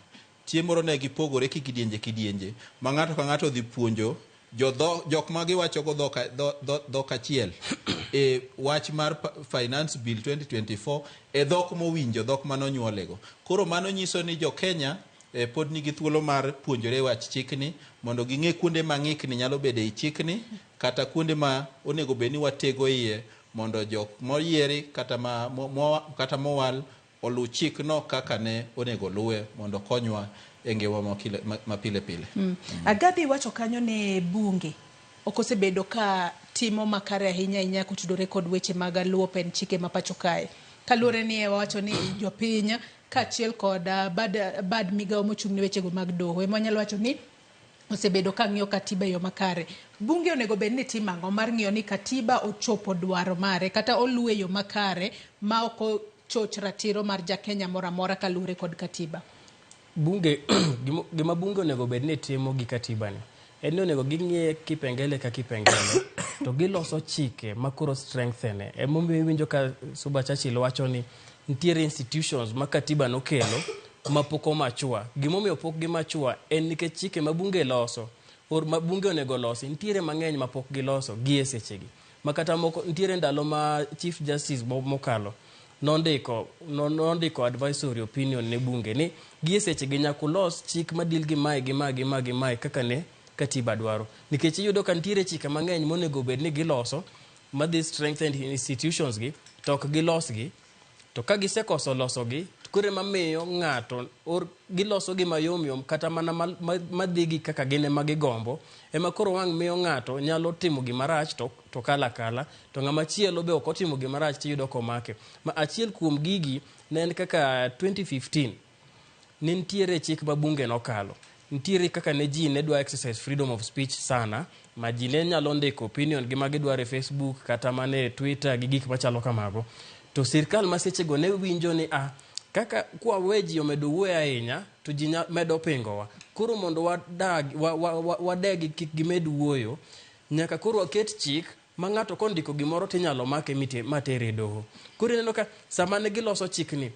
chieng' moro ne gipogore kidienje kidienje ma ng'ato ka ng'ato odhi puonjo jodho jok ma giwachogo dhok dhok achiel e wach mar Finance Bill 2024 e dhok mowinjo, dhok manonyuolego. Koro mano nyiso ni jo-Kenya pod nigi thuolo mar puonjore wach chikni mondo ging'e kuonde ma ng'ikni nyalo bede ei chikni kata kuonde ma onego bed ni watego iye mondo jok moyieri kata ma kata mowal oluw chikno kaka ne onego oluwe mondo okonywa e ngimawa ma pile pile. Agabi wacho kanyo ni bunge ok osebedo ka timo makare ahinya ahinya kotudore kod weche mag luwo pend chike ma pacho kae. Kaluwore ni wawacho ni jopiny kaachiel kod bad migawo mochung' ne wechego mag doho ema wanyalo wacho ni osebedo ka ng'iyo katiba e yo makare. Bunge onego bed ni timo ang'o mar ng'iyo ni katiba ochopo dwaro mare kata oluwe e yo makare ma ok ochoch ratiro mar ja Kenya moro amora kaluwore kod katiba? Bunge gima bunge onego bed ni timo gi katiba ni en ni onego ging'iye kipengele ka kipengele to giloso chike ma koro strengthen. Emomiyo iwinjo ka Suba Churchill wacho ni nitiere institutions ma katiba nokelo ma pok omachua. Gimomiyo pok gimachua en nikech chike ma bunge loso or ma bunge onego losi nitiere mang'eny ma pok giloso gi e sechegi. Ma kata moko nitiere ndalo ma Chief Justice mokalo nondiko advisory opinion ne bunge ni gi e sechegi nyaka ulos chik madil gi mae gi mae gi mae gi mae kaka ne katiba dwaro. Nikech iyudo ka nitiere chike mang'eny monego bed ni giloso madhi strengthen institutions gi to ok gilosgi. To ka gisekoso losogi, koro ema miyo ng'ato or giloso gi mayom yom kata mana madhi gi kaka gin ema gigombo ema koro wang' miyo ng'ato nyalo timo gima rach to kalo akala to ng'ama chielo be ok otimo gima rach tiyudo komake. Ma achiel kuom gigi ne en kaka 2015 ne nitiere chik ma bunge nokalo. Nitiere kaka ne ji ne dwa exercise freedom of speech sana ma ji ne nyalo ndiko opinion gi ma gidwaro e Facebook kata mana e Twitter gi gik machalo kamago. To sirkal ma sechego ne winjo ni kaka kwawe ji omedo wuoyo ahinya to ji medo pingowa. Koro mondo wadegi kik gimed wuoyo, nyaka koro waket chik ma ng'ato kondiko gimoro tinyalo make matere e doho. Koro ineno ka sama ne giloso chikni,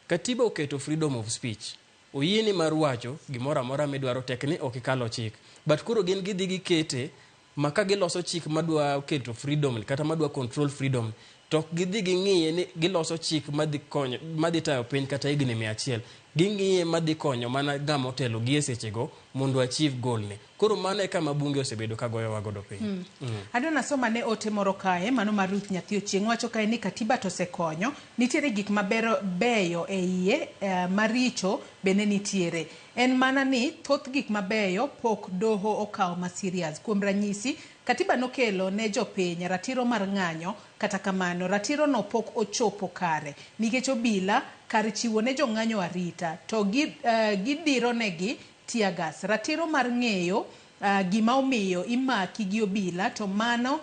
katiba oketo freedom of speech. Oyieni mar wacho gimoro amora midwaro tek ni ok ikalo chik. But koro gin gidhi gikete ma ka giloso chik madwa keto freedom kata madwa control freedom to ok gidhi ging'iye ni giloso chik madhi konyo madhi tayo piny kata higni 100. Ging'iye madhi konyo mana ng'ama otelo gi e sechego mondo achieve goal ne. Koro mano e kama bunge osebedo ka goyowa godo piny. Adwa nasoma ne ote moro kae, mano mar Ruth Nyathi Ochieng' wacho kae ni katiba to osekonyo, nitiere gik mabero beyo e iye, maricho bende nitiere. En mana ni thoth gik mabeyo pok doho okawo ma serious. Kuom ranyisi, katiba nokelo ne jopiny ratiro mar ng'anyo, kata kamano ratiro no pok ochopo kare nikech obila kar chiwo ne jong'anyo arita to gidiro negi tear gas. Ratiro mar ng'eyo gima omiyo imaki gi obila to mano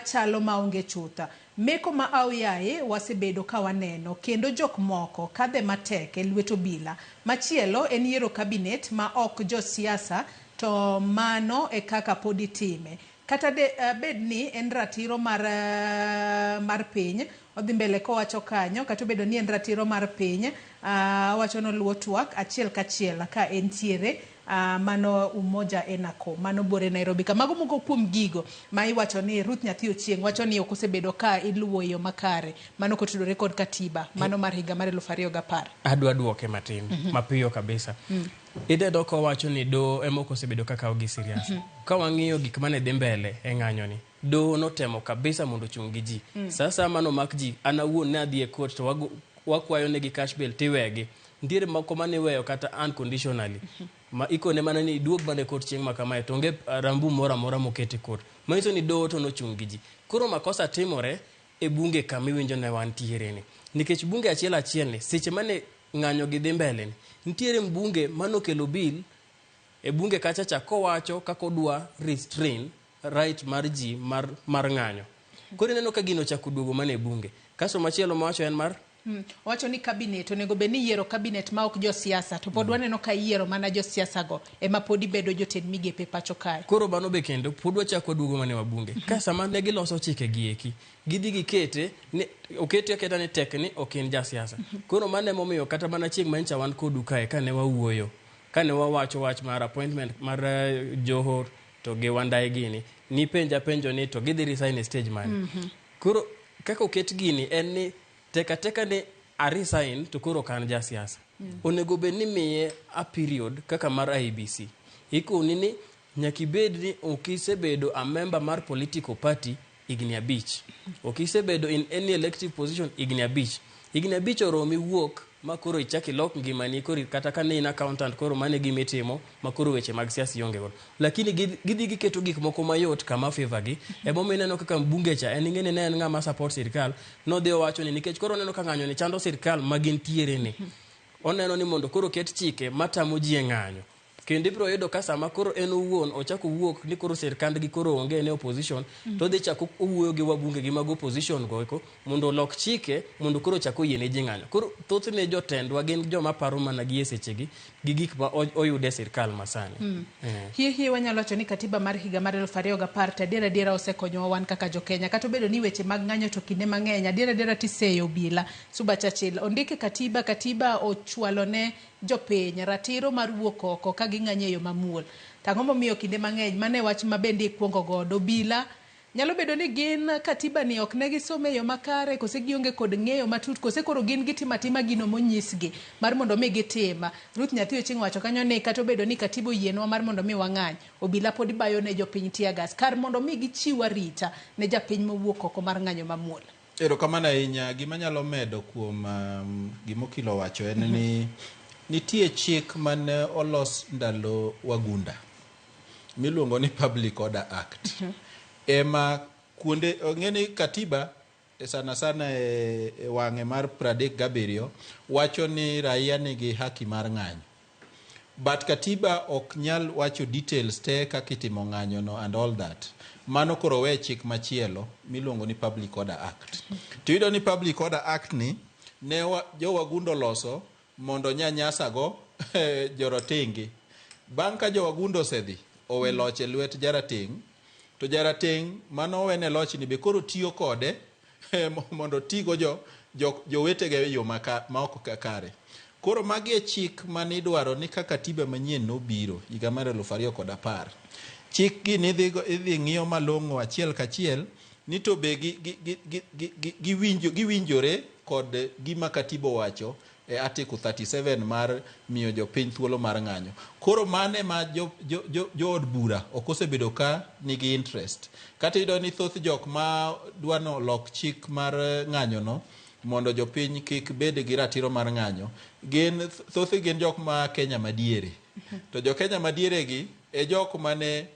chalo maonge chutho. Meko ma aoyaye wasebedo ka waneno kendo jok moko kadhe matek e lwet obila. Machielo en yiero cabinet ma ok josiasa to mano e kaka pod itime. Kata bed ni en ratiro mar piny, odhi mbele kowacho kanyo, kata obedo ni en ratiro mar piny, Wacho noluwo twak achiel kachiel ka entiere mano Umoja Enako mano bore Nairobi ka. Mago moko kuom gigo ma iwacho ni Ruth Nyathi Ochieng wacho ni ok osebedo ka iluwo e yo makare mano kotudore kod katiba mano mar higa mar 2010. Adwa duoke matin mapiyo kabisa. Ineno kowacho ni doho ema ok osebedo ka kawo gi serious. Ka wang'iyo gik mane dhi mbele e ng'anyo ni, doho notemo kabisa mondo ochung' gi ji. Sasa mano mak ji, an awuon ne adhi e court to wakwayo negi cash bail tiwegi. Nitiere moko mane iweyo kata unconditionally. Ma ikone mana ni iduog mana e court chieng' ma kamae to onge rambu moro amora moket e court. Manyiso ni doho to nochung' gi ji. Koro makosa timore e bunge kama iwinjo ne wantiere ni. Nikech bunge achiel achiel ni, seche mane ng'anyo gi dhi mbele ni, nitiere mbunge manokelo bill e bunge kacha cha kowacho kaka odwa restrain right mar ji mar ng'anyo. Koro ineno ka gino ochako duogo mana e bunge. Kasto machielo mawacho en mar Owacho ni cabinet onego bed ni iyiero cabinet ma ok josiasa to pod waneno ka iyiero mana josiasa go ema pod ibedo jotend migepe pacho kae. Koro mano be kendo pod wachako waduogo mana e wabunge. Ka sama ne giloso chike gi eki, gidhi gikete ni oketi aketa ni tek ni ok in jasiasa. Koro mano emomiyo kata mana chieng' manyicha wan kodu kae kane wawuoyo, kane wawacho wach mar appointment mar Joho to gi Wandayi gini, nipenja penjo ni to gidhi resign e stage mane. Koro kaka oket gini en ni tek ateka ni a resign to koro ok an jasiasa. Onego bed ni miye a period kaka mar IEBC. Ikoni ni nyaka ibed ni ok isebedo a member mar political party higni 5. Ok isebedo in any elective position higni 5. Higni 5 oromi wuok ma koro ichak ilok ngimani koro kata ka ne in accountant koro mano e gima itimo ma koro weche mag siasa ionge godo. Lakini gidhi giketo gik moko mayot kama favor gi. Emomiyo ineno kaka mbunge cha en ing'e ni ne en ng'ama support sirkal nodhi owacho ni nikech koro oneno ka ng'anyo ni chando sirkal ma gintiere ni. Oneno ni mondo koro ket chike matamo ji e ng'anyo. Kendo ibiro yudo ka sama koro en owuon ochako wuok ni koro sirkandgi koro onge ne opposition to odhi chako owuoyo gi wabunge gi mag opposition go eko mondo olok chike mondo koro ochak oyie ne ji ng'anyo. Koro thothne jotendwa gin joma paro mana gi e sechegi gi gik ma oyud e sirkal masani. Hie hie wanyalo wacho ni katiba mar higa mar 2010 to adier adiera osekonyowa wan kaka jokenya kata obedo ni weche mag ng'anyo to kinde mang'eny adier adiera tiseyo obila Suba Churchill ondike katiba katiba ochwalo ne jopiny ratiro mar wuok oko ka ging'anyo e yo mamuol. To ang'o momiyo kinde mang'eny mano e wach ma bende ikuongo godo obila nyalo bedo ni gin katiba ni ok ne gisome e yo makare kose gionge kod ng'eyo matut kose koro gin gitimo atima gino monyisgi mar mondo mi gitim. Ruth Nyathi Ochieng wacho kanyo ni kata obedo ni katiba oyienwa mar mondo mi wang'any, obila pod bayo ne jopiny tear gas kar mondo mi gichiw arita ne japiny mowuok oko mar ng'anyo mamuol. Erokamano ahinya. Gima anyalo medo kuom gima okil owacho en ni nitie chik mane olos ndalo wagunda miluongo ni Public Order Act. Ema kuonde ong'e ni katiba sana sana e wang'e mar 37 wacho ni raia nigi haki mar ng'anyo. But katiba ok nyal wacho details te kaka itimo ng'anyo no and all that. Mano koro we chik machielo miluongo ni Public Order Act. To iyudo ni Public Order Act ni ne jowagunda oloso mondo nyanyasa go jorotenge. Bang' ka jowagunda osedhi owe loch e lwet jarateng', to jarateng' manowene loch ni be koro tiyo kode mondo otigo jowetege e yo ma ok kare. Koro magi e chik manidwaro ni ka katiba manyien nobiro higa mar 2010. Chik gi idhi ng'iyo malong'o achiel kachiel ni to be giwinjore kod gima katiba owacho e article 37 mar miyo jopiny thuolo mar ng'anyo. Koro mane ma jood bura ok osebedo ka nigi interest. Kata iyudo ni thoth jok ma dwa nolok chik mar ng'anyo no mondo jopiny kik bed gi ratiro mar ng'anyo gin thothgi gin jok ma Kenya madiere. To jo Kenya madiere gi e jok mane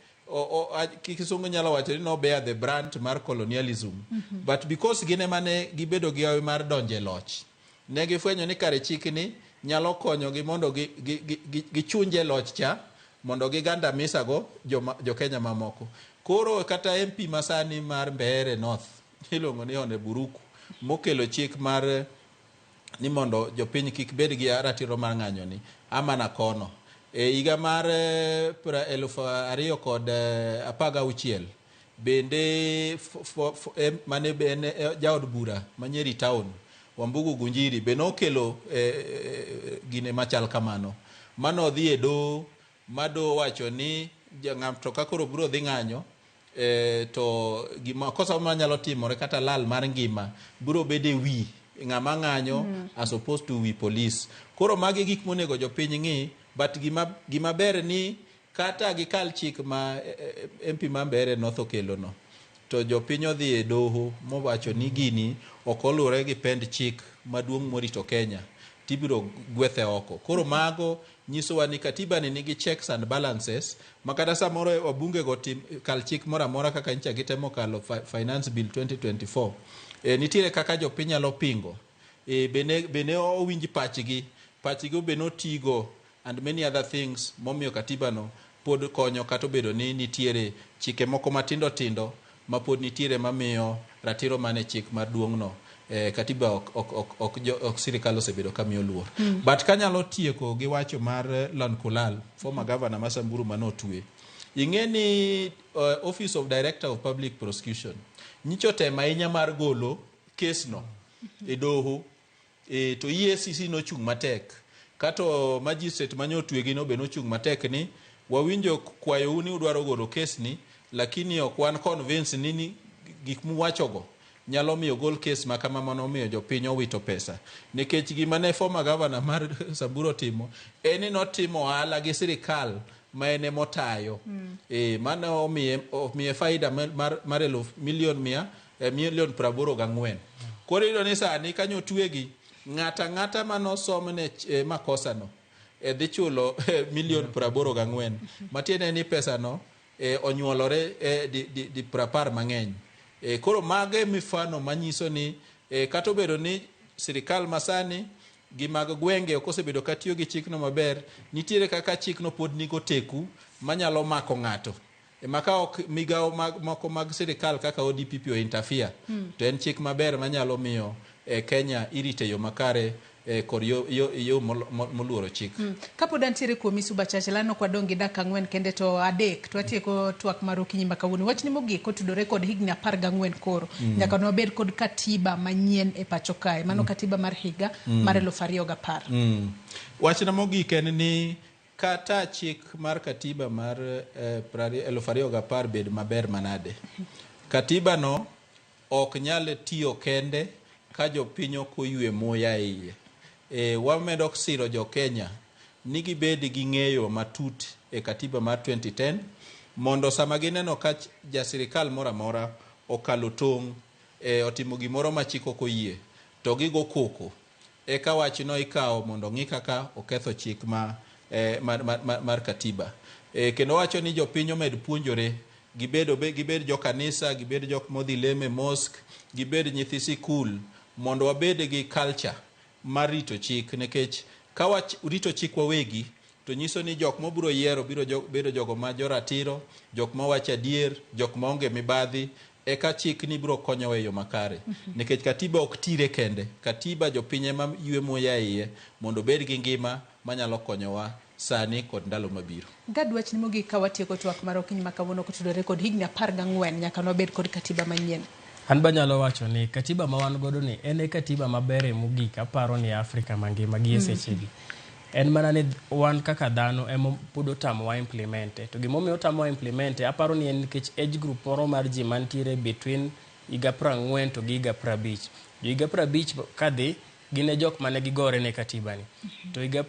kisungu nyalo wacho ni no bear the brunt mar colonialism. But because gin ema ne gibedo gi hawi mar donjo e loch, ne gifwenyo ni kare chikni nyalo konyogi mondo gichunje loch cha mondo gigandamisa go jo Kenya mamoko. Koro kata MP masani mar Mbeere North iluongo ni Honorable Ruku mokelo chik mar ni mondo jopiny kik bed gi ratiro mar ng'anyo ni amana kono. E higa mar 2016 bende mane en jaod bura ma Nyeri Town Wambugu Gunjiri be nokelo gine machal kamano. Mano odhi e doho ma doho wacho ni ng'ato ka koro biro dhi ng'anyo to gima kosa manyalo timore kata lal mar ngima biro bedo e wi ng'ama ng'anyo as opposed to wi police. Koro magi gik monego jopiny ng'i, but gima ber ni kata gikal chik ma MP ma Mbeere North okelo no, to jopiny odhi e doho mowacho ni gini ok oluwore gi pend chik maduong' morito Kenya, tibiro gwethe oko. Koro mago nyisowa ni katiba ni nigi checks and balances ma kata samoro wabunge go tim kal chik moro amora kaka nyicha gitemo kalo Finance Bill 2024. Nitiere kaka jopiny nyalo pingo. Bene owinj pachgi bende otigo and many other things momiyo katiba no pod konyo kata obedo ni nitiere chike moko matindo tindo ma pod nitiere mamiyo ratiro mane chik maduong' no katiba ok sirikal osebedo ka miyo luor. But kanyalo tieko gi wacho mar Lankulal, former governor ma Samburu manotwe. Ing'e ni Office of Director of Public Prosecution nyicho temo ahinya mar golo kes no e doho, to EACC nochung' matek. Kato magistrate mane otwegi no be nochung' matek ni wawinjo kwayou ni udwaro golo kes ni, lakini ok wan convince ni gik muwachogo nyalo miyo gol kes ma kama mano miyo jopiny owito pesa. Nikech gima ne former governor mar Samburu otimo en ni notimo ohala gi sirikal ma en emotayo. Mano omiye faida mar eluf milion mia milion 84. Koro iyudo ni sani kanyo otwegi ng'ata ang'ata manosomne makosa no dhi chulo milion 84. Matiende ni pesa no onyuolore di 50 mang'eny. Koro mago e mifano manyiso ni kata obedo ni sirikal masani gi mag gwenge ok osebedo katiyo gi chikno maber, nitiere kaka chikno pod nigo teku manyalo mako ng'ato. Ma ka ok migawo moko mag sirikal kaka ODPP o interfere, to en chik maber manyalo miyo Kenya irite e yo makare kod yo moluoro chik. Kapod antiere kuomi Suba Churchill, aneno ka wadong' gi dakika 4 kende to 3 to watieko twak mar okinyi ma kawuono. Wachni mogik kotudore kod higni 14 koro. Nyaka ne wabed kod katiba manyien e pacho kae. Mano katiba mar higa mar 2010. Wachna mogik en ni kata chik mar katiba mar 2010 bed maber manade, katiba no ok nyal tiyo kende ka jopiny ok oywe muya e iye. Wamedo siro jo Kenya ni gibed gi ng'eyo matut e katiba mar 2010 mondo sama gineno ka ja sirikal moro amora okalo tong', otimo gimoro ma chik ok oyie, to gigo koko eka wachno ikawo mondo ong'i kaka oketho chik mar katiba. Kendo wacho ni jopiny omed puonjore, gibed jo kanisa, gibed jok modhi leme mosque, gibed nyithi sikul, mondo wabed gi culture mar rito chik, nikech ka warito chik wawegi to nyiso ni jok mobiro yiero biro bedo jogo ma joratiro, jok mawacho adier, jok maonge mibadhi, eka chik ni biro konyowa e yo makare. Nikech katiba ok tire kende, katiba jopiny ema ywe muya e iye mondo obed gi ngima manyalo konyowa sani kod ndalo mabiro. Gad, wachni mogik ka watieko twak mar okinyi ma kawuono kotudore kod higni 14 nyaka ne wabed kod katiba manyien. An banyalo wacho ni katiba ma wan godo ni en e katiba maber mogik aparo ni Afrika mangima gi e sechegi. En mana ni wan kaka dhano ema pod otamowa implement. To gimomiyo otamowa implement aparo ni en nikech age group moro mar ji mantiere between higa 40 to gi higa 50. Jo higa 50 kadhi gin e jok mane gigore ne katiba ni. To higa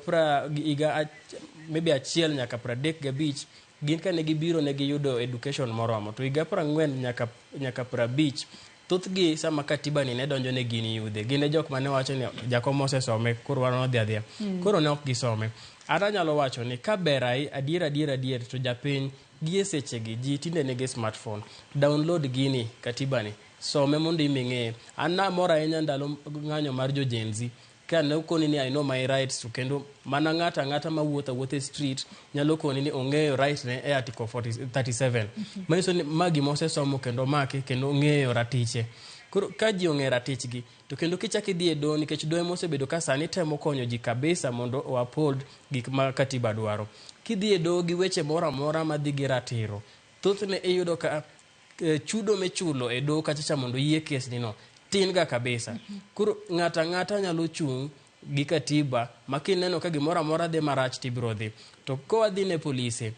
maybe 1 nyaka 35 gin kane gibiro ne giyudo education moromo. To higa 40 nyaka 50 thothgi sama katiba ni ne donjo ne gin yudhe. Gin e jok mane wacho ni jakom osesome koro wan wadhi adhiya. Koro ne ok gisome. An anyalo wacho ni ka ber adier adier adier to japiny gi e sechegi ji tinde nigi smartphone. Download gini katiba ni some mondo iming'eye. An namor ahinya ndalo ng'anyo mar jo Gen Z ka ne okoni ni I know my rights, to kendo mana ng'ato ang'ata mawuotho awuotha e street nyalo koni ni ong'eyo right ne e article 40, 37. Manyiso ni ma gima osesomo kendo omake kendo ong'eyo ratiche. Koro ka ji ong'eyo ratichgi to kendo kichak idhi e doho, nikech doho ema osebedo ka sani temo konyo ji kabisa mondo o uphold gik ma katiba dwaro. Kidhi e doho gi weche moro amora madhi gi ratiro, thothne iyudo ka chudo michulo e doho kachacha mondo oyie kes ni no tin ga kabisa. Koro ng'ato ang'ata nyalo chung' gi katiba ma kineno ka gimoro amora dhi marach tibiro dhi. To kowadhi ne polise,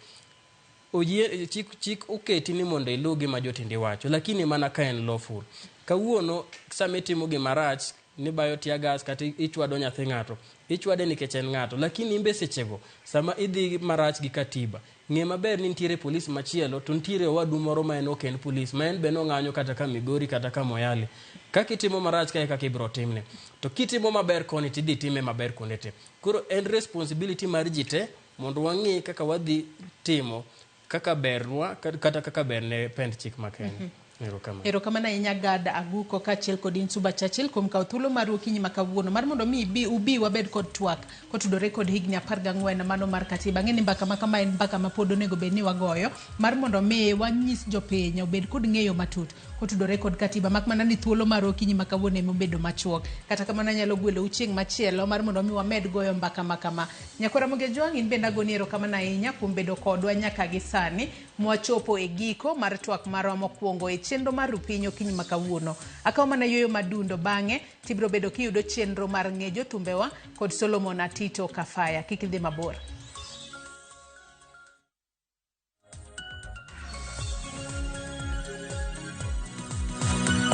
oyie chik, chik oketi ni mondo iluw gima jotendi wacho, lakini mana ka en lawful. Kawuono sama itimo gima rach nibayo tear gas kata ichwado nyathi ng'ato, ichwade nikech en ng'ato, lakini imbe sechego sama idhi marach gi katiba, ng'e maber ni nitiere polis machielo to nitiere owadu moro ma en ok en polis ma en be nong'anyo kata ka Migori kata ka Moyale. Kaka itimo marach kae kaka ibiro timne. To kitimo maber koni tidhi time maber kuonde te. Koro en responsibility mar ji te mondo wang'i kaka wadhi timo kaka bernwa kata kaka ber ne pend chik ma Kenya. Erokamano. Erokamano ahinya Gad Aguko kaachiel kod Insuba Churchill kuom kawo thuolo maru okinyi ma kawuono mar mondo mi ibi ubi wabed kod twak kotudore kod higni 14 mano mar katiba. Ang'e ni mbaka ma kama en mbaka ma pod onego bed ni wagoyo mar mondo mi wanyis jopiny obed kod ng'eyo matut kotudore kod katiba mak mana ni thuolo mar okinyi ma kawuono ema obedo machuok. Kata kamano anyalo gwelou chieng' machielo mar mondo mi wamed goyo mbaka ma kama. Nyakwara Ramogi Ojwang' in bende agoni erokamano ahinya kuom bedo kodwa nyaka gi sani mwachopo e giko mar twak marwa mokwongo e chenro mar Rupiny okinyi ma kawuono. Akawo mana yueyo madundo bang'e tibiro bedo kiyudo chenro mar ng'e jothumbewa kod Solomon Atito Kafaya. Kik idhi mabor.